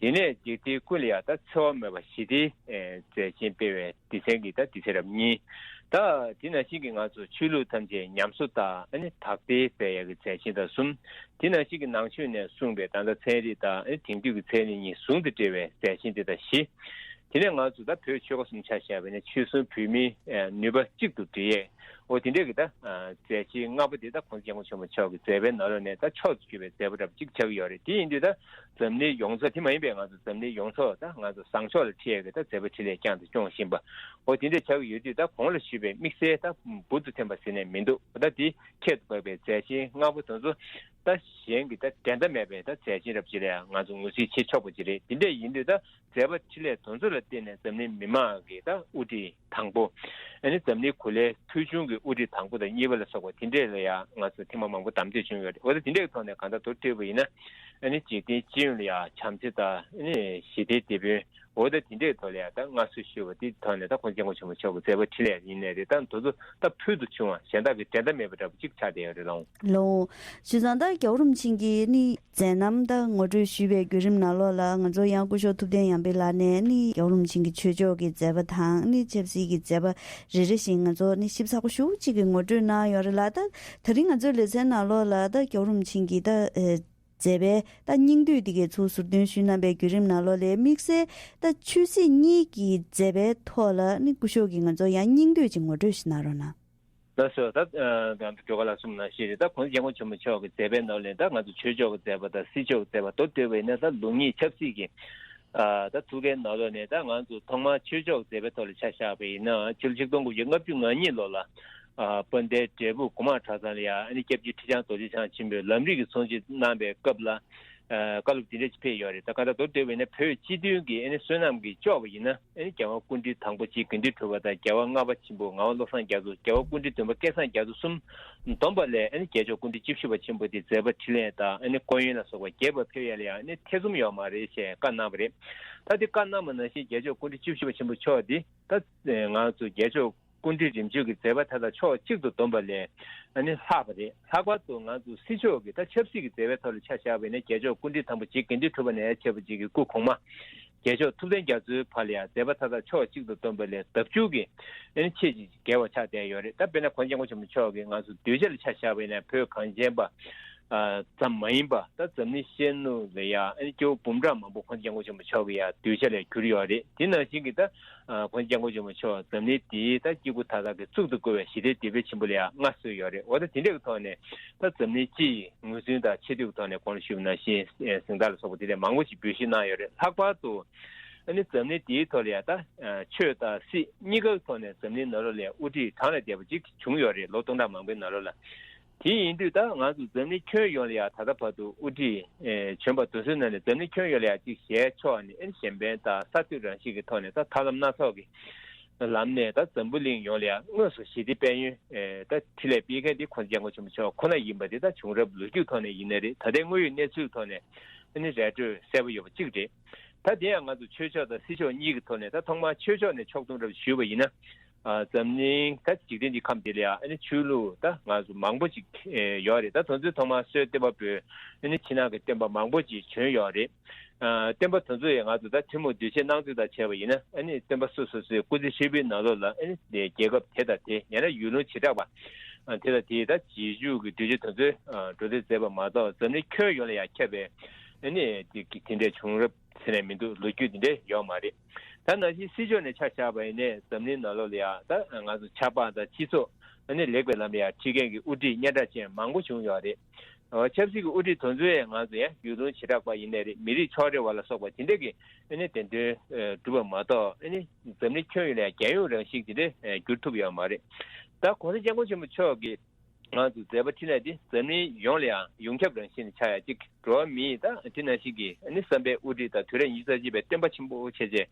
དེ་ནས་འཇིག་རྟེན་ཀུན་ལ་ཡ་ད་འཚེ་བ་མེད་པ་ཞི་བདེའི་ཨེ་མཛད་ཆེན་སྤེལ་བའི་སྡེ་ཚན་གྱི་ད་སྡེ་ཚན་རབས་གཉིས། ད་དེ་ནང་བཞིན་གྱི་ང་ཚོ་ཆོས་ལུགས་ཐམས་ཅད་ཉམས་གསོ་དང་ཨ་ནི་དག་ཐེར་མཛད་ཡག་གི་མཛད་ཆེན་དང་གསུམ། དེ་ནང་བཞིན་གྱི་ནང་ཆོས་ནས་གསུངས་པའི་ད་ལྟ་ཚན་རིག་དང་ཨ་ནི་དེང་དུས་ཀྱི་ཚན་རིག་གཉིས་ཟུང་དུ་འབྲེལ་བའི་མཛད་ཆེན་དེ་དང་བཞི། དེ་ནས་ང་ཚོ་ད་བོད་ཆོལ་ཁ་གསུམ་ཆ་བཞག་པ་ཡིན་ན་ཆོལ་གསུམ་བོད་མིའི་ཨ་ནུས་པ་གཅིག་ཏུ་སྒྲིལ་ཡས། འོ་དེ་འདྲས་ཀྱི་ད་ཨ་མཛད་ཆེན་ལྔ་པོ་དེ་ད་གོང་ས་སྐྱབས་མགོན་ཆེན་པོ་མཆོག་གི་མཛད་པའི་ནང་ལོགས་ནས་ད་མཆོག་ཏུ་གྱུར་པའི་མཛད་པ་འདྲ་པོ་གཅིག་ཆགས་ཀྱི་ཡོད་རེད། དེ་ཡིན་དུས་ད་འཛམ་གླིང་ཡོངས་རྫོགས་དེ་མ་ཡིན་པའི་ང་ཚོ་འཛམ་གླིང་ཡོངས་རྫོགས་ད་ང་ཚོ་བཟང་ཕྱོགས་ལ་ཁྲིད་ཡས་ཀྱི་ད་མཛད་པ་འཕྲིན་ལས་བསྐྱངས་དང་སྐྱོང་བཞིན་པ། འོ་དེ་འདྲས་ཆགས་ཀྱི་ཡོད་དུས་ད་གོང་ལ་ཞུས་པའི་དམིགས་བསལ་ད་འབུར་དུ་ཐོན་པ་ཟེར་ནས་མི་འདུག་ད་དེ་ཁྱད་དུ་འཕགས་པའི་མཛད་ཆེན་ལྔ་པོ་དེ་ཚོ་ད་གཞན་གྱི་ད་འགྲན་ཟླ་མེད་པའི་ད་མཛད་ཆེན་རབ་ཅིག་ལ་ང་ཚོ་ངོས་འཛིན་བྱེད་ཆོག་པ་ཅིག་རེད། དེ་འདྲས་ཡིན་དུས་ད་མཛད་པ་འཕྲིན་ལས་དེ་ཚོ་ལ་བརྟེན་ནས་འཛམ་གླིང་མི་མང་གི་ད་དབུ་ཁྲིད་དང་པོ། ཨ་ནི་འཛམ་གླིང་གོ་ལའི་ཕུལ་བྱུང་གི་དབུ་ཁྲིད་དང་པོ་དང་གཉིས་པ་ལ་སོགས་པ་དེ་འདྲས་ལ་ཡང་ང་ཚོ་ཐེངས་མ་མང་པོ་གདམ་འཐེན་བྱུང་ཡོད་རེད། འོ་ད་དེ་འདྲས་ཀྱི་ཐོག་ནས་གང་ལྟར་མདོར་བསྡུས་པ་ཡིན་ན། ཨ་ནི་འཇིག་རྟེན་སྤྱི་ཡོངས་ལ་ཡང་བྱམས་བརྩེ་དང་ཨ་ནི་ཞི་བདེའི་དེད་དཔོན། འོ་ད་དེ་འདྲས་ཐོག་ལ་ཡང་ད་སྔར་སྲོལ་ཞུས་པ་དེའི་ཐོག་ནས་ད་གོང་ས་སྐྱབས་མགོན་ཆེན་པོ་མཆོག་གི་མཛད་པ་འཕྲིན་ལས་ཡིན་ནའི་རེད། ད་དེ་ཚོ་ད་ཕུལ་དུ་བྱུང་བ་གཞན་དག་གི་འགྲན་ཟླ་མེད་པ་འདྲ་པོ་གཅིག་ཆགས་བསྡད་ཡོད་རེད་ལགས། ལགས། བྱས་ཙང་ད་རྒྱལ་བ་རིན་པོ་ཆེ་གིས་ནི་མཛད་རྣམ་ད་ངོ་སྤྲོད་ཞུས་པའི་བརྒྱུད་རིམ་ནང་ལོགས་ལ་ང་ཚོ་ཡང་སྐུ་ཞབས་ཐུབ་བསྟན་ཡར་འཕེལ་ལགས་ནས་ནི་རྒྱལ་བ་རིན་པོ་ཆེ་གི་ཆོས་ཕྱོགས་ཀྱི་མཛད་པ་དང་ནི་ཆབ་སྲིད་ཀྱི་མཛད་པ་རེ་རེ་བཞིན་ང་ཚོ་ནི་ཞིབ་ཚགས་པོ་ཞེ་པོ་ཅིག་གི་ངོ་སྤྲོད་གནང་ཡོད་རེད་ལ། ད་ད་རིང་ང་ཚོའི་ལེ་ཚན་ནང་ལོགས་ལ་ད་རྒྱལ་བ་རིན་པོ་ཆེ་གི་ད་ཨེ་མཛད་པའི་ད་སྙིང་བསྡུས་འདི་གའི་ཚུར་ཟུར་འདོན་ཞུས་གནང་པའི་བརྒྱུད་རིམ་ནང་ལོགས་ལ་དམིགས་བསལ་ད་ཆོས་སྲིད་གཉིས་ཀྱི་མཛད་པའི་ཐོག་ལ་ནི་སྐུ་ཞབས་ཀྱིས་ང་ཚོ་ཡང་སྙིང་བསྡུས་ཅིག་ངོ་སྤྲོད་ཞིག་གནང་རོགས་གནང་། ལགས་སོ། ད་ཨ་ད་སྒྲོལ་དཀར་ལགས་གསུངས་ནང་བཞིན་རེད། ད་གོང་ས་སྐྱབས་མགོན་ཆེན་པོ་མཆོག་གི་མཛད་པའི་ནང་ལ་ད་ང་ཚོ་ཆོས་ཕྱོགས་ཀྱི་མཛད་པ་དང་སྲིད་ཕྱོགས་ཀྱི་མཛད་པ་མདོར་བསྡུས་པ་ཡིན་ན་ད་ལུགས་གཉིས་ཆབ་སྲིད་ཀྱི་ ཨ་ད་ཐུགས་འགན་ནང་ལོགས་ནས་ད་ང་ཚོ་ཐོག་མར་ཆོས་ཕྱོགས་མཛད་པའི་ཐོག་ལ་ཆ་བཞག་པ་ཡིན་ན་ཕྱི་ལོ་ཆིག་སྟོང་དགུ་བརྒྱ་ལྔ་བཅུ་ང་གཉིས་ལོ་ལ་ཨ་དཔལ་ལྡན་འབྲས་སྤུངས་གོང་མ་གྲྭ་ཚང་ལ་ཡང་ཨ་ནི་སྐྱབས་རྗེ་ཁྲི་བྱང་རྡོ་རྗེ་འཆང་ཆེན་པོས་ལམ་རིམ་གྱི་ཚོགས་ཆེན་གནང་པའི་སྐབས་ལ་ཨ་བཀའ་སློབ་འདི་འདྲ་ཞིག་ཕེབས་ཡོད་རེད། ད་ག་ད་མདོར་བསྡུས་པ་ཡིན་ན་བོད་སྤྱི་མཐུན་གྱི་ཨ་ནི་བསོད་ནམས་ཀྱིས་ལྕོགས་པ་ཡིན་ན་ཨ་ནི་རྒྱལ་བ་སྐུ་ཕྲེང་དང་པོ་རྗེ་དགེ་འདུན་གྲུབ་པ་དང་རྒྱལ་བ་ལྔ་པ་ཆེན་པོ་ངག་དབང་བློ་བཟང་རྒྱ་མཚོ། རྒྱལ་བ་སྐུ་ཕྲེང་བདུན་པ་སྐལ་བཟང་རྒྱ་མཚོ་གསུམ་བསྡོམས་པ་ལས་ཨ་ནི་རྒྱལ་མཆོག་སྐུ་ཕྲེང་བཅུ་བཞི་པ་ཆེན་པོ་དེ་མཛད་པ་འཕྲིན་ལས་དང་ཨ་ནི་སྐུ་ཡོན་ལ་སོགས་པ་རྒྱས་པར་ཕེབས་ཡ་ལ་ཡང་ཨ་ནི་ཐེ་ཚོམ་ཡོད་མ་རེད་ཞེས་བཀའ་གནང་བ་རེད། ད་དེ་བཀའ་གནང་བ་ནང་བཞིན་རྒྱལ་མཆོག་སྐུ་ཕྲེང་བཅུ་བཞི་པ་ཆེན་པོ་མཆོག་འདི་ད་ང་ཚོ་རྒྱལ་མཆོག་སྐུ་ཕྲེང་རིམ་བྱོན་གྱི་མཛད་པ་མཐའ་དག་ཕྱོགས་གཅིག་ཏུ་བསྡོམས་པ་ལས་ཨ་ནི་ལྷག་པ་རེད། ལྷག་པར་དུ་ང་ཚོ་སྲིད་ཕྱོགས་ཀྱི་ད་ཆབ་སྲིད་ཀྱི་མཛད་པའི་ཐོག་ལ་ཆ་བཞག་པ་ཡིན་ན་རྒྱལ་མཆོག་སྐུ་ཕྲེང་དང་པོ་རྗེ་དགེ་འདུན་གྲུབ་པ་ནས་ཆེ་བ་ཅིག་གི་སྐུ་གོང་མ་རྒྱལ་མཆོག་ཐུབ་བསྟན་རྒྱ་མཚོའི་བར་ལ་ཡང་མཛད་པ་མཐའ་དག་ཕྱོགས་གཅིག་ཏུ་བསྡོམས་པ་ལས་ལྡབ་འགྱུར་གྱིས་ཨ་ནི་ཆེས་ཆེར་རྒྱས་པ་ཆགས་བསྡད་ཡོད་རེད། ད་དཔེར་ན་གོང་ས་སྐྱབས་མགོན་ཆེན་པོ་མཆོག་གིས་ང་ཚོ་གདུལ་བྱ་ལ་ཆ་བཞག་པ་ཡིན་ན་བོད་གངས་ཅན་པ་ཨ་ཙམ་མ་ཡིན་པ་ད་འཛམ་གླིང་ཤར་ནུབ་ལ་ཡང་ཨ་ནི་སྐྱེ་བོ་འབུམ་ཕྲག་མང་པོ་གོང་ས་སྐྱབས་མགོན་ཆེན་པོ་མཆོག་གི་ཡང་གདུལ་བྱ་ལ་གྱུར་ཡོད་རེད། དེ་ནང་བཞིན་གྱི་ད་ཨ་གོང་ས་སྐྱབས་མགོན་ཆེན་པོ་མཆོག་འཛམ་གླིང་འདིའི་ད་སྐྱེ་དགུ་མཐའ་དག་གི་གཙུག་ཏུ་བཀུར་བའི་ཞི་བདེའི་དེད་དཔོན་ཆེན་པོ་ལ་ཡང་མངའ་གསོལ་ཡོད་རེད། འོ་ད་དེ་འདྲ་གི་ཐོག་ནས་ད་འཛམ་གླིང་སྤྱི་ཡི་ངོས་འཛིན་དང་ཆེ་བསྟོད་ཀྱི་ཐོག་ནས་གོང་ལ་ཞུས་པ་ནང་བཞིན་ཨེ་གཟེངས་རྟགས་ལ་སོགས་པ་དེ་འདྲ་མང་པོ་ཞིག་འབུལ་བཞེས་གནང་ཡོད་རེད། ལྷག་པར་དུ་ཨ་ནི་འཛམ་གླིང་འདིའི་ཐོག་ལ་ཡང་ད་ཨ་ཆོས་དང་སྲིད་གཉིས་ཀའི་ཐོག་ནས་འཛམ་གླིང་ནང་ལོགས་ལ་ཡང་དབུ་ཁྲིད་གྲངས་ལས་འདས་པ་ཅིག་བྱུང་ཡོད་རེད། ལོ་སྟོང་ཕྲག་མང་པོའི་ནང་ལོགས་ལ། དེ་ཡིན་དུས་ད་ང་ཚོ་འཛམ་གླིང་ཁྱོན་ཡོངས་ལ་ཡང་ད་ལྟ་བར་དུ་དབུ་ཁྲིད་ཨེ་བྱོན་པ་དེ་ཚོའི་ནང་ནས་འཛམ་གླིང་ཁྱོན་ཡོངས་ལ་ཡང་ཅིག་ཞལ་ཕྱོགས་ནས་ཨེ་གཞན་ཕན་དང་གསར་གཏོད་རང་བཞིན་གྱི་ཐོག་ནས་ད་ཐབས་ལམ་སྣ་ཚོགས་ཀྱི་ལམ་ནས་ད་འཛམ་བུ་གླིང་ཡོངས་ལ་ཡང་དངོས་སུ་ཞི་བདེ་དཔལ་ཡོན་ཨེ་ད་འཕྲིན་ལས་སྤེལ་མཁན་དེ་གོང་ས་སྐྱབས་མགོན་ཆེན་པོ་མཆོག་ཁོ་ན་ཡིན་པ་དེ་ད་བྱུང་རབས་ལོ་རྒྱུས་ཐོག་ནས་ཡིན་ནའི་རེད། ད་ལྟའི་དངོས་ཡོད་གནས་ཚུལ་ཐོག་ནས་ཨ་ནི་ར་སྤྲོད་གསལ་པོ་ཡོད་པ་གཅིག་རེད། ད་དེ་ཡང་ང་ཚོ་ཆོས་ཕྱོགས་དང་སྲིད་ཕྱོགས་གཉིས་ཀྱི་ཐོག་ནས་ད་ཐོག་མར་ཆོས་ཕྱོགས་ནས་ཕྱོགས་བསྡོམས་རབ་ཞུས་པ་ཡིན་ན། ཨ་འཛམ་གླིང་ད་འཇིག་རྟེན་གྱི་ཁམས་འདི་ལ་ཡང་ཨ་ནི་ཆོས་ལུགས་ད་ང་ཚོ་མང་པོ་ཅིག་ཨེ་ཡོད་རེད། ད་དེ་ཚོའི་ཐོག་མར་སོའི་སྟོན་པ་པོའི་ཨ་ནི་ཕྱི་ནང་གི་སྟོན་པ་མང་པོ་ཅིག་བྱོན་ཡོད་རེད། ཨ་སྟོན་པ་དེ་ཚོ་ཡང་ང་ཚོ་ད་ཐུན་མོང་གདུལ་བྱའི་སྣང་ཚུལ་དང་བྱས་པ་ཡིན་ན་ཨ་ནི་སྟོན་པ་སོ་སོ་སོའི་སྐུ་ཚེ་ཧྲིལ་པོའི་ནང་ལོགས་ལ་ཨ་ནི་དེ་རྒྱལ་ཁབ་དེ་དང་དེ་ཡང་ན་ཡུལ་ལུང་བྱེ་བྲག་པ་ཨ་དེ་དང་དེའི་ད་རྗེས་འཇུག་གི་གདུལ་བྱ་དེ་ཚོའི་ཨ་འགྲོ་སྡོད་མཛད་པ་མ་གཏོགས་འཛམ་གླིང་ཁྱོན་ཡོངས་ལ་ཡང་ཁྱབ་པའི་ཨ་ནི་དེ་དེ་འདྲའི་བྱུང་རབས་ཟེར་ནས་མི་འདུག་ལོ་རྒྱུས་དེ་འདྲ་ཡོད་མ་རེད། ད་ནང་བཞིན་སྲིད་ཕྱོགས་ནས་ཆ་བཞག་པ་ཡིན་ནའི་འཛམ་གླིང་ནང་ལོགས་ལ་ཡང་ད་ང་ཚོ་ཆབ་འབངས་དང་སྤྱི་ཚོགས་ཨ་ནི་ལེགས་པའི་ལམ་ལ་ཡང་ཁྲིད་མཁན་གྱི་དབུ་ཁྲིད་སྙན་གྲགས་ཅན་མང་པོ་བྱུང་ཡོད་རེད། ཨོ་ཆབ་སྲིད་ཀྱི་དབུ་ཁྲིད་དེ་ཚོ་ཡང་ང་ཚོ་ཡང་ཡུལ་ལུང་བྱེ་བྲག་པ་ཡིན་ནའི་རེད། མི་རིགས་ཕྱོགས་རེ་བ་ལ་སོགས་པ་དེ་འདྲ་གི་ཨ་ནི་བདེན་དོན་ཨ་སྒྲུབ་པ་མ་གཏོགས་ཨ་ནི་འཛམ་གླིང་ཁྱོན་ཡོངས་ལ་ཡང་རྒྱལ་ཡོངས་རང་བཞིན་དེ་འདྲ་ཨ་འགྱུར་ཐུབ་ཡོད་མ་རེད། ད་གོང་ས་སྐྱབས་མགོན་ཆེན་པོ་མཆོག་གིས་ང་ཚོ་མཛད་པ་འཕྲིན་ལས་འདི་འཛམ་གླིང་ཡོངས་ལ་ཡང་ཡོངས་ཁྱབ་རང་བཞིན་ཆགས་ཡ་གཅིག་འགྲོ་བ་མིའི་ད་དེ་ནང་བཞིན་གྱི་ཨ་ནི་བསམ་པའི་དབུ་ཁྲིད་དང་དུས་རབས་ཉི་ཤུ་རྩ་གཅིག་པའི་སྟོན་པ་ཆེན་པོ་བྱས་རྗེས་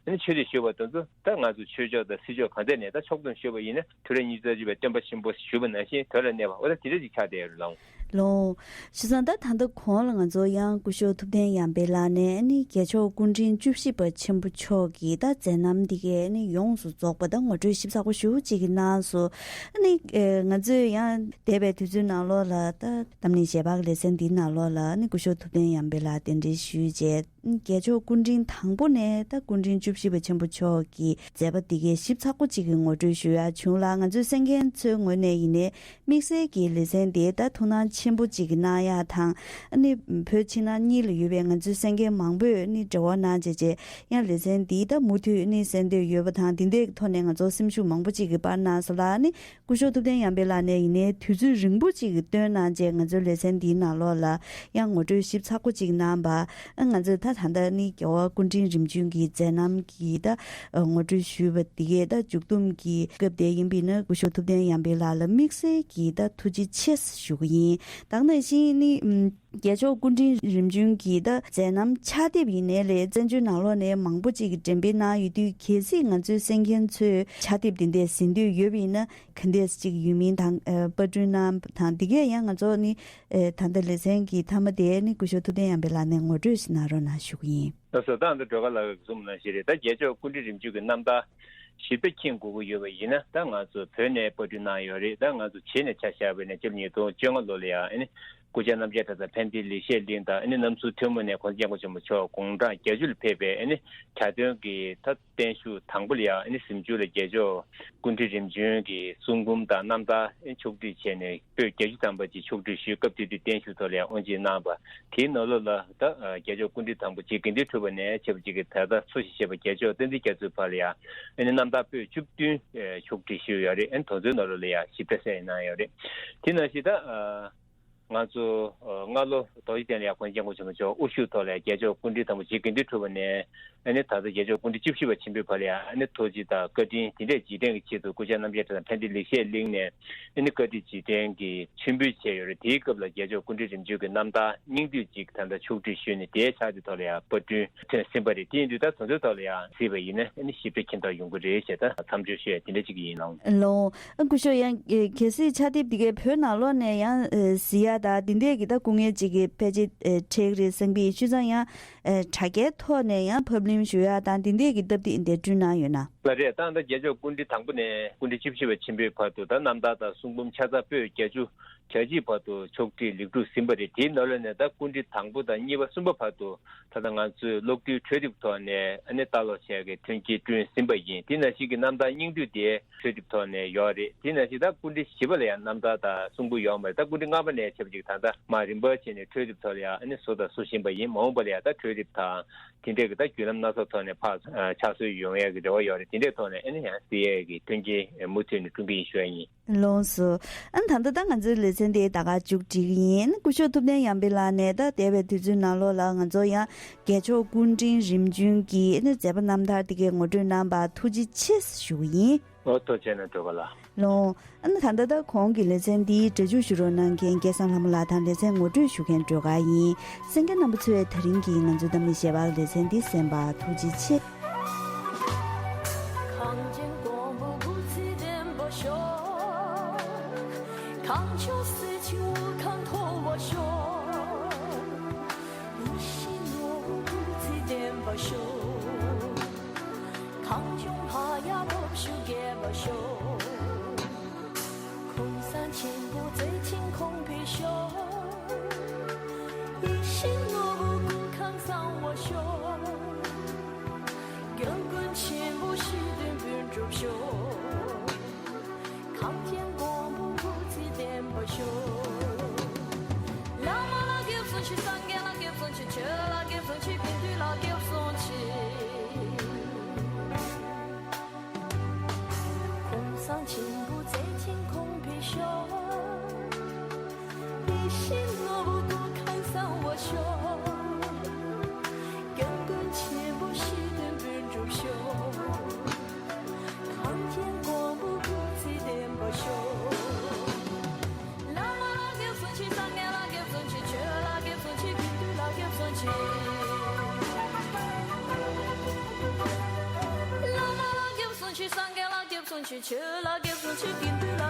ཨ་ནི་ཆོས་དད་ཞུ་བ་དེ་ཚོ་ད་ང་ཚོ་ཆོས་ཕྱོགས་དང་སྲིད་ཕྱོགས་གང་ཐད་ནས་ད་ཕྱོགས་བསྡོམས་ཞུས་པ་ཡིན་ན་དུས་རབས་ཉི་ཤུ་རྩ་གཅིག་པའི་སྟོན་པ་ཆེན་པོ་ཞུ་བ་ནང་བཞིན་དོན་ལ་གནས་པ་འོ་ད་དེ་འདྲ་ཅིག་ཆགས་བསྡད་ཡོད་རེད་ལགས། ལོ། བྱས་ཙང་ད་ད་ལྟ་གོང་ལ་ང་ཚོ་ཡང་སྐུ་ཞབས་ཐུབ་བསྟན་ཡར་འཕེལ་ལགས་ནས་ཨ་ནི་རྒྱལ་མཆོག་སྐུ་ཕྲེང་བཅུ་བཞི་པ་ཆེན་པོ་མཆོག་གི་ད་མཛད་རྣམ་འདི་གའི་ཨ་ནི་ཡོངས་སུ་རྫོགས་པ་ད་ངོ་སྤྲོད་ཞིབ་ཚགས་པོ་ཞེ་པོ་ཅིག་གནང་སོང་། ཨ་ནི་ཨེ་ང་ཚོས་ཡང་འདས་པའི་དུས་ཚོད་ནང་ལོགས་ལ་ད་གཏམ་གླེང་ཞལ་འབག་ལེ་ཚན་འདིའི་ནང་ལོགས་ལ་ཨ་ནི་སྐུ་ཞབས་ཐུབ་བསྟན་ཡར་འཕེལ་ལགས་གདན་འདྲེན་ཞུས་རྗེས། རྒྱལ་མཆོག་སྐུ་ཕྲེང་དང་པོ་ནས་ད་སྐུ་ཕྲེང་བཅུ་བཞི་པ་ཆེན་པོ་མཆོག་གི་མཛད་པ་འདི་གའི་ཞིབ་ཚགས་པོ་གཅིག་གི་ངོ་སྤྲོད་ཞུ་ཡག་བྱུང་ལ། ང་ཚོའི་གསན་མཁན་ཚོའི་ངོས་ནས་ཡིན་ནའི་དམིགས་བསལ་གྱི་ལེ་ཚན་འདི་ད་ཐུགས་སྣང་ཆེན་པོ་གཅིག་གི་གནང་ཡག་དང་། ཨ་ནི་བོད་ཕྱི་ནང་གཉིས་ལ་ཡོད་པའི་ང་ཚོའི་གསན་མཁན་མང་པོས་ཨ་ནི་འབྲེལ་བ་གནང་བྱས་རྗེས་ཡང་ལེ་ཚན་འདི་ད་མུ་མཐུད་ཨ་ནི་གསན་འདོད་ཡོད་པ་དང་། འདི་འདྲའི་ཐོག་ནས་ང་ཚོ་སེམས་ཤུགས་མང་པོ་གཅིག་གི་སྤར་གནང་སོང་ལ། ཨ་ནི་སྐུ་ཞབས་ཐུབ་བསྟན་ཡར་འཕེལ་ལགས་ནས་ཡིན་ནའི་དུས་ཚོད་རིང་པོ་གཅིག་གི་བཏོན་གནང་རྗེས་ང་ཚོའི་ལེ་ཚན་འདིའི་ནང་ལོགས་ལ་ཡང་ངོ་སྤྲོད་ཞིབ་ཚགས་པོ་གཅིག་གནང་བ། ཨ་ང་ཚོས་ད་ད་ལྟ་ནི་རྒྱལ་བ་སྐུ་ཕྲེང་རིམ་བྱོན་གྱི་མཛད་རྣམ་གྱི་ད་ངོ་སྤྲོད་ཞུས་པ་འདི་གས་ད་མཇུག་བསྡོམས་ཀྱི་སྐབས་དེ་ཡིན་པས་ན་སྐུ་ཞབས་ཐུབ་བསྟན་ཡར་འཕེལ་ལགས་ལ་དམིགས་བསལ་གྱི་ད་ཐུགས་རྗེ་ཆེ་ཞུ་གི་ཡིན། ད་ག་ནང་བཞིན་ནི་ཨམ། རྒྱལ་མཆོག་སྐུ་ཕྲེང་རིམ་བྱོན་གྱི་ད་མཛད་རྣམ་ཕྱག་དེབ་ཡིན་ནའི་ལས་བཙན་བྱོལ་ནང་ལོགས་ནས་མང་པོ་ཅིག་གིས་འགྲེམས་སྤེལ་གནང་ཡོད་དུས། གལ་སྲིད་ང་ཚོའི་གསན་མཁན་ཚོས་ཕྱག་དེབ་འདི་འདྲས་གཟིགས་འདོད་ཡོད་པ་ཡིན་ན་ག་འདྲས་ཅིག་ཡོད་མིན་དང་། ཨ་པར་སྐྲུན་གནང་དང་། འདི་གས་ཡང་ང་ཚོ་ནི་ཨ་ད་ལྟ་ལེ་ཚན་གྱི་མཐའ་མ་དེ་ནི་སྐུ་ཞབས་ཐུབ་བསྟན་ཡར་འཕེལ་ལགས་ནས་ངོ་སྤྲོད་ཞིག་གནང་རོགས་གནང་ཞུ་གི་ཡིན། ལགས་སོ། ད་ལྟ་སྒྲོལ་དཀར་ལགས་ཀྱིས་གསུངས་པ་ནང་བཞིན་རེད། ད་རྒྱལ་མཆོག་སྐུ་ཕྲེང་རིམ་བྱོན་གྱི་རྣམ་ཐར་ཞིབ་ཕྲ་མཁྱེན་དགོས་ཀྱི་ཡོད་པ་ཡིན་ན། ད་ང་ཚོ་བོད་ནས་པར་སྐྲུན་གནང་ཡོད་རེད། ད་ང་ཚོ་རྗེས་ནས་ཆ་བཞག་པ་ཡིན་ན་སྤྱི་ལོ་ཉིས་སྟོང་བཅོ་ལྔ་ལོ་ལ་ཡང་ཨ་ནི་སྐུ་བཅར་རྣམ་རྒྱལ་གྲྭ་ཚང་ཕན་བདེའི་ལེགས་བཤད་གླིང་དང་། ཨ་ནི་གནམ་མཚོ་ཐོན་མོ་ནས་གོང་ས་སྐྱབས་མགོན་ཆེན་པོ་མཆོག་དགུང་གྲངས་བརྒྱད་ཅུ་ལ་ཕེབས་པའི་ཨ་ནི་གྲྭ་བསྟུན་གྱི་ད་བརྟན་བཞུགས་དང་པོ་ལ་ཡང་ཨ་ནི་གཟིམ་ཆུང་ལ་རྒྱལ་མཆོག་སྐུ་ཕྲེང་རིམ་བྱོན་གྱི་གསུང་འབུམ་དང་རྣམ་ཐར་ཨ་ནི་ཕྱོགས་སྒྲིག་བྱས་ནས་པོད་བརྒྱད་ཅུ་ཙམ་པ་ཅིག་ཕྱོགས་སྒྲིག་ཞུས། སྐབས་དེ་དུས་བརྟན་བཞུགས་ཐོག་ལ་ཡང་དབུ་འབྱེད་གནང་བ། དེའི་ནང་ལོགས་ལ་ད་ཨ་རྒྱལ་མཆོག་སྐུ་ཕྲེང་དང་པོ་རྗེ་དགེ་འདུན་གྲུབ་པ་ནས་ཆེ་བ་ཅིག་གིས་ད་ལྟ་འཚོ་ཞིང་གཞེས་པ་རྒྱལ་མཆོག་བསྟན་འཛིན་རྒྱ་མཚོའི་བར་ལ་ཡང་ཨ་ནི་རྣམ་ཐར་པོད་བཅུ་བདུན་ཨེ་ཕྱོགས་སྒྲིག་ཞུས་ཡོད་རེད། ཨ་ནི་དེ་ཚོའི་ནང་ལོགས་ལ་ཡང་ཞིབ་ཕྲ་གསན་གནང་ཡོད་རེད། དེ་ནང་བཞིན་ད་ཨ་ ང་ཚོ་སྔ་ལོ་རྡོ་རྗེ་གདན་ལ་ཡང་༸གོང་ས་༸སྐྱབས་མགོན་ཆེན་པོ་མཆོག་དབུ་བཞུགས་ཐོག་ལ་ཡང་རྒྱལ་མཆོག་སྐུ་ཕྲེང་དང་པོ་རྗེ་དགེ་འདུན་གྲུབ་པ་ནས། ཨ་ནི་ད་ལྟ་རྒྱལ་མཆོག་སྐུ་ཕྲེང་བཅུ་བཞི་པ་ཆེན་པོའི་བར་ལ་ཡང་ཨ་ནི་ཐུགས་རྗེ་དང་བཀའ་དྲིན་དེ་འདྲའི་རྗེས་དྲན་གྱི་ཆེད་དུ་སྐུ་ཕྱྭ་རྣམ་རྒྱལ་གྲྭ་ཚང་ཕན་བདེ་ལེགས་བཤད་གླིང་ནས་ཨ་ནི་བཀའ་དྲིན་རྗེས་དྲན་གྱི་མཆོད་འབུལ་བྱས་ཡོད་རེད། དེའི་སྐབས་ལ་རྒྱལ་མཆོག་སྐུ་ཕྲེང་རིམ་བྱོན་གྱི་རྣམ་ཐར་སྙིང་བསྡུས་ཅིག་ད་ལྟ་ཕྱོགས་སྒྲིག་ཞུས་ནས་དེའི་ཕྱག་དེབ་ཐོག་ལ་ཡང་པར་སྐྲུན་ཐོན་ཟིན་པ་རེད། དེ་ཡིན་དུས་ད་དེ་ཚོའི་ཐོག་ལ་ཡང་གཟིགས་པ་ཡིན་ན་ཨ་ནི་ཞིབ་ཕྲ་མཁྱེན་རྟོགས་ཡོང་གི་རེད་ཞེས་ད་མཚམས་འཇོག་ཞུ་ཡ་དེ་འདྲ་ཅིག་ཡིན་ལགས། ལགས། ཨ་སྐུ་ཞབས་ཡང་གལ་སྲིད་ཕྱག་དེབ་འདི་གའི་བོད་ནང་ལོགས་ནས་ཡང་གཟིགས་ཡ་ད་འདི་འདྲས་ཀྱི་ད་སྐུ་ངལ་ཅིག་གི་ཕལ་ཆེར་འཕྲད་ཀྱི་རེད་བསམ་གྱི་ཡིན། བྱས་ཙང་ཡང་དྲ་རྒྱའི་ཐོག་ནས་ཡང་ཕབ་ལེན་ཞུ་ཡ་དང་འདི་འདྲས་ཀྱི་སྟབས་བདེ་འདི་བསྐྲུན་གནང་ཡོད་ན། ལགས་རེད། ད་ལྟ་རྒྱལ་མཆོག་སྐུ་ཕྲེང་དང་པོ་ནས་སྐུ་ཕྲེང་བཅུ་བཞི་པ་ཆེན་པོའི་བར་དུ་ད་རྣམ་ཐར་དང་གསུང་འབུམ་ཆ་ཚང་པོད་བརྒྱད་ཅུ་གྱ་གཅིག་བར་དུ་ཕྱོགས་སྒྲིག་ལེགས་གྲུབ་ཟིན་པ་རེད། དེའི་ནང་ལོགས་ནས་ད་སྐུ་ཕྲེང་དང་པོ་དང་གཉིས་པ་གསུམ་པ་བར་དུ་ད་ལྟ་ང་ཚོས་གློག་རྡུལ་འཕྲུལ་དེབ་ཐོག་ནས་ཨ་ནི་ལྟ་ཀློག་བྱས་ཀྱི་ཐོན་སྐྱེད་བསྐྲུན་ཟིན་པ་ཡིན། དེ་ནང་བཞིན་གྱི་རྣམ་ཐར་སྙིང་བསྡུས་དེ་འཕྲུལ་དེབ་ཐོག་ནས་ཡོད་རེད། དེ་ནང་བཞིན་ད་སྐུ་ཕྲེང་བཞི་པ་ལ་ཡང་རྣམ་ཐར་དང་གསུང་འབུམ་ཡོད་མ་རེད། ད་སྐུ་ཕྲེང་ལྔ་པ་ནས་བྱས་པ་ཅིག་ད་ལྟ་མར་རིམ་པ་བྱས་ནས་འཕྲུལ་དེབ་ཐོག་ལ་ཡང་ཨ་ནི་བཟོ་དང་བཟོ་བཞིན་པ་ཡིན། མ་འོངས་པ་ལ་ཡང་ད་འཕྲུལ་དེབ་དང་དེ་འདྲས་ཀྱི་ད་བརྒྱུད་ལམ་སྣ་ཚོགས་ཐོག་ནས་ཕར་ཕྱག་སྲོལ་ཡོང་ཡས་ཀྱི་རེ་བ་ཡོད་རེད། དེ་འདྲས་ཐོག་ནས་ཨ་ནི་ཡང་གཟིགས་ཡས་ཀྱི་མཐུན་རྐྱེན་མུ་མཐུད་ནས་བསྐྲུན་གྱི་ཡིན་ཞུ་ཡ་ཡིན། ལགས་སོ། ཨ་ནི་ད་ལྟ་ད་ང་ཚོའི་ལེ་ཚན་དེ་ད་ག་མཇུག་སྒྲིལ་གྱི་ཡིན། སྐུ་ཞབས་ཐུབ་བསྟན་ཡར་འཕེལ་ལགས་ནས་ད་འདས་པའི་དུས་ཚོད་ནང་ལོགས་ལ་ང་ཚོ་ཡང་རྒྱལ་མཆོག་སྐུ་ཕྲེང་རིམ་བྱོན་གྱི་ཨ་ནི་མཛད་པ་རྣམ་ཐར་དེ་གའི་ངོ་སྤྲོད་གནང་བར་ཐུགས་རྗེ་ཆེ་ཞུ་གི་ཡིན། ཨོ་ཐུགས་རྗེ་གནང་། སྤྲོ་དགའ་ལགས། ལགས། ཨ་ནི་ད་ལྟ་ད་གོང་གི་ལེ་ཚན་འདིའི་སྒྲ་འཇུག་ཞུ་རོགས་གནང་མཁན་སྐལ་བཟང་ལྷ་མོ་ལགས་དང་ལེ་ཚན་ངོ་སྤྲོད་ཞུ་མཁན་སྒྲོལ་དཀར་ཡིན། གསན་མཁན་རྣམ་པ་ཚོས་ད་རིང་གི་ང་ཚོའི་གཏམ་གླེང་ཞལ་པར་ལེ་ཚན་འདི་གསན་པར་ཐུགས་རྗེ་ཆེ། གངས་ཅན་ཀོང་པོ་སྐུ་ཚེ་བརྟན་པར་ཤོག། གངས་ལྗོངས་གསེར་ཕྱེ་དབུ་རྐང་མཐོ་བར་ཤོག། ཡིད་བཞིན་ནོར་བུ་སྐུ་ཚེ་བརྟན་པར་ཤོག། གངས་ལྗོངས་འཕགས་ཡུལ་སྟོབས་ཤུགས་རྒྱས་པར་ཤོག། གུང་སེང་ཆེན་པོ་མཛད་ཅིང་གོང་འཕེལ་ཤོག། ཡིད་བཞིན་ནོར་བུ་སྐུ་ཁམས་བཟང་བར་ཤོག། སྐྱབས་མགོན་ཆེན་པོ་ཞི་མཐུན་ལྡན་གྲུབ་ཤོག། གངས་ཅན་ཀོང་པོ་སྐུ་ཚེ་བརྟན་པར་ཤོག། བླ་མ་ལ་སྐྱབས་སུ་མཆི། སངས་རྒྱས་ལ་སྐྱབས་སུ་མཆི། ཆོས་ལ་སྐྱབས་སུ་མཆི། དགེ་འདུན་ལ་སྐྱབས་སུ་མཆི། གུང་སེང་ཆེན་པོ་མཛད་ཅིང་གོང་འཕེལ་ཤོག། ཡིད་བཞིན་ནོར་བུ་སྐུ་ཁམས་བཟང་བར་ཤོག། སྐྱབས་མགོན་ཆེན་པོ་ཞི་མཐུན་ལྡན་གྲུབ་ཤོག། གངས་ཅན་ཀོང་པོ་སྐུ་ཚེ་བརྟན་པར་ཤོག། བླ་མ་ལ་སྐྱབས་སུ་མཆི། སངས་རྒྱས་ལ་སྐྱབས་སུ་མཆི། ཆོས་ལ་སྐྱབས་སུ་མཆི། དགེ་འདུན་ལ་སྐྱབས་སུ་མཆི། བླ་མ་ལ་སྐྱབས་སུ་མཆི། སངས་རྒྱས་ལ་སྐྱབས་སུ་མཆི། ཆོས་ལ་སྐྱབས་སུ་མཆི། དགེ་འདུན་ལ།